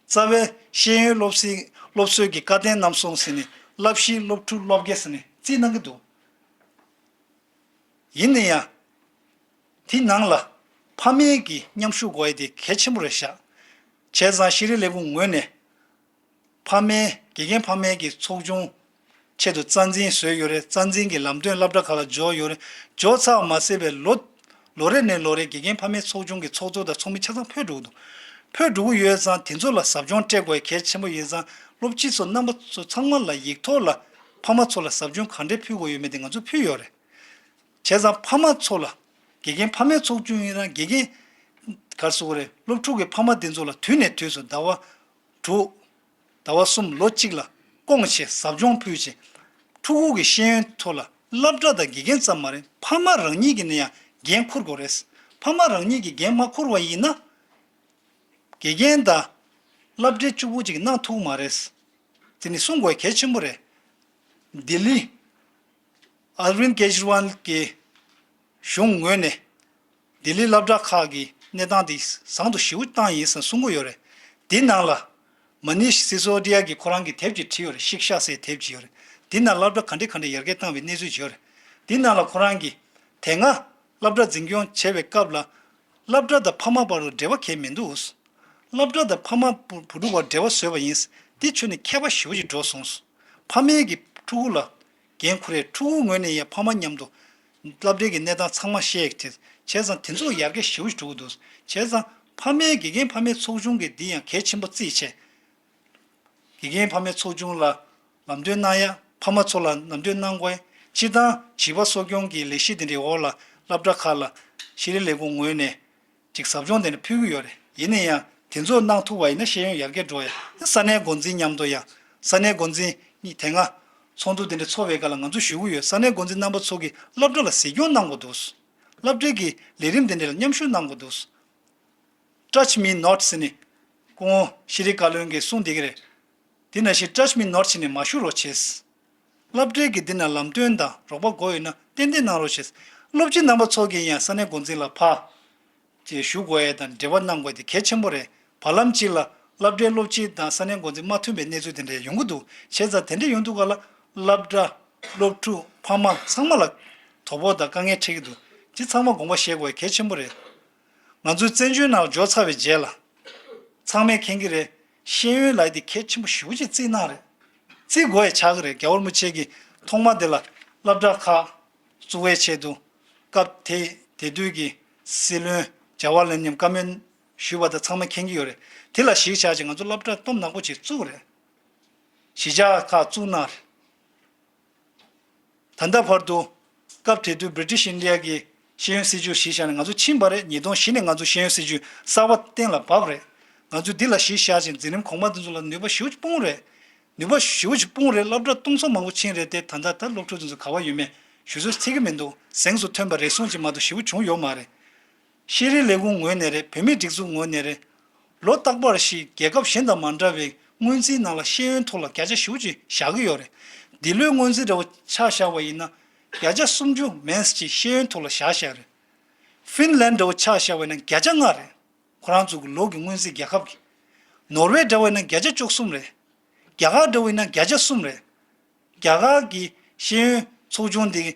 རྩ་བའི་ཤེས་ཡོན་སློབ་གསོའི་སློབ་གསོའི་གི་བཀའ་བསྟན་རྣམ་གསུམ་ཟེར་ནས་བསླབ་གཞི་སློབ་ཕྲུག་སློབ་དགེ་ཟེར་ནས་རྩིས་གནང་གི་འདུག་ཡིན་ན་ཡང་། དེ་ནང་ལ་ཕ་མའི་གི་མཉམ་ཞུགས་དགོས་ཡ་དེ་གལ་ཆེན་པོ་རེད་ཤག་བྱས་ཙང་ཤེས་རིག་ལས་ཁུངས་ངོས་ནས། ཕ་མའི་དགེ་རྒན་ཕ་མའི་གི་ཚོགས་ཆུང་ཆེད་དུ་རྩ་འཛིན་བཟོས་ཡོད་རེད། རྩ་འཛིན་གྱི་ལམ་སྟོན་སློབ་གྲྭ་ཁག་ལ་འབྱོར་ཡོད་རེད། འབྱོར་ཚར་བ་མ་ཟད་པའི་ལོ་ལོ་རེ་ནས་ལོ་རེ་དགེ་རྒན་ཕ་མའི་ཚོགས་ཆུང་གི་ཚོགས་གཙོ་དང་ཚོགས་མི་ཆ་ཚང་ཕེབས་འགྲོ་གི་འདུག་ཕེབས་འགྲོ་གི་ཡོད་ཙང་དེ་ཚོ་ལ་ཟབ་སྦྱོང་སྤྲད་དགོས་གལ་ཆེན་པོ་ཡིན་ཙང་སློབ་སྤྱི་ཚོ་རྣམ་པ་ཚོ་ཚང་མ་ལ་ཡིག་ཐོག་ལ་ཕ་མ་ཚོ་ལ་ཟབ་སྦྱོང་ག་འདྲས་ཕུལ་དགོས་ཡོད་མེད་དེ་ང་ཚོ་ཕུལ་ཡོད་རེད། བྱས་ཙང་ཕ་མ་ཚོ་ལ་དགེ་རྒན་ཕ་མའི་ཚོགས་ཆུང་ཡིན་རང་དགེ་རྒན་ག་རེ་ཟེར་དགོས་རེད། སློབ་ཕྲུག་གི་ཕ་མ་དེ་ཚོ་ལ་དུས་ནས་དུས་སུ་ཟླ་བ་དྲུག་ཟླ་བ་གསུམ་ལོ་གཅིག་ལ་སྐོང་བྱས་ཟབ་སྦྱོང་ཕུལ་བྱས། ཕྲུ་གུ་གི་ཤེས་ཡོན་ཐོག་ལ་སློབ་གྲྭ་དང་དགེ་རྒན་ཙམ་མ་རེད། ཕ་མ་རང་ཉིད་ཀྱིས་ནི་ཡང་འགན་འཁུར་དགོས་རེད། ཕ་མ་རང་ཉིད་ཀྱིས་འགན་མ་འཁུར་བ་ཡིན་ན། དགེ་རྒན་དང་སློབ་གྲྭའི་གཅིག་པུ་གཅིག་གནང་ཐུབ་མ་རེད། དེ་ནི་གསུང་དགོས་གལ་ཆེན་པོ་རེད། ལྡི་ལི། ཨ་ར་བིན་ཀེ་ཇི་རི་ཝལ་གྱི་གཞུང་ངོས་ནས་ལྡི་ལི་སློབ་གྲྭ་ཁག་གི་གནས་སྟངས་དེ་བཟང་དུ་ཞེ་པོ་བཏང་ཡིན་ཟེར་གསུང་གི་ཡོད་རེད། དེ་ནང་ལ་མ་ནིཤ་སི་སོ་ཌི་ཡ་གིས་ཁོ་རང་གི་དེབ་ཅིག་བྲིས་ཡོད་རེད། ཤིག་ཤ་ཟེར་དེབ་ཅིག་ཡོད་རེད། དེ་ནང་སློབ་གྲྭ་ག་འདྲ་ག་འདྲ་ཡར་རྒྱས་བཏང་བའི་གནས་ཚུལ་ཅིག་ཡོད་རེད། དེ་ནང་ལ་ཁོ་རང་གིས་དེ་སྔ་སློབ་གྲྭ་འཛིན་སྐྱོང་བྱེད་པའི་སྐབས་ལ་སློབ་གྲྭ་དང་ཕ་མ་བར་དུ་འབྲེལ་བ་གང་ཡང་མི་འདུག་སློབ་གྲྭ་དང་ཕ་མ་བུ་བུ་ཕྲུག་བར་འབྲེལ་བ་བཟོས་པ་ཡིན། འདི་ཁྱོན་ནས་མཁས་པ་ཞེ་པོ་ཅིག་འགྲོ་སོང་། ཕ་མས་ཀྱི་ཕྲུ་གུ་ལ་འགན་འཁུར་ཡས། ཕྲུ་གུ་ངོས་ནས་ཡང་ཕ་མ་མཉམ་དུ་སློབ་གྲྭའི་གི་གནས་སྟངས་ཚང་མ་ཤེས་ཀྱི་རེད། བྱས་ཙང་དེ་ཚོ་ཡར་རྒྱས་ཞེ་པོ་ཅིག་འགྲོ་གི་འདུག་བྱས་ཙང་ཕ་མའི་དགེ་རྒན་ཕ་མའི་ཚོགས་ཆུང་གིས་འདི་ཡང་གལ་ཆེན་པོ་བརྩིས་བྱས། དགེ་རྒན་ཕ་མའི་ཚོགས་ཆུང་ལ་ལམ་སྟོན་གནང་ཡ། ཕ་མ་ཚོ་ལ་ལམ་སྟོན་གནང་དགོས། སྤྱིར་བཏང་བྱིས་པ་གསོ་སྐྱོང་གི་ལས་གཞི་དེ་འདྲའི་འོག་ལ་སློབ་གྲྭ་ཁག་ལ་ཤེས་རིག་ལས་ཁུངས་ངོས་ནས་ཅིག་ཟབ་སྦྱོང་དེ་འདྲ་ཕུལ་གྱི་ཡོད་རེད། ཡིན་ན་ཡང་དེ་ཚོ་གནང་ཐུབ་པ་ཡིན་ན་ཤེས་ཡོན་ཡར་རྒྱས་འགྲོ་ཡ། ས་གནས་འགོ་འཛིན་མཉམ་དུ་ཡ། ས་གནས་འགོ་འཛིན་གཉིས་དེ་སྔ་ཚོགས་འདུ་དེ་འདྲ་ཚོགས་པའི་སྐབས་ལ་ང་ཚོ་ཞུ་གི་ཡོད། ས་གནས་འགོ་འཛིན་རྣམ་པ་ཚོ་གིས་སློབ་གྲྭ་ལ་གཟིགས་སྐྱོང་གནང་དགོས་འདུག་སློབ་གྲྭའི་གི་ལས་རིམ་དེ་འདྲ་ལ་མཉམ་ཞུགས་གནང་དགོས་འདུག Touch Me Not ཟེར་ནས་སྐུ་ངོ་ཤེས་རིག་བཀའ་བློན་གྱིས་གསུངས་བསྡད་ཀྱི་རེད། དེ་ནང་བཞིན་Touch Me Not བྱས་ནས་མ་ཞུགས་རོགས་བྱས། སློབ་གྲྭའི་གི་འདི་ན་ལམ་སྟོན་དང་རོགས་པ་དགོས་ཡོད་ན་ཏན་ཏན་གནང་རོགས་བྱས། སློབ་སྤྱི་རྣམ་པ་ཚོ་གིས་ཡང་ས་གནས་འགོ་འཛིན་ལ་ཕར་ཅིག་ཞུ་དགོས་ཡས་དང་འབྲེལ་བ་གནང་དགོས་དེ་གལ་ཆེན་པོ་རེད། བར་ལམ་གཅིག་ལ་སློབ་གྲྭའི་སློབ་སྤྱི་དང་ས་གནས་འགོ་འཛིན་མ་མཐུན་པའི་གནས་ཚུལ་དེ་འདྲ་ཡོང་གི་འདུག་བྱས་ཙང་དེ་འདྲ་ཡོང་དུས་ག་ལ་སློབ་གྲྭ། སློབ་ཕྲུག་ཕ་མ་ཚང་མ་ལ་དོ་ཕོག་དང་དཀའ་ངལ་འཕྲད་ཀྱི་འདུག་ཅི་ཚང་མ་དགོངས་པ་བཞེས་དགོས་ཡས་གལ་ཆེན་པོ་རེད། ང་ཚོའི་བཙན་བྱོལ་ནང་ལ་འབྱོར་ཚར་བའི་རྗེས་ལ། ཚང་མས་མཁྱེན་གྱི་རེད། ཤེས་ཡོན་ལབ་ཡས་དེ་གལ་ཆེན་པོ་ཞེ་པོ་ཅིག་བརྩིས་གནང་རེད། བརྩི་དགོས་ཡས་ཆགས་ཀྱི་རེད། རྒྱལ་བ་རིན་པོ་ཆེ་གིས་ཐོག་མ་དེ་ལ་སློབ་གྲྭ་ཁག་བཙུགས་པའི་ཆེད་དུ། སྐབས་དེ་དེ་དུས་ཀྱི་སྲིད་བློན་ཇ་ཝར་ལལ་ནེ་རུས་བཀའ་མོལ་ཞུས་པ་དང་ཚང་མས་མཁྱེན་གྱི་ཡོད་རེད། དེ་ལ་གཞིགས་བྱས་ཅིག་ང་ཚོ་སློབ་གྲྭ་སྟོབས་ནག་པོ་ཅིག་བཙུགས་རེད། གཞིས་ཆགས་ཁག་བཙུགས་གནང་རེད། ད་ལྟ་བར་དུ། སྐབས་དེ་དུས་British India གི་ཤེས་ཡོན་སྲིད་བྱུས་གཞིར་བཞག་ནས་ང་ཚོ་ཕྱིན་པ་རེད། ཉིས་སྟོང་བཞི་ནས་ང་ཚོ་ཤེས་ཡོན་སྲིད་བྱུས་གསར་པ་གཏན་ལ་ཕབ་རེད། ང་ཚོས་འདི་ལ་གཞི་བཞག་ཅིང་འཛིན་རིམ་གོང་མ་འདི་ཚོ་ལ་ནུས་པ་ཞེ་པོ་ཅིག་སྤུངས་རེད། ནུས་པ་ཞེ་པོ་ཅིག་སྤུངས་རེད། སློབ་གྲྭ་སྟོང་ཚོ་མང་པོ་ཕྱིན་རེད་དེ། ད་ལྟ་ད་སློབ་ཕྲུག་འདི་ཚོ་ག་པར་ཡོད་མེད་ཞུ་ཚོད་ཐིག་གི་མི་འདུག་གཟེངས་སུ་ཐོན་པ་རེ་ཟུང་ཅིག་མ་གཏོགས་ཞེ་པོ་བྱུང་ཡོད་མ་རེད། ཤེས་རིག་ལས་ཁུངས་ངོས་ནས་རེད། བོད་མིའི་སྒྲིག་འཛུགས་ངོས་ནས་རེད། ལོ་རྟག་པར་ཞིག་རྒྱལ་ཁབ་གཞན་དང་མ་འདྲ་བའི་སྔོན་རྩིས་ནང་ལ་ཤེས་ཡོན་ཐོག་ལ་བརྒྱ་ཆ་ཞེ་པོ་ཅིག་བཞག་གི་ཡོད་རེད། འདི་ལོའི་སྔོན་རྩིས་འདྲ་བོ་ཆ་བཞག་པ་ཡིན་ན། བརྒྱ་ཆ་སུམ་ཅུ་མན་ཙམ་ཅིག་ཤེས་ཡོན་ཐོག་ལ་བཞག་བཞག་རེད། ཧྥིན་ལན་འདྲ་བོ་ཆ་བཞག་པ་ཡིན་ན་བརྒྱ་ཆ་ལྔ་རེད། ཁོ་རང་ཚོ་གི་ལོ་གི་སྔོན་རྩིས་རྒྱལ་ཁབ་ཀྱི། ནོར་ཝེ་འདྲ་བོ་ཡིན་ན་བརྒྱ་ཆ་བཅུ་གསུམ་རེད། རྒྱ་གར་འདྲ་བོ་ཡིན་ན་བརྒྱ་ཆ་གསུམ་རེད། རྒྱ་གར་གྱི་ཤེས་ཡོན་ཚོགས་ཆུང་དེ་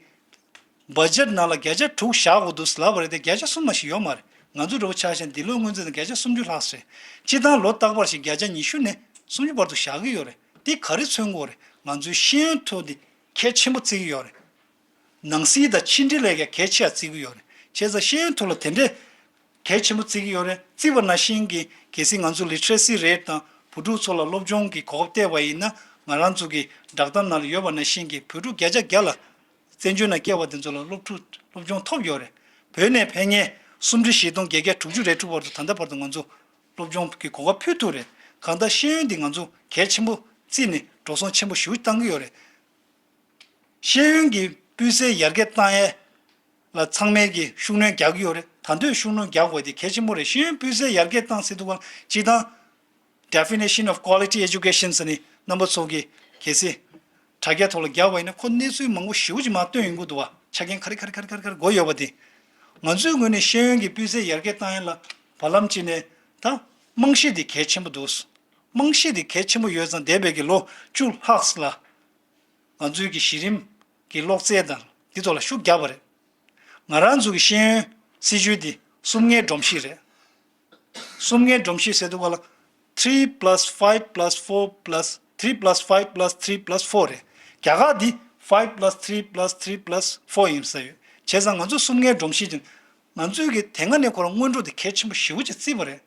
བ་ཇེཊ་ནང་ལ་བརྒྱ་ཆ་དྲུག་བཞག་དགོས་འདུག་ལབ་པ་རེད་དེ། བརྒྱ་ཆ་གསུམ་མ་ཞིག་ཡོད་མ་རེད། ང་ཚོ་འདྲ་བོ་ཆ་བཞག་ན་འདི་ལོའི་སྔོན་རྩིས་དང་བརྒྱ་ཆ་སུམ་ཅུ་ལྷག་རེད། སྤྱིར་བཏང་ལོ་རྟག་པར་ཞིག་བརྒྱ་ཆ་ཉི་ཤུ་ནས་སུམ་ཅུ་བར་དུ་བཞག་གི་ཡོད་རེད། དེ་ག་རེ་མཚོན་གྱི་ཡོད་རེད། ང་ཚོའི་ཤེས་ཡོན་ཐོག་འདི་གལ་ཆེན་པོ་བརྩི་གི་ཡོད་རེད། ནང་སྲིད་དང་ཕྱི་འབྲེལ་ལས་ཀ་གལ་ཆེ་བ་བརྩི་གི་ཡོད་རེད། བྱས་ཙང་ཤེས་ཡོན་ཐོག་ལ་དེ་འདྲས་གལ་ཆེན་པོ་བརྩི་གི་ཡོད་རེད། བརྩིས་པ་ནང་བཞིན་གྱི་གལ་སྲིད་ང་ཚོ་ལི་ཊི་རེ་སི་རེ་ཊི་དང་བུ་ཕྲུག་ཚོ་ལ་སློབ་སྦྱོང་གི་གོ་སྐབས་སྟེར་བ་ཡིན་ན། ང་རང་ཚོ་གི་བསྒྲགས་གཏམ་ནང་ལ་ཡོད་པ་ནང་བཞིན་གྱི་བོད་ཕྲུག་བརྒྱ་ཆ་བརྒྱ་ལ་བཙན་བྱོལ་ནང་སྐྱེས་པ་དེ་ཚོ་ལ་སློབ་ཕྲུག་སློབ་སྦྱོང་ཐོབ་ཡོད་རེད། བོད་ནས་ཕེབས་མཁན་སུམ་ཁྲི་བཞི་སྟོང་བརྒྱད་བརྒྱ་དྲུག་ཅུ་རེ་དྲུག་བར་དུ་ད་ལྟ་བར་དུ་ང་ཚོ་སློབ་སྦྱོང་གི་གོ་སྐབས་ཕུལ་ཐུབ་རེད། གང་ལྟར་ཤེས་ཡོན་འདི་ང་ཚོ་གལ་ཆེན་པོ་བརྩིས་ནས་འགྲོ་སོང་ཆེན་པོ་ཞེ་པོ་བཏང་གི་ཡོད་རེད། ཤེས་ཡོན་གྱི་སྤུས་ཚད་ཡར་རྒྱས་བཏང་ཡས་ལ་ཚང་མས་ཀྱི་ཤུགས་སྣོན་རྒྱག་གི་ཡོད་རེད། ད་དུང་ཤུགས་སྣོན་རྒྱག་དགོས་དེ་གལ་ཆེན་པོ་རེད། ཤེས་ཡོན་སྤུས་ཚད་ཡར་རྒྱས་བཏང་ཟེར་དུས་ག་ལ་སྤྱིར་བཏང་Definition of Quality Education ཟེར་ནས་རྣམ་པ་ཚོ་གིས་གལ་སྲིད་དྲ་རྒྱ་ཐོག་ལ་རྒྱག་པ་ཡིན་ན་ཁོ་གནས་ཚུལ་མང་པོ་ཞེ་པོ་ཅིག་མར་བཏོན་ཡོང་གི་འདུག་བ། ཆ་རྐྱེན་ག་རེ་ག་རེ་ག་རེ་ག་རེ་དགོས་ཡོད་པ་དེ། ང་ཚོའི་ངོས་ནས་ཤེས་ཡོན་གྱི་སྤུས་ཚད་ཡར་རྒྱས་བཏང་ཡས་ལ་བར་ལམ་གཅིག་ནས་ད་རྨང་གཞི་དེ་གལ་ཆེན་པོ་འདུག་རྨང་གཞི་དེ་གལ་ཆེན་པོ་ཡོད་ཙང་འདས་པའི་གི་ལོ་བཅུ་ལྷག་ལ་ང་ཚོའི་གི་གཞི་རིམ་གྱི་ཀློག་རྩལ་དང་འདི་ཚོ་ལ་ཤུགས་རྒྱག་པ་རེད། ང་རང་ཚོ་གི་ཤེས་ཡོན་སྲིད་བྱུས་འདི་གསུམ་ལྔའི་སྒྲོམ་གཞི་རེད། གསུམ་ལྔའི་སྒྲོམ་གཞི་ཟེར་དུས་ག་ལ་three plus five plus four plus three plus five plus three plus four རེད། རྒྱ་གར་འདི་five plus three plus three plus four ཡིན་ས་ཡོད། བྱས་ཙང་ང་ཚོ་གསུམ་ལྔའི་སྒྲོམ་གཞི་ཅན། ང་ཚོས་ཀྱི་དེ་སྔ་ནས་ཁོ་རང་སྔོན་འགྲོ་དེ་གལ་ཆེན་པོ་ཞེ་པོ་ཅིག་བརྩིས་པ་རེད།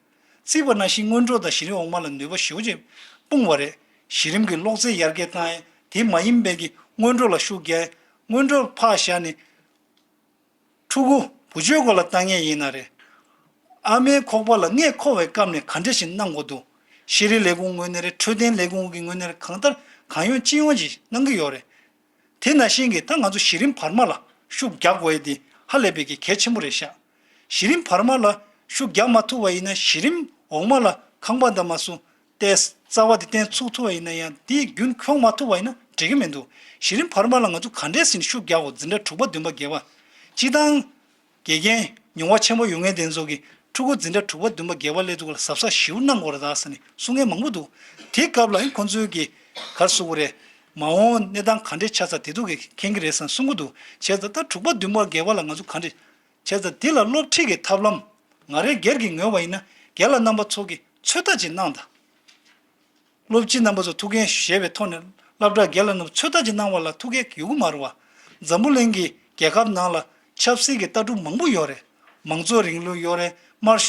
བརྩིས་པ་ནང་བཞིན་སྔོན་འགྲོ་དང་གཞི་རིམ་འོག་མ་ལ་ནུས་པ་ཞེ་པོ་ཅིག་སྤུངས་པ་རེད། གཞི་རིམ་གྱི་ཀློག་རྩལ་ཡར་རྒྱས་བཏང་ཡས་དེ་མ་ཡིན་པའི་གི་སྔོན་འགྲོ་ལ་ཤུགས་རྒྱག་སྔོན་འགྲོ་ཕར་བཞག་ནས། ཕྲུ་གུ་བུ་བཅོལ་སྐོར་ལ་བཏང་མཁན་ཡིན་ན་རེད། ཨ་མའི་ཁོག་པ་ལ་མངལ་འཁོར་བའི་སྐབས་ནས་ག་འདྲ་ཞིག་གནང་དགོས་འདུག་ཤེས་རིག་ལས་ཁུངས་ངོས་ནས་རེད། འཕྲོད་བསྟེན་ལས་ཁུངས་ཀྱི་ངོས་ནས་རེད། གང་ལྟར་གང་ཡོང་ཅི་ཡོང་ཅིག་གནང་གི་ཡོད་རེད། དེ་ནང་བཞིན་གྱི་ད་ང་ཚོ་གཞི་རིམ་བར་མ་ལ་ཤུགས་རྒྱག་དགོས་ཡས་དེ་ཧ་ལས་པའི་གི་གལ་ཆེན་པོ་རེད་ཤག་གཞི་རིམ་བར་མ་ལ་ཤུགས་རྒྱག་མ་ཐུབ་པ་ཡིན་ན་གཞི་རིམ་འོག་མ་ལ་ཁང་པ་འདྲ་མ་སུ་ཏེ་རྩ་བ་དེ་བརྟན་ཚུགས་ཐུབ་པ་ཡིན་ན་ཡང་དེའི་རྒྱུན་འཁྱོངས་མ་ཐུབ་པ་ཡིན་ན་འགྲིག་གི་མི་འདུག་གཞི་རིམ་བར་མ་ལ་ང་ཚོ་ག་འདྲས་ཟིན་ཤུགས་རྒྱག་དགོས། འཛིན་གྲྭ་དྲུག་པ་བདུན་པ་བརྒྱད་པ། སྤྱིར་བཏང་དགེ་རྒན་མྱོང་བ་ཆེན་པོ་ཡོད་མཁན་དེ་ཚོ་གིས་ཕྲུ་གུ་འཛིན་གྲྭ་དྲུག་པ་བདུན་པ་བརྒྱད་པ་སླེབས་དུས་ལ་གཟབ་གཟབ་ཞེ་པོ་གནང་དགོས་རེད་ད་ཟེར་ནས་གསུང་མཁན་མང་པོ་འདུག་དེའི་སྐབས་ལ་ཨ་ཁོང་ཚོའི་གི་ག་རེ་ཟེར་དགོས་རེད། མ་འོངས་གནས་སྟངས་ག་འདྲས་ཆགས་ཚར་དེ་ཚོ་གིས་མཁྱེན་གི་རེད་ཟེར་ནས་གསུང་གི་འདུག་བྱས་ཙང་ད་དྲུག་པ་བདུན་པ་བརྒྱད་པ་ལ་ང་ཚོ་ག་འདྲས། བྱས་ཙང་འདི་ལ་སློབ་ཁྲིད་ཀྱི་ཐབས་ལམ། ང་རའི་སྒེར་གྱི་ངོས་པ་ཡིན་ན་རྒན་ལགས་རྣམ་པ་ཚོ་གིས་ཚོད་ལྟ་ཅིག་གནང་དང་། སློབ་སྤྱི་རྣམ་པ་ཚོ་ཐུགས་འགན་བཞེས་པའི་ཐོག་ནས་སློབ་གྲྭ་རྒན་ལགས་རྣམས་ཚོད་ལྟ་ཅིག་གནང་བ་ལ་ཐུགས་འགན་ཡོད་ཀྱི་མ་རེད་བ། འཛམ་བུ་གླིང་གི་རྒྱལ་ཁབ་ནང་ལ་ཆབ་སྲིད་ཀྱི་ལྟ་གྲུབ་མང་པོ་ཡོད་རེད། མང་གཙོ་རིང་ལུགས་ཡོད་རེད། དམར་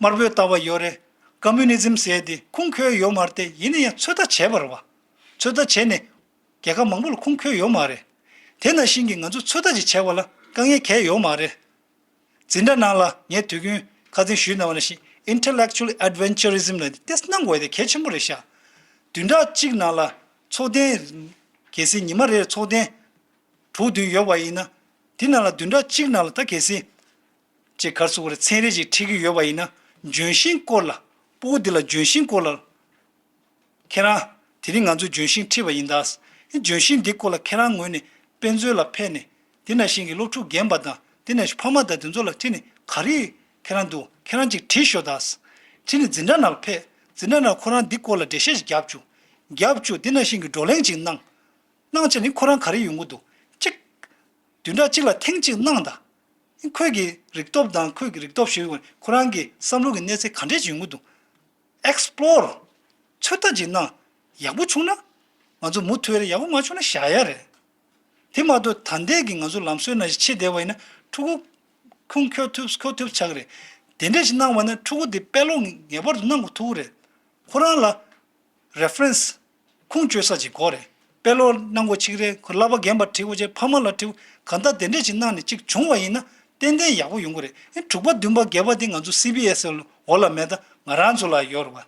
དམར་པོའི་ལྟ་བ་ཡོད་རེད། ཀོ་མུ་ནི་ཛིམ་ཟེར་དེ་ཁུངས་འཁྱོལ་ཡོད་མ་རེད་དེ། ཡིན་ན་ཡང་ཚོད་ལྟ་བྱས་པ་རེད་བ། ཚོད་ལྟ་བྱས་ནས་རྒྱལ་ཁབ་མང་པོ་ལ་ཁུངས་འཁྱོལ་ཡོད་མ་རེད། དེ་ནང་བཞིན་གྱི་ང་ཚོ་ཚོད་ལྟ་ཅིག་བྱས་པ་ལ་དཀའ་ངལ་གང་ཡང་ཡོད་མ་རེད། འཛིན་གྲྭ་ནང་ལ་ངས་དུས་རྒྱུན་ཁ་སང་ཞུས་གནང་བ་ནང་བཞིན་intellectual adventurism ལབ་དེ་གནང་དགོས་དེ་གལ་ཆེན་པོ་རེད་ཤག་བདུན་ཕྲག་གཅིག་ནང་ལ་ཚོགས་ཐེངས་གལ་སྲིད་ཉི་མ་རེར་ཚོགས་ཐེངས་དྲུག་བདུན་ཡོད་པ་ཡིན་ན། དེ་ནང་ལ་བདུན་ཕྲག་གཅིག་ནང་ལ་ད་གལ་སྲིད་ཅིག་ག་རེ་ཟེར་དགོས་རེད། ཚན་རིག་ཅིག་ཁྲིད་ཀྱི་ཡོད་པ་ཡིན་ན་ལྗོན་ཤིང་སྐོར་ལ། སྤུ་གུ་འདི་ལ་ལྗོན་ཤིང་སྐོར་ལ། ཁྱེད་རང་། དེ་རིང་ང་ཚོས་ལྗོན་ཤིང་ཁྲིད་པ་ཡིན་ད། ལྗོན་ཤིང་འདི་སྐོར་ལ་ཁྱེད་རང་ངོས་ནས་དཔེ་མཛོད་ལ་ཕེབས་ནས་དེ་ནང་བཞིན་གྱི་སློབ་ཕྲུག་རྒན་པ་དང་ དེ་ནས་ཕ་མ་དང་དེ་ཚོ་ལ་ཁྲིད་ནས་ག་རེ་ཁྱེད་རང་འདུག་ཁྱེད་རང་ཅིག་བྲིས་ཤོག་ད། ཁྲིད་ནས་འཛིན་གྲྭ་ནང་ལ་ཕེབས། འཛིན་གྲྭ་ནང་ཁོ་རང་འདི་སྐོར་ལ་འགྲེལ་བཤད་ཅིག་རྒྱབ་བཅུག་རྒྱབ་བཅུག་དེ་ནང་བཞིན་གྱི་བགྲོ་གླེང་ཅིག་གནང་། གནང་བྱས་ནས་ཁོ་རང་ག་རེ་ཡོང་གི་འདུག་གཅིག་བདུན་ཕྲག་གཅིག་ལ་ཐེངས་གཅིག་གནང་དང་། ཁོས་ཀྱི་རིག་སྟོབས་དང་ཁོས་ཀྱི་རིག་སྟོབས་ཞུ་བའི་ཁོ་རང་གི་བསམ་བློ་གི་གནས་ཚད་ག་འདྲས་ཅིག་ཡོང་གི་འདུག explore ཚོད་ལྟ་ཅིག་གནང་། ཡག་པོ་བྱུང་ན་ང་ཚོ་མུ་མཐུད་རེད། ཡག་པོ་མ་བྱུང་ན་བཞག་ཡ་རེད། དེ་མ་གཏོགས་ད་ལྟའི་གི་ང་ཚོ་ལམ་སྲོལ་ནང་བཞིན་ཕྱེ་བསྡད་པ་ཡིན་ན་ཕྲུ་གུ་ཁུངས་འཁྱོལ་ཐུབ་འཁྱོལ་ཐུབ་ཆགས་ཀྱི་རེད། དེ་འདྲས་ཅིག་གནང་བ་ན་ཕྲུ་གུ་དེ་དཔེ་ཀློག་ངེས་པར་དུ་གནང་དགོས་ཐུག་གི་རེད། ཁོ་རང་ལ་reference ཁུངས་བཅོལ་ས་ཅིག་དགོས་རེད། དཔེ་ཀློག་གནང་དགོས་ཅིག་རེད། ཁོ་བསླབ་པ་རྒན་པར་ཁྲིད་དགོས་ཅིག་ཕ་མ་ལ་ཁྲིད། གང་ལྟར་དེ་འདྲས་ཅིག་གནང་ནས་ཅིག་བྱུང་བ་ཡིན་ན་ཏན་ཏན་ཡག་པོ་ཡོང་གི་རེད། ཨེ་དྲུག་པ་བདུན་པ་བརྒྱད་པ་དེ་ང་ཚོ་སི་བི་ཨེས་ཨི་འོག་ལ་མེད། ད་ང་རང་ཚོ་ལ་ཡོད་རེད་པ།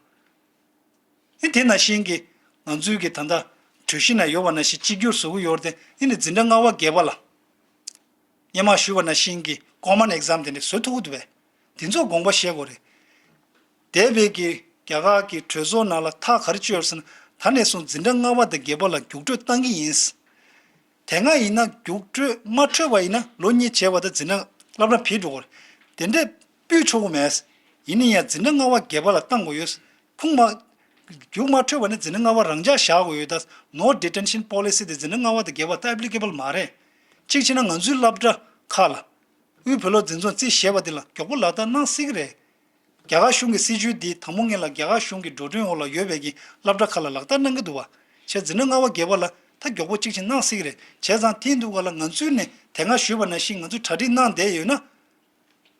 ཨེ་དེ་ནང་བཞིན་གྱི་ང་ཚོའི་གི་ད་ལྟ་གྲོས་གཞི་ནང་ཡོད་པ་ནང་བཞིན་གཅིག་གྱུར་བཟོ་གི་ཡོད་རེད་དེ། ཨེ་ནི་འཛིན་གྲྭ་ལྔ་པ་བརྒྱད་པ་ལ། སྔོན་མ་ཞུས་པ་ནང་བཞིན་གྱི་common exam དེ་འདྲ་བཟོ་ཐུབ་ཀྱི་འདུག་པས། དེ་ཚོ་དགོངས་པ་བཞེས་དགོས་རེད། འདས་པའི་གི་རྒྱ་གར་གྱི་གྲོས་ཚོགས་ནང་ལ་ཐག་ག་རེ་བཅད་ཡོད་ཟེར་ན། ད་ནས་བཟུང་འཛིན་གྲྭ་ལྔ་པ་དང་བརྒྱད་པ་ལ་རྒྱུགས་སྤྲོད་བཏང་གི་ཡིན། དེ་སྔ་ཡིན་ན་རྒྱུགས་སྤྲོད་མ་འཕྲོད་པ་ཡིན་ན་ལོ་གཉིས་བྱས་པ་དང་འཛིན་གྲྭ་སློབ་གྲྭ་ཕྱིར་འགྲོ་དགོས་རེད། དེ་འདྲས་སྤུས་ཆོག་གི་མེད། ཡིན་ན་ཡང་འཛིན་གྲྭ་ལྔ་པ་བརྒྱད་པ་ལ་བཏང་དགོས་ཡོད། ཁུངས་མ། རྒྱུགས་མ་འཕྲོད་པ་ནི་འཛིན་གྲྭ་ལྔ་པ་རང་འཇགས་བཞག་དགོས་ཡོད། ད་no detention policy་དེ་འཛིན་གྲྭ་ལྔ་པ་དང་བརྒྱད་པ་ད་applicable མ་རེད། གཅིག་བྱས་ན་ང་ཚོའི་སློབ་གྲྭ་ཁག་ལ། དབུས་བོད་སློབ་འཛིན་ཚོགས་རྩིས་བཞེས་པ་དེ་ལ་མགྱོགས་པོ་ལག་བསྟར་གནང་སྲིད་ཀྱི་རེད། རྒྱ་གར་གཞུང་གི་སྲིད་ཇུས་འདི་དང་པོ་ངེད་ལ་རྒྱ་གར་གཞུང་གི་འགྲོ་གྲོན་འོག་ལ་ཡོད་པའི་གི་སློབ་གྲྭ་ཁག་ལ་ལག་བསྟར་གནང་གི་འདུག་བ། བྱས་འཛིན་གྲྭ་ལྔ་པ་བརྒྱད་པ་ལ་ད་མགྱོགས་པོ་གཅིག་བྱས་གནང་སྲིད་ཀྱི་རེད། བྱས་ཙང་དེ་འདུག་ག་ལ་ང་ཚོས་ནས་དེ་སྔ་ཞུས་པ་ནང་བཞིན་ང་ཚོས་གྲ་སྒྲིག་གནང་བསྡད་ཡོད་ན།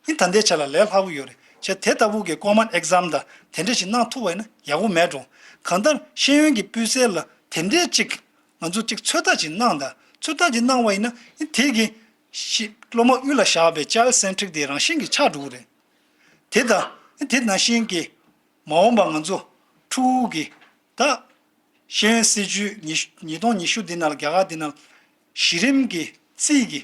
ཨིན་ད་ལྟའི་ཆ་ལ་ལས་སླ་པོ་ཡོད་རེད། བྱས་དེ་ལྟ་བུ་གི་common exam དང་དེ་འདྲ་ཞིག་གནང་ཐུབ་པ་ཡིན་ན་ཡག་པོ་མེད་འགྲོ། གང་ལྟར་ཤེས་ཡོན་གྱི་སྤུས་ཚད་ལ་དེ་འདྲའི་ཅིག་ང་ཚོ་ཅིག་ཚོད་ལྟ་ཅིག་གནང་དང་། ཚོད་ལྟ་ཅིག་གནང་བ་ཡིན་ན་ཨིན་དེ་གི་ཤི་སློབ་མ་དབུས་ལ་བཞག་པའི་child centric དེ་རང་བཞིན་གྱི་ཆགས་འགྲོ་གི་རེད། དེ་དང་ཨིན་དེ་ནང་བཞིན་གྱི་མ་འོངས་པ་ང་ཚོ་ཕྲུ་གུ་གི་ད། ཤེས་ཡོན་སྲིད་ཇུས་ཉིས་ཉིས་སྟོང་ཉི་ཤུ་འདི་ནང་ལ་རྒྱ་གར་འདི་ནང་ལ་གཞི་རིམ་གྱི་རྩིས་ཀྱི་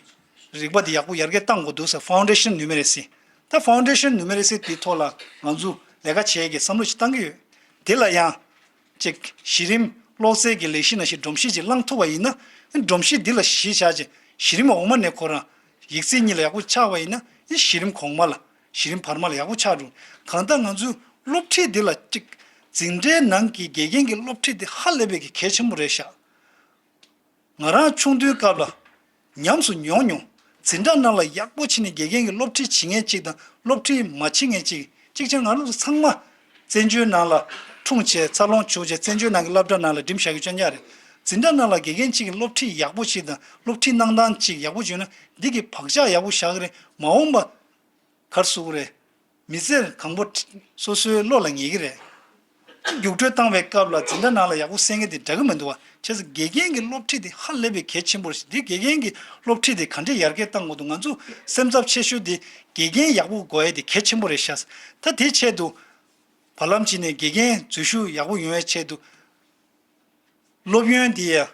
རིག་པ་འདི་ཡག་པོ་ཡར་རྒྱས་གཏང་དགོས་འདུག་ཟེར། Foundation Numeracy། ད་Foundation Numeracy འདི་ཐོག་ལ་ང་ཚོ་ལས་ཀ་བྱེད་ཀྱི་བསམ་བློ་ཞིག་བཏང་གི་ཡོད། འདི་ལ་ཡང་ཅིག་གཞི་རིམ་ཀློག་རྩལ་གྱི་ལས་གཞི་ནང་བཞིན་སྒྲོམ་གཞི་ཅིག་བསླངས་ཐུབ་པ་ཡིན་ན། སྒྲོམ་གཞི་འདི་ལ་གཞི་བཞག་ཅིག་གཞི་རིམ་འོག་མ་ནས་ཁོ་རང་ཡིག་རྩིས་གཉིས་ལ་ཡག་པོ་ཆགས་པ་ཡིན་ན་གཞི་རིམ་གོང་མ་ལ། གཞི་རིམ་བར་མ་ལ་ཡག་པོ་ཆགས་འགྲོ། གང་ལྟར་ང་ཚོའི་སློབ་ཁྲིད་འདི་ལ་གཅིག་འཛིན་གྲྭའི་ནང་གི་དགེ་རྒན་གྱི་སློབ་ཁྲིད་འདི་ཧ་ལས་པའི་གི་གལ་ཆེན་པོ་རེད་ཤག་ང་རང་ཆུང་དུས་སྐབས་ལ་ཉམས་སུ་མྱོང་མྱོང་། འཛིན་གྲྭ་ནང་ལ་ཡག་པོ་བྱས་ནས་དགེ་རྒན་གྱི་སློབ་ཁྲིད་བྱེད་མཁན་གཅིག་དང་སློབ་ཁྲིད་མ་བྱེད་མཁན་གཅིག་གཅིག་བྱས་ང་རང་ཚོ་ཚང་མ་བཙན་བྱོལ་ནང་ལ་འཁྲུངས་བྱས་འཚར་ལོངས་བྱུང་བྱས་བཙན་བྱོལ་ནང་གི་སློབ་གྲྭ་ནང་ལ་འགྲིམ་བཞག་གི་སྐྱོན་ཆ་རེད། འཛིན་གྲྭ་ནང་ལ་དགེ་རྒན་གཅིག་གིས་སློབ་ཁྲིད་ཡག་པོ་བྱེད་དང་སློབ་ཁྲིད་གནང་སྟངས་གཅིག་ཡག་པོ་བྱུང་ན་འདི་གི་བག་ཆགས་ཡག་པོ་བཞག་གི་རེད། མ་འོངས་པ། གར་སོང་གི་རེད། མི་ཚེ་གང་པོ་སོ་སོའི་བློ་ལ་ངེས་ཀྱི་རེད། རྒྱུགས་སྤྲོད་བཏང་བའི་སྐབས་ལ་འཛིན་གྲྭ་ནང་ལ་ཡག་པོ་གསན་མཁན་དེ་འདྲ་གི་མི་འདུག་བ། བྱས་ཙང་དགེ་རྒན་གྱི་སློབ་ཁྲིད་དེ་ཧ་ལས་པའི་གལ་ཆེན་པོ་རེད་ཤག་འདི་དགེ་རྒན་གྱི་སློབ་ཁྲིད་དེ་ག་འདྲས་ཡར་རྒྱས་བཏང་དགོས་འདུག་ང་ཚོ་སེམས་འཚབ་ཆེ་ཤོས་དེ་དགེ་རྒན་ཡག་པོ་དགོས་ཡས་དེ་གལ་ཆེན་པོ་རེད་ཤག་ད་དེའི་ཆེད་དུ་བར་ལམ་གྱི་ནས་དགེ་རྒན་འཛུལ་ཞུགས་ཡག་པོ་ཡོང་བའི་ཆེད་དུ། སློབ་ཡོན་དེ་ཡ།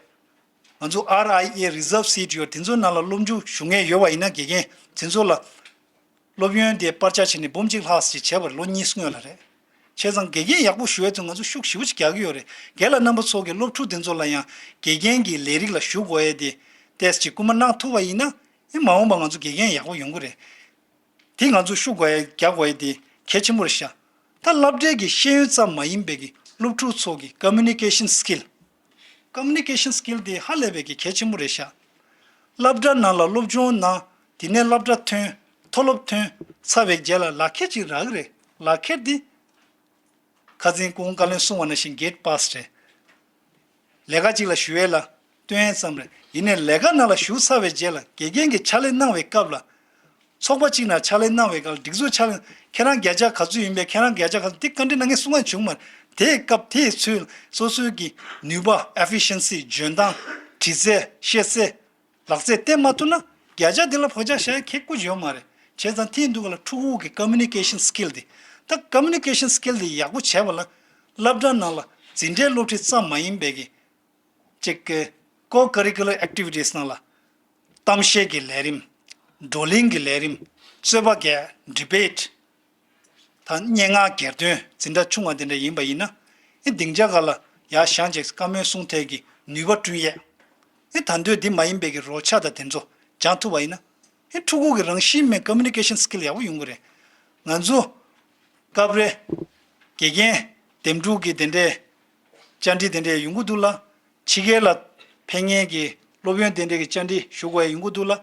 ང་ཚོ་R I A reserve seat ཡོད། དེ་ཚོའི་ནང་ལ་སློབ་འཇུག་ཞུ་མཁན་ཡོད་པ་ཡིན་ན་དགེ་རྒན་དེ་ཚོ་ལ་སློབ་ཡོན་དེ་སྤར་ཆ་བྱས་ནས་འབུམ་གཅིག་ལྷག་ཅིག་བྱས་པ་རེད། ལོ་གཉིས་སྔོན་ལ་རེད། བྱས་ཙང་དགེ་རྒན་ཡག་པོ་ཞུ་ཡས་དེ་ང་ཚོ་ཤུགས་ཞེ་པོ་ཅིག་རྒྱག་གི་ཡོད་རེད། རྒན་ལགས་རྣམ་པ་ཚོ་གིས་སློབ་ཕྲུག་དེ་ཚོ་ལ་ཡང་དགེ་རྒན་གྱི་ལས་རིགས་ལ་ཞུགས་དགོས་ཡས་དེ་ཏོག་ཙམ་ཅིག་སྐུལ་མ་གནང་ཐུབ་པ་ཡིན་ན་ཨེ་མ་འོངས་པ་ང་ཚོ་དགེ་རྒན་ཡག་པོ་ཡོང་གི་རེད། དེ་ང་ཚོས་ཤུགས་དགོས་ཡ་རྒྱག་དགོས་ཡ་དེ་གལ་ཆེན་པོ་རེད་ཤག་ད་སློབ་གྲྭའི་གི་ཤེས་ཡོན་ཙམ་མ་ཡིན་པའི་གི་སློབ་ཕྲུག་ཚོ་གི་communication skill། Communication skill དེ་ཧ་ལས་པའི་གི་གལ་ཆེན་པོ་རེད་ཤག་སློབ་གྲྭ་ནང་ལ་སློབ་སྦྱོང་གནང་། དེ་ནས་སློབ་གྲྭ་ཐོན། མཐོ་སློབ་ཐོན་ཚར་བའི་རྗེས་ལ་ལག་ཁྱེར་ཅིག་རག་གི་རེད། ལག་ཁྱེར་དེ། ཁ་སང་སྐུ་ངོ་བཀའ་བློན་གསུངས་པ་ནང་བཞིན་gate pass རེད། ལས་ཀ་གཅིག་ལ་ཞུགས་ཡས་ལ་སྟོན་ཡས་ཙམ་རེད། ཡིན་ནའི་ལས་ཀ་ནང་ལ་ཞུགས་ཚར་བའི་རྗེས་ལ་དགེ་རྒན་གྱི་ཕྱག་ལས་གནང་བའི་སྐབས་ལ། ཚོགས་པ་གཅིག་ནང་ཕྱག་ལས་གནང་བའི་སྐབས་ལ་སྒྲིག་འཛུགས་ཕྱག་ལས་ཁྱེད་རང་བརྒྱ་ཆ་ག་ཚོད་ཡིན་པས་ཁྱེད་རང་བརྒྱ་ཆ་ག་ཚོད་འདི་བཀའ་འདྲི་གནང་མཁན་སུ་ཡང་བྱུང་མ་རེད། དེའི་སྐབས་དེའི་ཚུལ་སོ་སོའི་གི་ནུས་པ་efficiency འཇོན་ཐང་དྲི་རྩལ་ཤེས་ཚད། ལག་རྩལ་བསྟན་མ་ཐུབ་ན་བརྒྱ་ཆ་དེ་ལ་བག་ཆགས་བཞག་ཡ་ཁེ་ཀུ་ཅིག་ཡོད་མ་རེད། བྱས་ཙང་དེའི་འདུག་ག་ལ་ཕྲུ་གུ་གི་communication skill དེ། ད་communication skill དེ་ཡག་པོ་བྱས་པ་ལ་སློབ་གྲྭ་ནང་ལ་འཛིན་གྲྭའི་སློབ་ཁྲིད་ཙམ་མ་ཡིན་པའི་གི་ཅིག་གི་co-curricular activities ནང་ལ་གཏམ་བཤད་ཀྱི་ལས་རིམ། བགྲོ་གླེང་གི་ལས་རིམ། རྩོད་པ་རྒྱག debate། ད་སྙན་ངག་གྱེར་འདོན་འཛིན་གྲྭ་ཆུང་བ་དེ་འདྲ་ཡིན་པ་ཡིན་ན། ཨེ་སྡིངས་ཆ་སྒང་ལ་ཡར་བཞེངས་བྱས་བཀའ་མོལ་གསུང་ཐད་ཀྱི་ནུས་པ་བསྐྲུན་ཡས། ཨེ་ད་འདོད་འདི་མ་ཡིན་པའི་གི་རོགས་ཆ་དང་དེ་ཚོ་སྦྱང་ཐུབ་པ་ཡིན་ན། ཨེ་ཕྲུ་གུ་གི་རང་བཞིན་མེད་communication skill ཡག་པོ་ཡོང་གི་རེད། ང་ཚོ་སྐབས་རེ་དགེ་རྒན་འདེམས་སྒྲུག་གི་དེ་འདྲའི་བཅར་འདྲི་དེ་འདྲའི་ཡོང་གི་འདུག་ལ། ཕྱི་རྒྱལ་ལ་ཕེབས་མཁན་གྱི་སློབ་ཡོན་དེ་འདྲའི་གི་བཅར་འདྲི་ཞུ་དགོས་ཡ་ཡོང་གི་འདུག་ལ།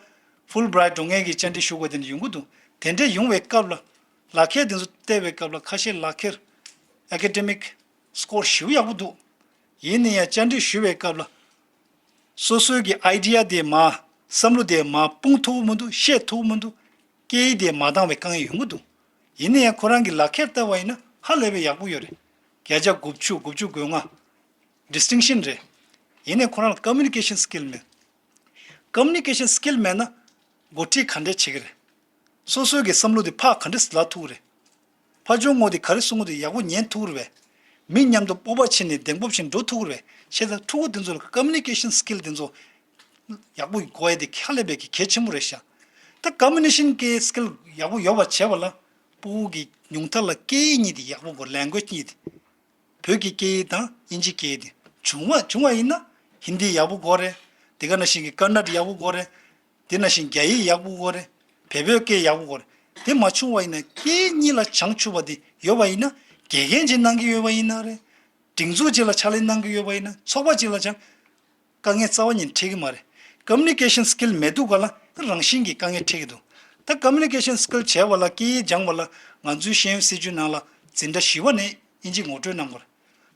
Fulbright འགྲོ་མཁན་གྱི་བཅར་འདྲི་ཞུ་དགོས་དེ་འདྲ་ཡོང་གི་འདུག་དེ་འདྲའི་ཡོང་བའི་སྐབས་ལ་ལག་ཁྱེར་དེ་ཚོ་བལྟས་པའི་སྐབས་ལ་ཁ་ཤས་ལག་ཁྱེར་academic score ཞེ་པོ་ཡག་པོ་འདུག་ཡིན་ན་ཡང་བཅར་འདྲི་ཞུ་བའི་སྐབས་ལ། སོ་སོའི་གི་idea དེ་མར་བསམ་བློ་དེ་མར་སྤུངས་ཐུབ་མི་འདུག་བཤད་ཐུབ་མི་འདུག་སྐད་ཡིག་དེ་མ་འདང་བའི་དཀའ་ངལ་ཡོང་གི་འདུག་ཡིན་ན་ཡང་ཁོ་རང་གི་ལག་ཁྱེར་བལྟས་པ་ཡིན་ན་ཧ་ལས་པའི་ཡག་པོ་ཡོད་རེད། བརྒྱ་ཆ་དགུ་བཅུ་དགུ་བཅུ་གོ་ལྔ་distinction རེད། ཡིན་ནའི་ཁོ་རང་ལ་communication skill མེད། communication skill མེད་ན་འགོ་ཁྲིད་ག་འདྲས་བྱེད་ཀྱི་རེད། སོ་སོའི་གི་བསམ་བློ་དེ་ཕར་ག་འདྲས་ལབ་ཐུབ་ཀྱི་རེད། ཕ་ཇོ་ངོ་དེ་ག་རེ་གསུང་གི་འདུག་ཡག་པོ་ཉན་ཐུབ་ཀྱི་རེད་པས། མི་མཉམ་དུ་སྤོབས་པ་བྱས་ནས་གདེང་སྤོབས་བྱས་ནས་འགྲོ་ཐུབ་ཀྱི་རེད་པས། བྱས་ཙང་ཕྲུ་གུ་དེ་ཚོ་ལ་communication skill དེ་ཚོ་ཡག་པོ་དགོས་ཡ་དེ་ཧ་ལས་པའི་གི་གལ་ཆེན་པོ་རེད་ཤག་ད་communication གི་skill ཡག་པོ་ཡོད་པ་བྱས་པ་ལ་ཕྲུ་གུ་གི་ཉུང་མཐའ་ལ་སྐད་ཡིག་གཉིས་དེ་ཡག་པོ་དགོས། language གཉིས་དེ། བོད་ཀྱི་སྐད་ཡིག་དང་དབྱིན་ཇིའི་སྐད་ཡིག་དེ་བྱུང་བ་བྱུང་བ་ཡིན་ན་ཧིན་དི་ཡག་པོ་དགོས་རེད། དེ་ག་ནང་བཞིན་གྱི་ཀར་ནཱ་ཊ་ཡག་པོ་དགོས་རེད། དེ་ནང་བཞིན་རྒྱ་ཡིག་ཡག་པོ་དགོས་རེད། བལ་པོའི་སྐད་ཡག་པོ་དགོས་རེད། དེ་མ་བྱུང་བ་ཡིན་ན་སྐད་ཡིག་གཉིས་ལ་བྱང་ཆུབ་པ་དེ་ཡོད་པ་ཡིན་ན་དགེ་རྒན་ཅིག་གནང་གི་ཡོད་པ་ཡིན་ན་རེད། སྒྲིག་འཛུགས་ཅིག་ལ་ཕྱག་ལས་གནང་གི་ཡོད་པ་ཡིན་ན་ཚོགས་པ་ཅིག་ལ་ཕྱག་དཀའ་ངལ་རྩ་བ་ཉིད་འཕྲད་ཀྱི་མ་རེད། communication skill མེད་དུས་ག་ལ་རང་བཞིན་གྱིས་དཀའ་ངལ་འཕྲད་ཀྱི་འདུག་ད་communication skill བྱས་པ་ལ་སྐད་ཡིག་སྦྱངས་པ་ལ་ང་ཚོའི་ཤེས་ཡོན་སྲིད་བྱུས་ནང་ལ་འཛིན་གྲྭ་བཞི་པ་ནས་དབྱིན་ཇི་ངོ་སྤྲོད་གནང་དགོས་རེད།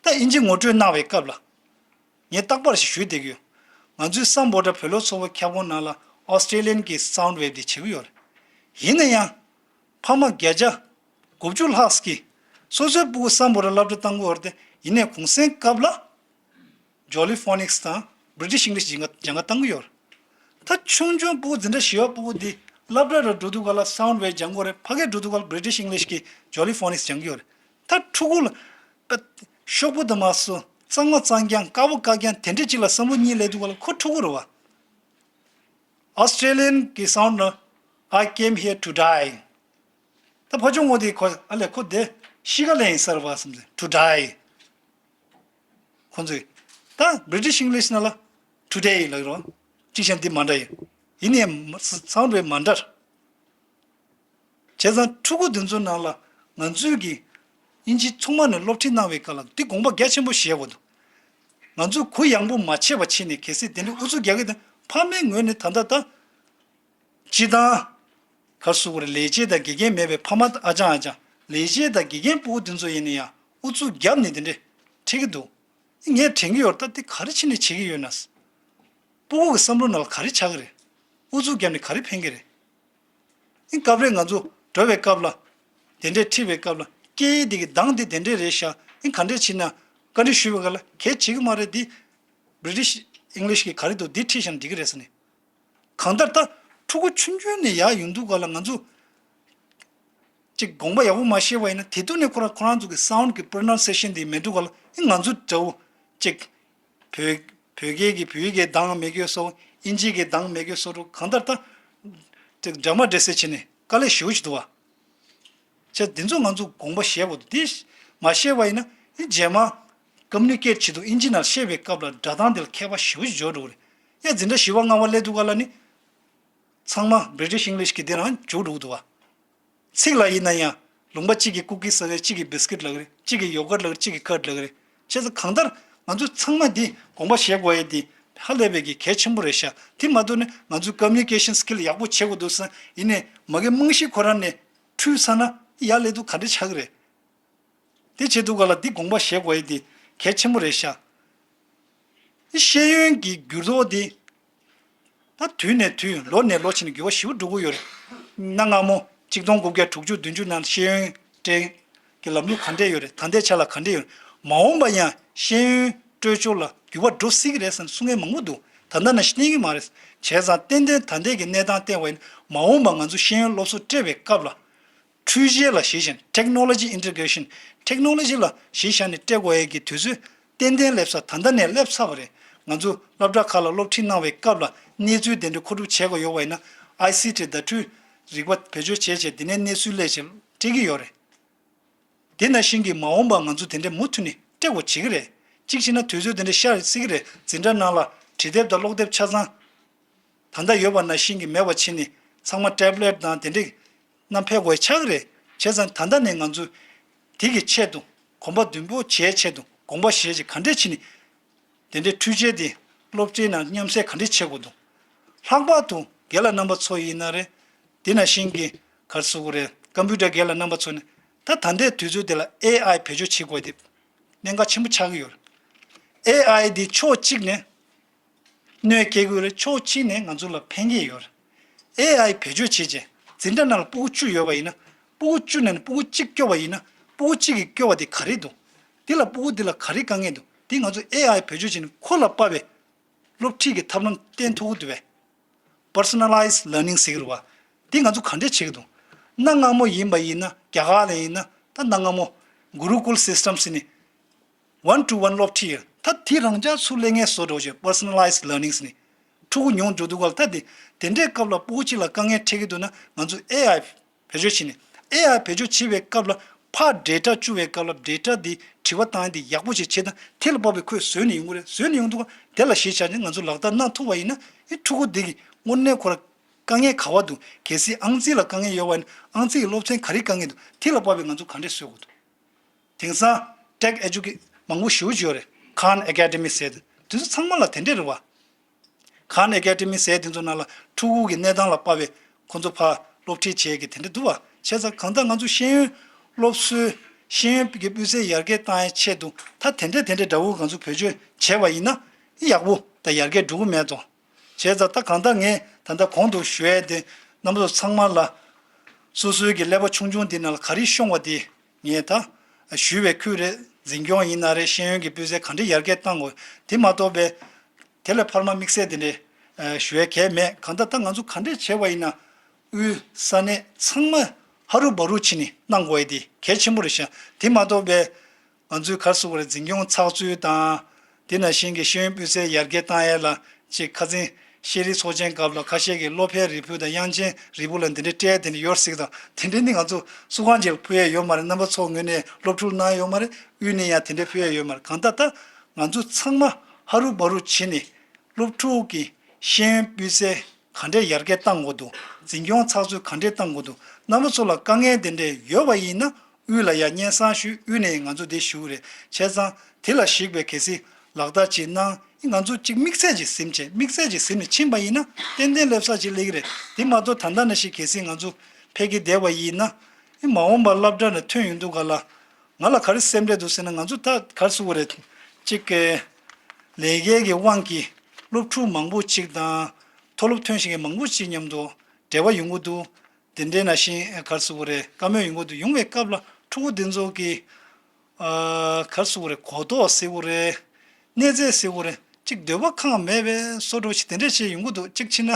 ད་དབྱིན་ཇི་ངོ་སྤྲོད་གནང་བའི་སྐབས་ལ་ངས་རྟག་པར་ཞིག་ཞུས་བསྡད་ཀྱི་ཡོད། ང་ཚོའི་སམ་བྷོ་ཊ་བོད་ལོག་ཚོགས་པའི་ཁྱབ་ཁོངས་ནང་ལ་Australian གྱི་sound wave དེ་བྱེད་ཀྱི་ཡོད་རེད། ཡིན་ན་ཡང་ཕ་མ་བརྒྱ་ཆ་དགུ་བཅུ་ལྷག་གིས་སོ་སོའི་ཕྲུ་གུ་སམ་བྷོ་ཊ་སློབ་གྲྭ་བཏང་གི་ཡོད་རེད་དེ། ཡིན་ནའི་གུང་སེང་སྐབས་ལ་Jolly Phonics དང་British English སྦྱང་ག་སྦྱང་ག་བཏང་གི་ཡོད་རེད། ད་ཆུང་ཆུང་ཕྲུ་གུ་འཛིན་གྲྭ་བཞི་པ་ཕྲུ་གུ་འདི་སློབ་གྲྭ་ར་འགྲོ་དུས་ག་ལ་sound wave སྦྱང་གི་ཡོད་རེད། ཕ་གིར་འགྲོ་དུས་ག་ལ་British English གི་Jolly Phonics སྦྱང་གི་ཡོད་རེད། ད་ཕྲུ་གུ་ལ་ཤོག་བུ་དང་མ་སུ་གཙང་མ་གཙང་རྐྱང་དཀར་པོ་དཀར་རྐྱང་དེ་འདྲ་ཅིག་ལ་བསམ་བློ་གཉིས་སླེབས་དུས་ག་ལ་ཁོ་ཕྲུ་གུ་རེད་བ། Australian གི་sound ན། I came here to die. ད་ཕ་ཆུང་ངོ་དེ་ཁོ་ཨ་ལས་ཁོ་དེ་ཤི་ག་ལས་ཡིན་ས་རེད་བ་བསམ་ཚེ་to die. ཁོ་ཚོས་ད་British English ནང་ལ་today ལབ་ཀྱི་རེད་བ། གཅིག་བྱས་ན་འདི་མ་འདྲ་ཡོད། ཡིན་ནའི་sound wave མ་འདྲ། བྱས་ཙང་ཕྲུ་གུ་དེ་ཚོའི་ནང་ལ་ང་ཚོས་ཀྱི་དབྱིན་ཇི་ཐོག་མ་ནས་སློབ་ཁྲིད་གནང་བའི་སྐབས་ལ་འདི་དགོངས་པ་རྒྱ་ཆེན་པོ་བཞེས་དགོས་འདུག་ང་ཚོས་གུ་ཡངས་པོ་མ་བྱས་པ་བྱས་ནས་གལ་སྲིད་དེ་འདྲའི་ཨུ་ཚུགས་རྒྱག་གི་འདུག་ཕ་མའི་ངོས་ནས་ད་ལྟ་ད། སྤྱི་བཏང་། ག་རེ་ཟེར་དགོས་རེད། ལས་བྱེད་དང་དགེ་རྒན་མེད་པའི་ཕ་མ་ཨ་ཅང་ཨ་ཅང་ལས་བྱེད་དང་དགེ་རྒན་ཕྲུ་གུ་དེ་ཚོ་ཡིན་ན་ཡང་ཨུ་ཚུགས་བརྒྱབ་ནས་དེ་འདྲས་ཁྲིད་ཀྱི་འདུག་ངས་དྲན་གྱི་ཡོད་རེད། ད་དེ་ག་རེ་བྱས་ནས་བྱེད་ཀྱི་ཡོད་ན། ཕྲུ་གུ་གི་བསམ་བློ་ནང་ལ་ག་རེ་ཆགས་ཀྱི་རེད། ཨུ་ཚུགས་བརྒྱབ་ནས་ག་རེ་ཕན་གྱི་རེད། ཨིན་སྐབས་རེ་ང་ཚོ་འགྲོ་བའི་སྐབས་ལ། དེ་འདྲས་ཁྲིད་པའི་སྐབས་ལ་སྐད་ཡིག་དེ་གི་གདངས་དེ་དེ་འདྲས་རེད་ཤག་ཨིན་ག་འདྲས་བྱས་ན་བཀའ་འདྲི་ཞུས་པའི་སྐབས་ལ་གལ་བྱེད་ཀྱི་མ་རེད་དེ། British English གི་ག་རེ་འདུག་འདི་ཁྲིད་བཞག་ན་འགྲིག་གི་རེད་ཟེར་ནས། གང་ལྟར་ད་ཕྲུ་གུ་ཆུང་ཆུང་ནས་ཡར་ཡོང་དུས་ག་ལ་ང་ཚོ་ཅིག་དགོངས་པ་ཡག་པོ་མ་བཞེས་པ་ཡིན་ན་དེ་དུས་ནས་ཁོ་རང་ཁོ་རང་ཚོ་གི་sound གི་pronunciation དེ་མེད་དུས་ག་ལ་ཨེ་ང་ཚོ་འདྲ་བོ་ཅིག་བོད་བོད་སྐད་ཀྱི་བོད་ཡིག་གི་གདངས་མེད་རྒྱུ་བཟོ། དབྱིན་ཇི་གི་གདངས་མེད་རྒྱུ་བཟོ་འགྲོ། གང་ལྟར་ད་ཅིག་འདྲ་མ་འདྲ་སེ་བྱས་ནས་དཀའ་ལས་ཞེ་པོ་ཅིག་འདུག་བ། བྱས་འདི་ཚོ་ང་ཚོ་དགོངས་པ་བཞེས་དགོས་འདུག་འདི་མ་བཞེས་པ་ཡིན་ན་ཨེ་རྗེས་མ་communicate བྱེད་དུས་དབྱིན་ཇི་ནང་བཤད་པའི་སྐབས་ལ་སྒྲ་གདངས་དེ་ལ་ཁྱད་པར་ཞེ་པོ་ཅིག་འཇོག་འགྲོ་གི་རེད། ཡ་འཛིན་གྲྭ་བཞི་པ་ལྔ་པ་སླེབས་དུས་ག་ལ་ནི། ཚང་མ་British English གི་འདི་རང་འཇུག་འགྲོ་གི་འདུག་བ། ཚིག་ལ་ཡིན་ན་ཡང་ལུང་པ་གཅིག་གིས་ཀུ་ཀི་ཟེར་གི་རེད། གཅིག་གིས་biscuit ལབ་གི་རེད། གཅིག་གིས་yogurt ལབ་གི་རེད། གཅིག་གིས curd ལབ་གི་རེད། བྱས་ཙང་གང་ལྟར་ང་ཚོ་ཚང་མ་འདི་དགོངས་པ་བཞེས་དགོས་ཡས་འདི་ཧ་ལས་པའི་གི་གལ་ཆེན་པོ་རེད་ཤག་དེ་མ་གཏོགས་ནི་ང་ཚོའི་communication skill ཡག་པོ་བྱེད་དགོས་འདུག་བསམ། ཡིན་ནའི་མ་གི་རྨང་གཞི་ཁོ་རང་ནས་འཁྲུལ་ཚར་ན་ཡར་སླེབས་དུས་ག་འདྲ་ཆགས་ཀྱི་རེད། དེ་བྱེད་དུས་ག་ལ་འདི་དགོངས་པ་བཞེས་དགོས་ཡས་འདི་གལ་ཆེན་པོ་རེད་ཤག་ཤེས་ཡོན་གྱི་འགྱུར་ལྡོག་འདི། ད་དུས་ནས་དུས་ལོ་ནས་ལོ་བྱས་ནས་འགྱུར་བ་ཞེ་པོ་འགྲོ་གི་ཡོད་རེད། གནའ་སྔ་མོ་གཅིག་སྟོང་དགུ་བརྒྱ་དྲུག་ཅུ་བདུན་ཅུ་ནང་ཤེས་ཡོན་སྤྲད་ཀྱི་ལམ་ལུགས་ག་འདྲས་ཡོད་རེད། ད་ལྟའི་ཆ་ལ་ག་འདྲས་ཡོད་རེད། མ་འོངས་པ་ཡང་ཤེས་ཡོན་སྤྲོད་ཕྱོགས་ལ་འགྱུར་བ་འགྲོ་སྲིད་ཀྱི་རེད་ཟེར་ནས་གསུང་མཁན་མང་པོ་འདུག་ད་ལྟ་ནང་བཞིན་གནས་ཀྱི་མ་རེད། བྱས་ཙང་ཏན་ཏན་ད་ལྟའི་གི་གནས་སྟངས་བལྟས་པ་ཡིན་ན་མ་འོངས་པ་ང་ཚོ་ཤེས་ཡོན་སློབ་གསོ་སྤྲད་པའི་སྐབས་ལ། འཕྲུལ་ཆས་ལ་གཞི་བཞག་technology integration technology ལ་གཞི་བཞག་ནས་སྤྲད་དགོས་ཡས་ཀྱི་དུས་ཚོད་ཏན་ཏན་སླེབས་ཚར། ད་ལྟ་ནས་སླེབས་ཚར་བ་རེད། ང་ཚོ་སློབ་གྲྭ་ཁག་ལ་སློབ་ཁྲིད་གནང་བའི་སྐབས་ལ་གནས་ཚུལ་དེ་འདྲ་མཁོ་སྒྲུབ་བྱེད་དགོས་ཡོད་པ་ཡིན་ན་ཨའི་སི་ཊི་བརྡ་སྤྲོད་རིག་པ་བེད་སྤྱོད་བྱས་བྱས་དེ་ནས་གནས་ཚུལ་སླེབས་བྱས་སྤྲད་ཀྱི་ཡོད་རེད། དེ་ནང་བཞིན་གྱི་མ་འོངས་པ་ང་ཚོ་དེ་འདྲ་མུ་མཐུད་ནས་སྤྲད་དགོས་བྱེད་ཀྱི་རེད། གཅིག་བྱས་ན་དུས་ཚོད་དེ་འདྲ་ཤར་སྲིད་ཀྱི་རེད། འཛིན་གྲྭ་ནང་ལ་བྲིས་དེབ་དང་ཀློག་དེབ་ཆ་ཚང་། ད་ལྟ་ཡོད་པ་ནང་བཞིན་གྱི་མེད་པ་བྱས་ནས་ ཚང་མ་ཊེབ་ལེཊ་དང་དེ་འདྲས་ནང་ཕེབས་དགོས་ཆགས་ཀྱི་རེད། བྱས་ཙང་ད་ལྟ་ནས་ང་ཚོས་དེ་གི་ཆེད་དུ་གོམ་པ་མདུན་སྤོ་བྱེད་ཆེད་དུ་དགོངས་པ་བཞེས་བྱས་ག་འདྲས་བྱས་ནས་དེ་འདྲའི་འཕྲུལ་ཆས་དེ་སློབ་གྲྭའི་ནང་མཉམ་བསྲེས་ག་འདྲས་བྱེད་དགོས་འདུག་ལྷག་པར་དུ་རྒན་ལགས་རྣམ་པ་ཚོ་ཡིན་ན་རེད། དེ་ནང་བཞིན་གྱི་ག་རེ་ཟེར་དགོས་རེད། ཀམ་པུ་ཊར་རྒན་ལགས་རྣམ་པ་ཚོ་ནི་ད་ད་ལྟའི་དུས་ཚོད་དེ་ལ་ཨེ་ཨའི་བེད་སྤྱོད་བྱེད་དགོས་དེ་གནད་འགག་ཆེན་པོ་ཆགས་ཀྱི་ཡོད་རེད། ཨེ་ཨའི་དེ་ཕྱོགས་གཅིག་ནས་གནོད་སྐྱེལ་གྱི་ཡོད་རེད། ཕྱོགས་གཅིག་ནས་ང་ཚོ་ལ་ཕན་གྱི་ཡོད་རེད། ཨེ་ཨའི་བེད་སྤྱོད་བྱས་རྗེས་འཛིན་གྲྭ་ནང་ལ་སྤུ་གུ་བཅུ་ཡོད་པ་ཡིན་ན། སྤུ་གུ་བཅུ་ནང་ནས་སྤུ་གུ་གཅིག་སྐྱོ་བ་ཡིན་ན། སྤུ་གུ་གཅིག་གིས་སྐྱོ་བ་དེ་ག་རེ་འདུག་དེ་ལ་སྤུ་གུ་དེ་ལ་ག་རེ་དཀའ་ངལ་འདུག་དེ་ང་ཚོ་ཨེ་ཨའི་བེད་སྤྱོད་བྱས་ནས་ཁོ་ལ་དཔག་པའི་སློབ་ཁྲིད་ཀྱི་ཐབས་ལམ་བསྟན་ཐུབ་ཀྱི་འདུག་པས། Personalized learning ཟེར་གྱི་རེད་བ། འདི་ང་ཚོ་ག་འདྲས་བྱེད་ཀྱི་འདུག་གནའ་སྔ་མོ་ཡིན་པ་ཡིན་ན། རྒྱ་གར་ལ་ཡིན་ན་ད་གནའ་སྔ་མོ་Gurukul system ཟེར་ནས་one to one སློབ་ཁྲིད་ཡོད། ད་དེ་རང་ཅག་ཚུར་སླེབས་མཁན་བཟོ་འདྲ་བོ་ཅིག Personalized learning ཟེར་ནས་ཕྲུ་གུ་ཉུང་འགྲོ་དུས་སྐབས་ལ། ད་དེ་དེ་འདྲའི་སྐབས་ལ་སྤུ་གུ་གཅིག་ལ་དཀའ་ངལ་འཕྲད་ཀྱི་འདུག་ན། ང་ཚོ་ཨེ་ཨའི་བེད་སྤྱོད་བྱས་ནས། ཨེ་ཨའི་བེད་སྤྱོད་བྱེད་པའི་སྐབས་ལ་ཕར་ཌེ་ཊ་བཅུག་པའི་སྐབས་ལ་ཌེ་ཊ་འདི་དྲི་བ་བཏང་ཡ་འདི་ཡག་པོ་ཞིག་བྱེད་དང་། དེ་ལ་དཔག་པའི་ཁོས་བཟོས་ནས་ཡོང་གི་རེད། བཟོས་ནས་ཡོང་དུས་དེ་ལ་གཞི་བཞག་ནས་ང་ཚོ་ལག་བསྟར་གནང་ཐུབ་པ་ཡིན་ན། ཨེ་ཕྲུ་གུ་འདི་གི་དངོས་གནས་ཁོ་ར་དཀའ་ངལ་ག་བ་འདུག་གལ་སྲིད་ཨང་རྩིས་ལ་དཀའ་ངལ་ཡོད་པ་ཡིན་ན་ཨང་རྩིས་ཀྱི་སློབ་ཚན་ག་རེ་དཀའ་ངལ་འདུག་དེ་ལ་དཔག་པའི་ང་ཚོ་ག་འདྲས་བཟོ་དགོས་འདུག་དེང་སང་ཊེག་ཨེ་ཇུ་ཀེ་མང་པོ་ཞེ་པོ་ཅིག་ཡོད་རེད། Khan Academy ཟེར་དེ་ཚོ་ཚང་མ་ལ་དེ་འདྲས་རེད་བ། Khan Academy ཟེར་དེ་ཚོ་ནང་ལ་ཕྲུ་གུ་གི་གནས་སྟངས་ལ་དཔག་པའི་ཁོ་ཚོ་ཕར་སློབ་ཁྲིད་བྱེད་ཀྱི་དེ་འདྲས་འདུག་བ། བྱས་ཙང་གང་ལྟར་ང་ཚོ་ཤེས་ཡོན་སློབ་གསོའི་ཤེས་ཡོན་གྱི་སྤུས་ཚད་ཡར་རྒྱས་བཏང་ཡའི་ཆེད་དུ་ད་དེ་འདྲས་དེ་འདྲས་འདྲ་བོ་ང་ཚོ་བེད་སྤྱོད་བྱས་པ་ཡིན་ན་ཡག་པོ་དང་ཡར་རྒྱས་འགྲོ་གི་མེད་དོ། བྱས་ཙང་ད་གང་ལྟར་ངས་ད་ལྟ་གོང་དུ་ཞུ་ཡས་དེ་རྣམ་པ་ཚོ་ཚང་མ་ལ་སོ་སོའི་གི་ཀླད་པ་ཆུང་ཆུང་འདི་ནང་ལ་ག་རེ་ཤོང་བ་དེ་ངས་ད་ཞུས་པའི་ཁུལ་རེད། འཛིན་སྐྱོང་ཡིན་ན་རེད། ཤེས་ཡོན་གྱི་སྤུས་ཚད་ག་འདྲས་ཡར་རྒྱས་བཏང་དགོས། དེ་མ་གཏོགས་པའི་དེ་ལས་འཕར་མ་དམིགས་བསལ་དེ་འདྲས་ཞུ་ཡས་གང་ཡང་མེད། གང་ལྟར་ད་ང་ཚོ་ག་འདྲས་བྱས་པ་ཡིན་ན་དབུས་ས་གནས་ཚང་མ་ཧ་རུ་བ་རུ་ཕྱིན་ནས་གནང་དགོས་ཡས་དེ་གལ་ཆེན་པོ་རེད་ཤག་དེ་མ་གཏོགས་པའི་ང་ཚོའི་ག་རེ་ཟེར་དགོས་རེད། འཛིན་སྐྱོང་ཚགས་ཚུད་དང་། དེ་ནང་བཞིན་གྱི་ཤེས་ཡོན་སྤུས་ཚད་ཡར་རྒྱས་བཏང་ཡས་ལ་ཅིག་ཁ་སང་ཤེས་རིག་ཚོགས་ཆེན་སྐབས་ལ་ཁ་ཤས་ཀྱིས་བློ་ཕན་རིལ་བུ་དང་དབྱངས་ཅན་རིལ་བུ་ལ་འདི་འདྲའི་སྤྲད་དེ་འདྲ་ཡོད་ཟེར་གྱི་འདུག་དེ་འདྲ་ནི་ང་ཚོ་སུ་གང་ཅིག་ལ་ཕུལ་ཡས་ཡོད་མ་རེད། རྣམ་པ་ཚོའི་ངོས་ནས་སློབ་ཕྲུག་གནང་ཡོད་མ་རེད། དབུས་ནས་ཡང་དེ་འདྲ་ཕུལ་ཡས་ཡོད་མ་རེད། གང་ལྟར་ད་ང་ཚོ་ཚང་མ་ཧ་རུ་བ་རུ་བྱས་ནས་སློབ་ཕྲུག་གི་ཤེས་ཡོན་སྤུས་ཚད་ག་འདྲས་ཡར་རྒྱས་བཏང་དགོས་འདུག་འཛིན་སྐྱོང་ཚགས་ཚུད་ག་འདྲས་བཏང་དགོས་འདུག་རྣམ་པ་ཚོ་ལ་དཀའ་ངལ་དེ་འདྲས་ཡོད་པ་ཡིན་ན་དབུས་ལ་ཡ་སྙན་སེང་ཞུས། དབུས་ནས་ང་ཚོ་འདི་ཞུ་གི་རེད། བྱས་ཙང་དེ་ལ་གཞིགས་པའི་གལ་སྲིད་ལག་བསྟར་ཅིག་གནང་། ང་ཚོ་ཅིག་དམིགས་བསལ་ཅིག་ཟིན་བྱས་དམིགས་བསལ་ཅིག་ཟིན་ནས་ཕྱིན་པ་ཡིན་ན་ཏན་ཏན་སླེབས་ས་ཅིག་སླེབས་ཀྱི་རེད། དེ་མ་གཏོགས་ད་ལྟ་ནང་བཞིན་གལ་སྲིད་ང་ཚོ་ཕེབས་ཀྱི་བསྡད་པ་ཡིན་ན་མ་འོངས་པ་སློབ་གྲྭ་ནས་ཐོན་ཡོང་དུས་ག་ལ་ང་ལ་ག་རེ་སེམས་ཁྲལ་འདུག་ཟེར་ན། ང་ཚོ་ད་ག་རེ་ཟེར་དགོས་རེད། ཅིག་གི་ལས་ཀའི་གི་དབང་གིས་སློབ་ཕྲུག་མང་པོ་ཅིག་དང་མཐོ་སློབ་ཐོན་བཞིན་གྱི་མང་པོ་ཅིག་མཉམ་དུ་འབྲེལ་བ་ཡོང་གི་འདུག་དེ་འདྲའི་ནང་བཞིན་ག་རེ་ཟེར་དགོས་རེད། བཀའ་མོལ་ཡོང་གི་འདུག་ཡོང་བའི་སྐབས་ལ་ཕྲུ་གུ་འདི་ཚོ་གི་ཨ་ག་རེ་ཟེར་དགོས་རེད། གོ་རྟོགས་ཟེར་དགོས་རེད། གནས་ཚད་ཟེར་དགོས་རེད། ཅིག་འདོད་པ་ཁེངས་མེད་པའི་བཟོ་འདྲ་ཞིག་དེ་འདྲ་ཞིག་ཡོང་གི་འདུག་གཅིག་བྱས་ན་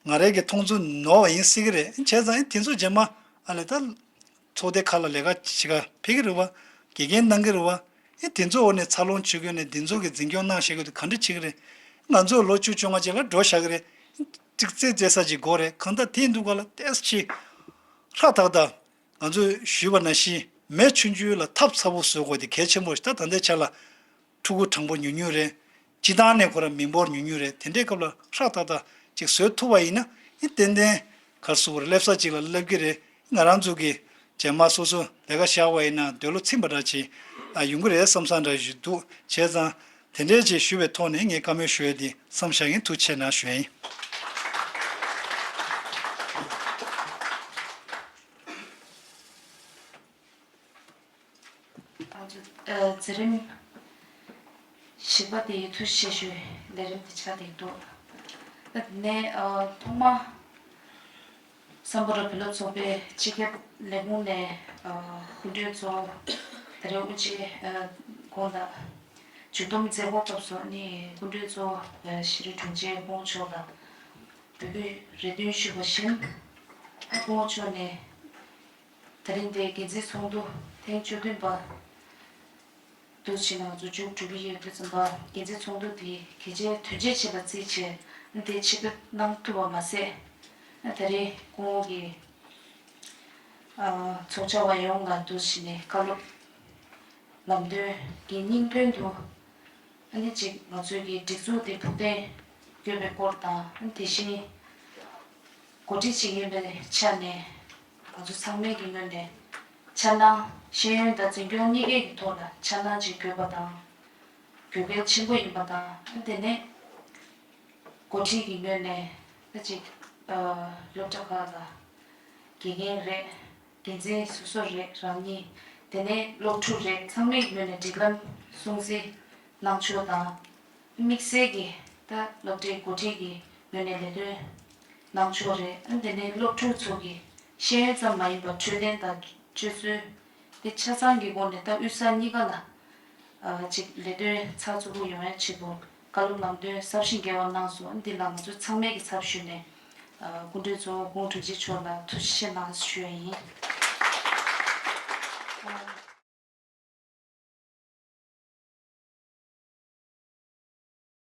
ང་རའི་གི་མཐོང་ཚུལ་ནོར་བ་ཡིན་སྲིད་ཀྱི་རེད། བྱས་ཙང་དེ་ཚོ་རྗེས་མ་ཨ་ལས་ད་ཚོགས་སྡེ་ཁག་ལ་ལས་ཀ་བྱེད་ག་ཕེབས་ཀྱི་རེད་བ། དགེ་རྒན་གནང་གི་རེད་བ། ཨེ་དེ་ཚོ་འོག་ནས་འཚར་ལོངས་བྱེད་དགོས་ནས་དེ་ཚོ་གི་འཛིན་སྐྱོང་གནང་བཞག་གི་འདུག་ག་འདྲ་བྱེད་ཀྱི་རེད། ང་ཚོ་ལོ་བཅུ་བཅོ་ལྔ་ཅིག་ལ་འགྲོ་བཞག་གི་རེད། ཅིག་རྩེད་རྩེ་ས་ཅིག་དགོས་རེད། གང་ལྟར་དེ་འདུག་ག་ལ་ཏོག་ཙམ་ཅིག་ཧྲག་ཐག་ཐག་ང་ཚོས་ཞུས་པ་ནང་བཞིན་མེ་ཆུང་ཆུང་ལ་ཐབ་ཚ་པོ་བཟོ་དགོས་དེ་གལ་ཆེན་པོ་ཞིག་ད་ད་ལྟའི་ཆ་ལ་ཕྲུ་གུ་གྲངས་འབོར་ཉུང་ཉུང་རེད། སྤྱི་བཏང་ནས་ཁོ་རང་མི་འབོར་ཉུང་ཉུང་རེད། དེ་འདྲའི་སྐབས་ལ་ཧྲག་ཐག་ཐག་ཅིག་བཟོས་ཐུབ་པ་ཡིན་ན་ཨེ་ཏན་ཏན་ག་རེ་ཟེར་དགོས་རེད། སླེབས་ས་ཅིག་ལ་སླེབས་ཀྱི་རེད། ང་རང་ཚོ་གི་རྗེས་མ་སོ་སོ་ལས་ཀ་བཞག་པ་ཡིན་ན་འདོད་བློ་ཚིམ་པ་འདྲ་ཅིག་ཨ་ཡོང་གི་རེད་བསམ་བསམ་འདྲ་ཞིག་འདུག་བྱས་ཙང་དེ་འདྲའི་ཅིག་ཞུ་བའི་ཐོག་ནས་ངས་བཀའ་མོལ་ཞུ་ཡས་འདི་མཚམས་བཞག་གིན་ཐུགས་རྗེ་ཆེ་གནང་ཞུ་ཡས་ཡིན། ང་ཚོ་ཨ་མཛད་རིམ་བཞི་པ་དེ་ཐུགས་རྗེ་ཆེ་ཞུའི་ལས་རིམ་དེ་ཆགས་བསྡད་འདུག་ཨ་དེ་ནས་ཨ་ཐོག་མ་སམ་བྷོ་ཊ་བོད་སློབ་ཚོགས་པའི་སྤྱི་ཁྱབ་ལས་ཁུངས་ནས་ཨ་སྐུ་མགྲོན་གཙོ་བོ་ད་རེས་དབུ་འབྱེད་ཨ་དགོངས་དག་མཇུག་བསྡོམས་མཛད་སྒོ་སྐབས་སུ་ནི་སྐུ་མགྲོན་གཙོ་བོ་ཨ་ཤེས་རིག་དྲུང་ཆེ་ཕུན་ཚོགས་མཆོག་ལ་འབོད་སྐུལ་རེ་འདུན་ཞུས་པ་བཞིན་ཕུན་ཚོགས་མཆོག་ནས། ད་རིང་འདིར་འགན་འཛིན་ཚོགས་འདུ་ཐེངས་བཅུ་བདུན་པ་འདུ་བྱས་ནས་ང་ཚོ་མཇུག་གྲུབ་ཀྱི་ཡོད་དུས་ཙམ་པ། འགན་འཛིན་ཚོགས་འདུ་དེ་གལ་ཆེའི་དོན་ཆེན་ཞིག་ལ་བརྩིས་བྱས་འདིར་ཆེད་ཕེབས་གནང་ཐུབ་པ་མ་ཟད། ད་རེས་སྐུ་ངོ་གིས་ཚོགས་བཅར་བ་ཡོངས་ལ་འདུ་བྱས་ནས་བཀའ་སློབ་ལམ་སྟོན་གྱི་སྙིང་དོན་དུ། ཨ་ནི་གཅིག་ང་ཚོའི་གི་སྒྲིག་འཛུགས་དེ་ཕུགས་བརྟན་དགོས་པའི་སྐོར་དང་། ཨ་ནི་དེ་བཞིན་ འགོ་ཁྲིད་ཅིག་ཡིན་པའི་ཆ་ནས་ང་ཚོ་ཚང་མའི་གི་ངོས་ནས་འཆར་སྣང་ཤེས་ཡོན་དང་འཛིན་སྐྱོང་གཉིས་ཀའི་གི་ཐོག་ལ་འཆར་སྣང་ཅིག་དགོས་པ་དང་། དགོས་གལ་ཆེན་པོ་ཡིན་པ་དང་། དེ་ནས་འགོ་ཁྲིད་ཀྱི་ངོས་ནས་ད་ཅིག་ཨ་སློབ་གྲྭ་ཁག་ལ་དགེ་རྒན་རེད། འགན་འཛིན་སོ་སོ་རེད། རང་ཉིད། དེ་ནས་སློབ་ཕྲུག་རེད། ཚང་མའི་ངོས་ནས་སྒྲིག་ལམ་སྲུང་བརྩི་གནང་ཕྱོགས་དང་། དམིགས་བསལ་གྱིས་ད་སློབ་གྲྭའི་འགོ་ཁྲིད་ཀྱི་ངོས་ནས་ལས་དོན་གནང་ཕྱོགས་རེད། ཨ་དེ་ནས་སློབ་ཕྲུག་ཚོ་གི་ཤེས་ཡོན་ཙམ་མ་ཡིན་པར་འཕྲོད་བསྟེན་དང་སྤྱོད་ཚུལ་དེ་ཆ་ཚང་གི་སྒོ་ནས་ད་དབུས་གཙང་གཉིས་ཀ་ལ་ཨ་ཅིག་ལས་དོན་ཚགས་ཚུད་པོ་ཡོང་ཡ་ཆེད་དུ་བཀའ་སློབ་ལམ་སྟོན་ཟབ་ཞིང་རྒྱས་པ་གནང་སོང་། འདི་ལ་ང་ཚོ་ཚང་མའི་གི་ཚབ་ཞུས་ནས་ཨ་སྐུ་མགྲོན་གཙོ་བོ་ཁོང་དྲུང་ཆེ་མཆོག་ལ་ཐུགས་རྗེ་ཆེ་གནང་ཞུ་ཡ་ཡིན། ཨ་